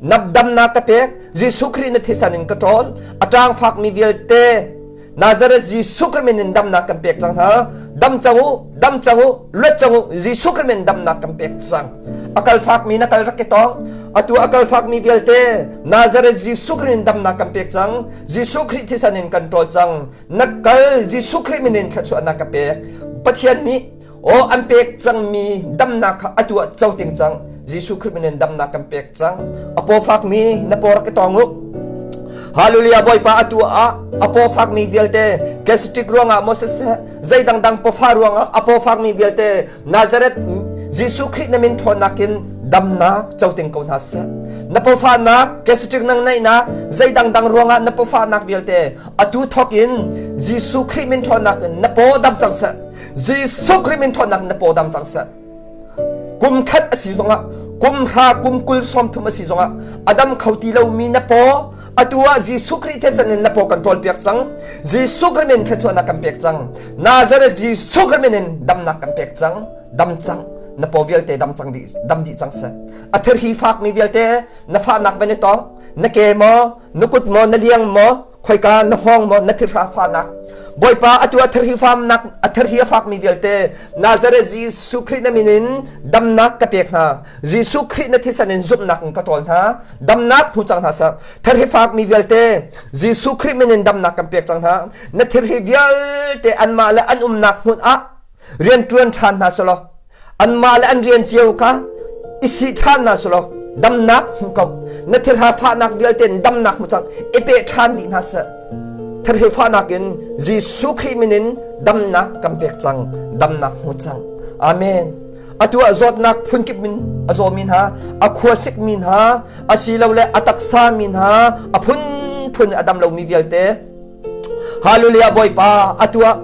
Na damnak ka pek. Jesuh Khrih na thisen in ka ṭawl. A ṭang fakmi vialte Nazareth Jesuh Khrih min in damnak kan pek cang hna. Dam cang u, dam cang u, luat cang u. Jesuh Khrih min damnak kan pek cang. A kal fakmi na kal rak i tawng. Atu a kal fakmi vialte Nazareth Jesuh Khrih min damnak kan pek cang. Jesuh Khrih thisen in kan ṭawl cang. Na kal Jesuh Khrih min in thluachuahnak ka pek. Pathian nih Aw an pek cangmi damnak kha atu ah co ting cang. Jesuh Khrih min in damnak kan pek cang. A paw fakmi na paw rak i tawng u. Hallelujah Bawipa atu ah a paw fakmi vialte gastric ruangah maw siseh zei dangdang pawfa ruangah a paw fakmi vialte Nazareth Jesuh Khrih na min ṭhawnnak in damnak co ting ko hna seh. Na pawfahnak gastric nang neihnak zei dangdang ruangah na pawfahnak vialte atu thawk in Jesuh Khrih min ṭhawnnak in na paw dam cang seh. Jesuh Khrih min ṭhawnnak na paw dam cang seh. Kum khat a si zongah, kum hra, kum 20 30 a si zongah, a dam kho ti lomi na paw, atu ah Jesuh Khrih thisen in na paw kan ṭawlpiak cang. Jesuh Khrih min thluachuahnak kan pek cang. Nazareth Jesuh Khrih min in damnak kan pek cang. Dam cang. Na paw vialte dam cang dih, dam dih cang seh. A thirhi fakmi vialte na fahnak van i tawng. Na ke maw, na kut maw, na liang maw, khoika na hngawng maw na thihra fahnak Bawipa atu a thirhi famnak a thirhi a fakmi vialte Nazareth Jesuh Khrih na min in damnak ka pek hna Jesuh Khrih na thisen in zumhnak in ka ṭawl hna damnak hmu cang hna seh thirhi fakmi vialte Jesuh Khrih min in damnak kan pek cang hna na thirhi vialte anmah le an umnak hmun ah rian ṭuan ṭhan hna selaw anmah le an rian cio kha i sih ṭhan hna selaw damnak hmu ko na thilha fahnak vialte in damnak hmu cang i pe ṭhan dih hna seh thilhi fahnak in Jesuh Khrih min in damnak kan pek cang damnak hmu cang amen atu ah zawtnak phunkip min a zawmi hna a khuasik mi hna asilole a taksa mi hna a phunphun a dam lomi vialte Hallelujah Bawipa atu ah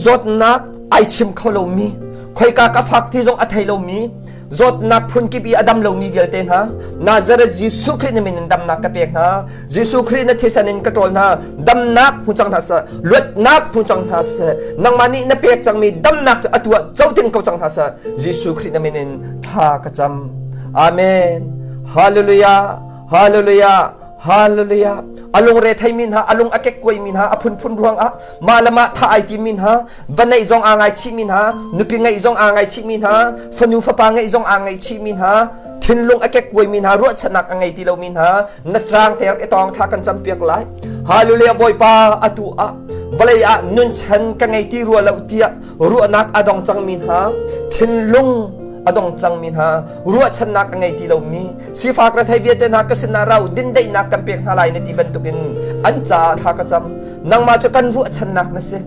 zawtnak ai chim kho lomi khoika ka fak ti zong a thei lomi zawtnak phunkip i a dam lomi vialte hna Nazareth Jesuh Khrih na min in damnak ka pek hna Jesuh Khrih na thisen in ka ṭawl hna damnak hmu cang hna seh luatnak hmu cang hna seh nangmah nih na pek cangmi damnak cu atu ah cotin ko cang hna seh Jesuh Khrih na min in thla ka cam Amen Hallelujah Hallelujah Hallelujah. A lungre theimi hna, a lung a kekkuaimi hna, a phunphun ruangah mah le mah tha ai timi hna, va neih zong aa ngaichihmi hna, nupi ngeih zong aa ngaichihmi hna, fanu fapa ngeih zong aa ngaihchihmi hna, thinlung a kekkuaimi hna, ruahchannak a ngei ti lomi hna, na tlang te rak i tawng thla kan campiak lai. Hallelujah Bawipa atu ah vawlei ah nunchan ka ngei ti rua lo tiah ruahnak a dong cangmi hna, thinlung a dong cangmi hna, ruahchannak a ngei ti lomi, Sifak rethei vialte hna ka sinah rau dindaihnak kan pek hna lai na ti bantukin an caah thla ka cam. Nangmah cu kan ruahchannak na si.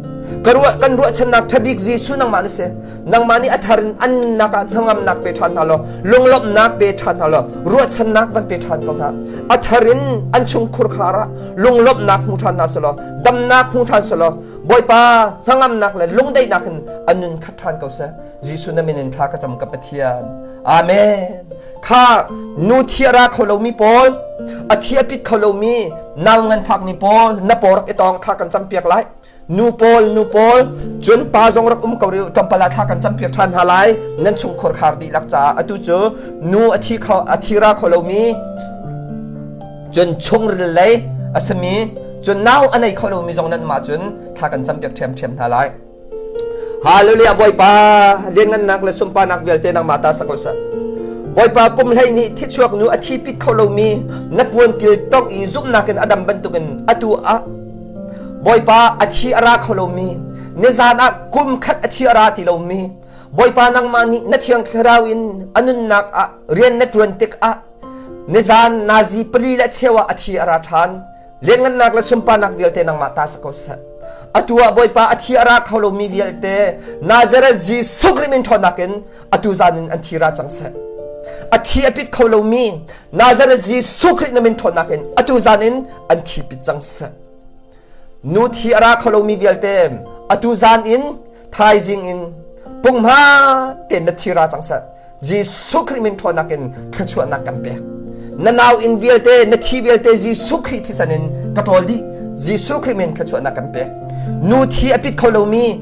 Ka ruah kan ruahchannak ṭhabik Jesuh nangmah na si. Nangmah nih a thar in an nunnak ah hnangamnak pe ṭhan hna law, lunglawmhnak pe ṭhan hna law, ruahchannak van pe ṭhan ko hna. A thar in an chungkhur khar ah lunglawmhnak hmu ṭhan hna selaw, damnak hmu ṭhan selaw, Bawipa hnangamnak le lungdaihnak in an nun khat ṭhan ko seh. Jesuh na min in thla ka cam ka Pathian. Amen. Kha nu thi a ra kho lomi pawl, a thi a pit kho lomi nau nganfakmi pawl na paw rak i tawng thla kan campiak lai. Nu pawl, nu pawl, cun pa zong rak um ko rih tlawmpal ah thla kan campiak ṭhan hna lai. Nan chungkhur khar dihlak caah atu cu nu a thi kho a thi ra kho lomi cun chungril lei a simi cun nau a nei kho lomi zong nan mah cun thla kan campiak ṭhiamṭhiam hna lai. Hallelujah Bawipa lianngannak le sunparnak vialte nangmah ta sak seh. Bawipa kum hlei nih thichuak nu a thi pit kho lomi na puan kil tong i zumhnak in a dam bantukin atu ah Bawipa a thi a ra kho lomi nizan ah kum khat a thi a ra ti lomi Bawipa nangmah nih na thiang thlarau in a nunnak ah rian na ṭuan tikah nizan nazi pali le cheu ah a thi a ra ṭhan. Lianngannak le sunparnak vialte nangmah ta si ko seh. Atu ah Bawipa a thi a ra kho lomi vialte Nazareth Jesuh Khrih min ṭhawnnak in atu zan in an thi ra cang seh. A thi a pit kho lomi Nazareth Jesuh Khrih na min ṭhawnnak in atu zan in an thi pit cang seh. Nu thi a ra kho lomi vialte atu zan in thaizing in punghma tein na thi ra cang seh. Jesuh Khrih min ṭhawnnak in thluachuahnak kan pek. Na nau inn vialte, na thi vialte Jesuh Khrih thisen in ka ṭawl dih. Jesuh Khrih min thluachuahnak kan pek. Nu thi a pit kho lomi,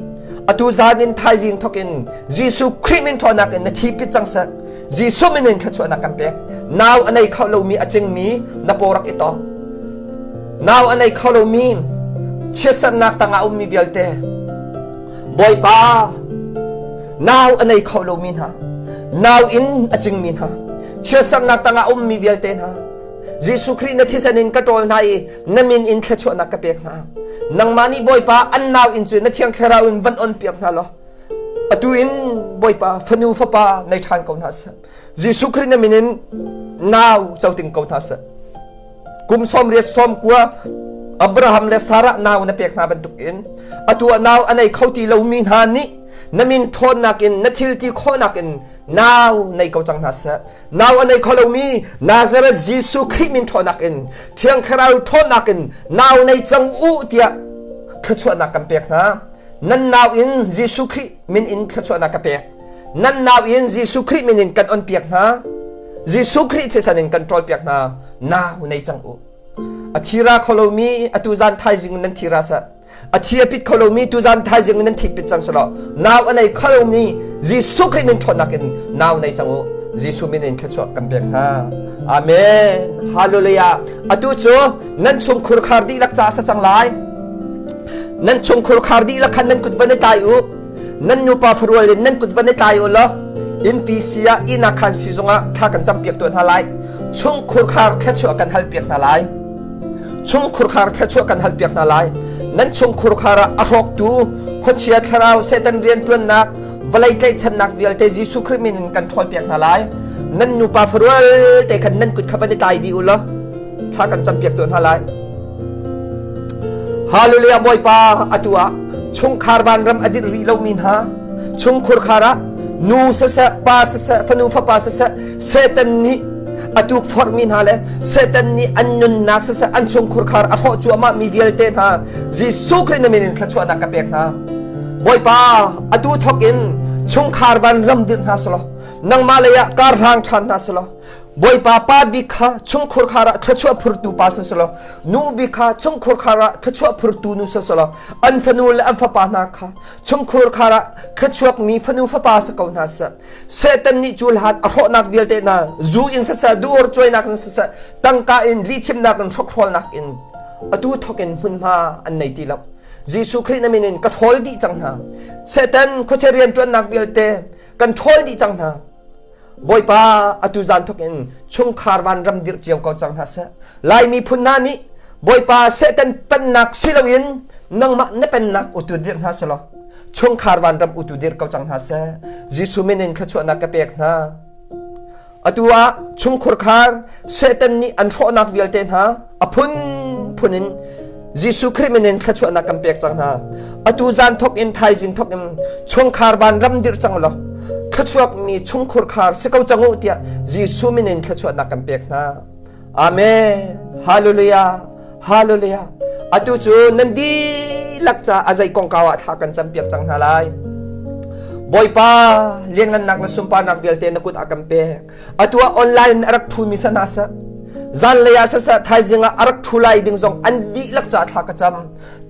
atu zan in thaizing thawk in Jesuh Khrih min ṭhawnnak in na thi pit cang seh. Jesuh min in thluachuahnak kan pek. Nau a nei kho lomi a cingmi na paw rak i tawng. Nau a nei kho lomi chiatsernak tangah ummi vialte Bawipa nau a nei kho lomi hna nau in a cingmi hna chiatsernak tangah ummi vialte hna Jesuh Khrih na thisen in ka ṭawl hna i na min in thluachuahnak ka pek hna nangmah nih Bawipa an nau in cu na thiang thlarau in van on piak hna law atu in Bawipa fanu fapa nei ṭhan ko hna seh Jesuh Khrih na min in nau coting ko hna seh Kum 80 90 Abraham le Sarah nau na pek hna bantukin atu ah nau a nei kho ti lomi hna nih na min ṭhawnnak in na thil ti khawhnak in nau nei ko cang hna seh. Nau a nei kho lomi Nazareth Jesuh Khrih min ṭhawnnak in Thiang Thlarau ṭhawnnak in nau nei cang u tiah thluachuahnak kan pek hna. Nan nau in Jesuh Khrih min in thluachuahnak ka pek. Nan nau in Jesuh Khrih min in kan onpiak hna. Jesuh Khrih thisen in kan ṭawlpiak hna. Nau nei cang u. A thira kho lomi atu zan thaizing nan thira seh. A thi a pit kho lomi tuzan thaizing nan thi pit cang selaw nau a nei kho lomi Jesuh Khrih min ṭhawnnak in nau nei cang u. Jesuh min in thluachuah kan pek hna. Amen. Hallelujah. Atu cu nan chungkhur khar dihlak ca sa cang lai. Nan chungkhur khar dihlak khan nan kut van i tlai u. Nan nupa farual in nan kut van i tlai u law innpi si ah ihnak khaan si zongah thla kan campiak tuah hna lai. Chungkhur khar thluachuah kan halpiak hna lai. Chungkhur khar thluachuah kan halpiak hna lai. Nan chungkhur khar ah a hrawktu khuachia thlarau Satan rianṭuannak vawlei tlaihchannak vialte Jesuh Khrih min in kan ṭhawlpiak hna lai. Nan nupa farual te khan nan kut kha van i tlai dih u law thla kan campiak tuah hna lai. Hallelujah Bawipa atu ah chungkhar vanram a dirh rih lomi hna chungkhur khar ah nu siseh pa siseh fanu fapa siseh Satan nih a tukforhmi hna le Satan nih an nunnak siseh an chungkhur khar a hrawh cuahmah mi vialte hna Jesuh Khrih na min in thluachuahnak ka pek hna Bawipa atu thawk in chungkhar vanram dirh hna selaw nangmah lei ah kar hlang ṭhan hna selaw Bawipa pa bik kha chungkhur khar ah thluachuah phurtu pa si selaw nu bik kha chungkhur khar ah thluachuah phurtu nu si selaw an fanu le an fapa hna kha chungkhur khar ah thluachuakmi fanu fapa si ko hna seh Satan nih cu hlan a hrawhnak vialte hna zu in siseh duhur cuainak in siseh tangka in lihchimnak in hrokhrawlnak in atu thawk in hmunhma an nei ti lo Jesuh Khrih na min in ka ṭhawl dih cang hna Satan khuachia rianṭuannak vialte kan ṭhawl dih cang hna Bawipa atu zan thawk in chungkhar vanram dirh cio ko cang hna seh. Lai miphun hna nih Bawipa Satan pennak si loin nangmah na pennak utu dirh hna selaw chungkhar vanram utu dirh ko cang hna seh. Jesuh min in thluachuahnak ka pek hna. Atu ah chungkhur khar Satan nih an hrawhnak vialte hna a phunphun in Jesuh Khrih min in thluachuahnak kan pek cang hna. Atu zan thawk in thaizing thawk in chungkhar vanram dirh cang law thluachuakmi chungkhur khar si ko cang u tiah Jesuh min in thluachuahnak kan pek hna. Amen. Hallelujah. Hallelujah. Atu cu nan dihlak ca a zei kongkau ah thla kan campiak cang hna lai. Bawipa lianngannak le sunparnak vialte na kut ah kan pek. Atu ah online a rak ṭhumi sa hna seh, zanlei ah siseh thaizing ah a rak ṭhu lai ding zong an dihlak ca thla ka cam.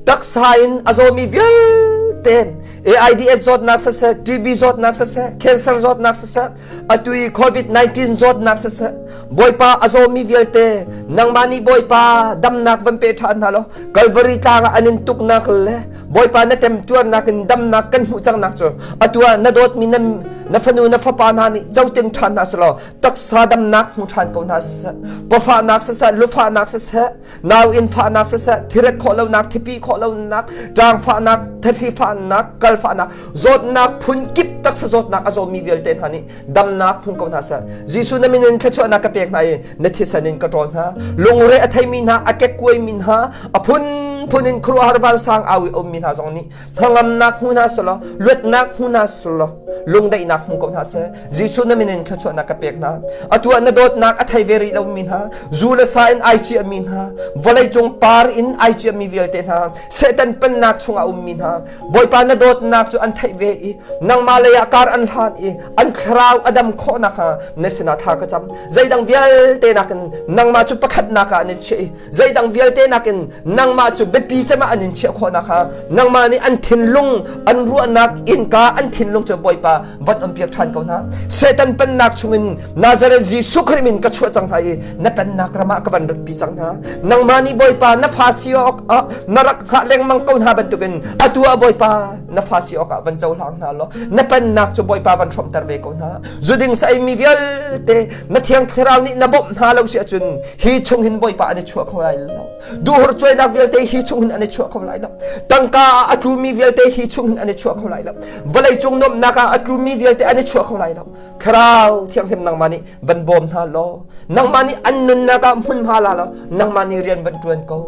Taksa in a zawmi vialte. vialte AIDS zawtnak siseh, TB zawtnak siseh, cancer zawtnak siseh, atu i COVID-19 zawtnak siseh, Bawipa a zawmi vialte nangmah nih Bawipa damnak van pe ṭhan hna law Calvary tlang ah an in tuknak le Bawipa na temtuarnak in damnak kan hmuh cangnak cu atu ah na dawtmi na, na fanu na fapa hna nih coting ṭhan hna selaw taksa damnak hmu ṭhan ko hna siseh, pawfahnak siseh, lufahnak siseh, nauinn fahnak siseh, thiret khawh lonak, thipi khawh lonak, ṭang fahnak, thahri fahnak, kal fahnak, zawtnak phun kip taksa zawtnak a zawmi vialte hna nih damnak hmu ko hna seh. Jesuh na min in thluachuahnak ka pek hna i na thisen in ka ṭawl hna. Lungre a theimi hna, a kekkuaimi hna, a phunphun in khuaruahhar vansang au i ummi hna zong nih hnangamnak hmu hna selaw, luatnak hmu hna selaw, lungdaihnak hmu ko hna seh. Jesuh na min in thluachuahnak ka pek hna. Atu ah na dawtnak a thei ve rih lomi hna, zu le sa in ai ciahmi hna, vawleicung par in ai ciahmi vialte hna, Satan pennak chungah ummi hna, Bawipa na dawtnak cu an theih ve i nangmah lei ah kar an hlan i an thlarau a dam khawh nakhnga na sinah thla ka cam. Zeidang vialte nakin nangmah cu pakhatnak ah an in chiah i zeidang vialte nakin nangmah cu biapi cem ah an in chiah khawh nakhnga nangmah nih an thinlung an ruahnak innka an thinlung cu Bawipa van on piak ṭhan ko hna. Satan pennak chungin Nazareth Jesuh Khrih min ka chuah cang hna i na pennak ram ah ka van ratpi cang hna. Nangmah nih Bawipa na fa si awk ah na rak hngah lengmang ko hna bantukin atu ah Bawipa na fa si awkah van cohlang hna law na pennak cu Bawipa van hrawmter ve ko hna. Zuding sa eimi vialte na thiang thlarau nih na bawmh hna lo si ahcun hi chung hin Bawipa an i chuah kho lai lo. Duhur cuainak vialte hi chung hin an i chuah kho lai lo. Tangka ah a tlumi vialte hi chung hin an i chuah kho lai lo. Vawleicung nuamhnak ah a tlumi vialte an i chuah kho lai lo. Thlarau Thianghlim nangmah nih van bawm hna law nangmah nih an nunnak ah hmunhma la law nangmah nih rian van ṭuan ko.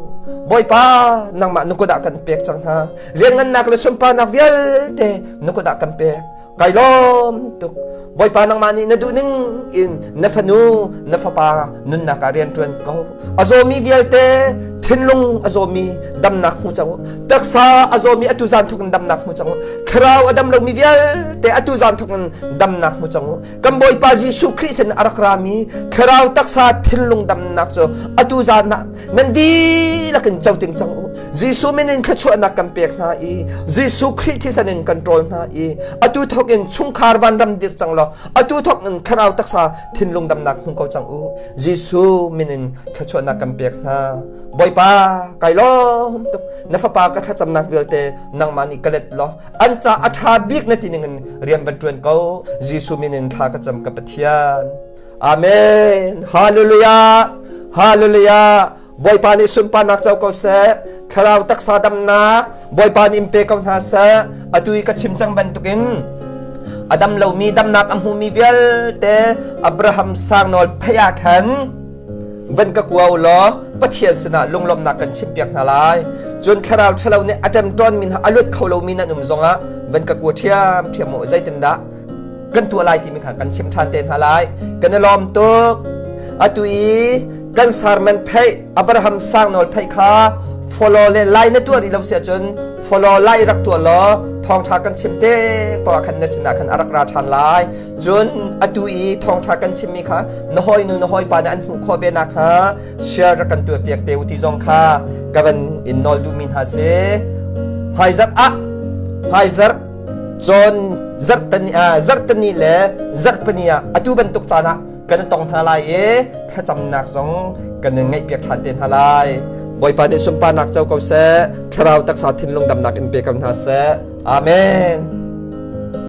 Bawipa nangmah na kut ah kan pek cang hna. Lianngannak le sunparnak vialte na kut ah kan pek. Kai lawm tuk. Bawipa nangmah nih na duh ning in na fanu na fapa nunnak ah rian ṭuan ko. A zawmi vialte thinlung a zawmi damnak hmu cang u. Taksa a zawmi atu zan thawk in damnak hmu cang u. Thlarau a dam lomi vialte atu zan thawk in damnak hmu cang u. Kan Bawipa Jesuh Khrih sin a rak rami thlarau taksa thinlung damnak cu atu zan ah nan dihlak in coting cang u. Jesuh min in thluachuahnak kan pek hna i Jesuh Khrih thisen in kan ṭawl hna i atu thawk in chungkhar vanram dirh cang law atu thawk in thlarau taksa thinlung damnak hmu ko cang u. Jesuh min in thluachuahnak kan pek hna. Bawipa, kai lawm tuk. Na fapa ka thlacamnak vialte nangmah nih ka let law an ca a ṭha bik na ti ning in rian van ṭuan ko. Jesuh min in thla ka cam ka Pathian. Amen. Hallelujah. Hallelujah. Bawipa nih sunparnak co ko seh. Thlarau taksa damnak Bawipa nih in pe ko hna seh. Atu i ka chim cang bantukin a dam lomi damnak a hmumi vialte Abraham sangnawl phei ah khan van ka kua u law Pathian sinah lunglawmhnak kan chimpiak hna lai. Cun thlarau ṭhalo nih a ṭemṭawnmi hna a luat kho lomi nan um zongah van ka kua ṭhiamṭhiam u. Zeitindah kan tuah lai timi kha kan chim ṭhan te hna lai. Kan i lawm tuk. Atu i kan sermon pheih Abraham sangnawl pheih kha follow le like na tuah rih lo si ahcun follow like rak tuah law thawngṭha kan chim te poah khan na sinah khan a rak ra ṭhan lai. Cun atu i thawngṭha kan chimmi kha na hawinu na hawipa nih an hmuh khawh ve nakhnga share rak kan tuahpiak te u ti zong kha ka van in nawl duhmi hna si. Hmaizarh ah hmaizarh cawn zarhtani zarhtani le zarhpini ah atu bantuk caan ah kan i tong hna lai i thlacamnak zong kan in ngaihpiak ṭhan te hna lai. Bawipa nih sunparnak co ko seh, thlarau taksa thinlung damnak in pe ko hna seh. Amen.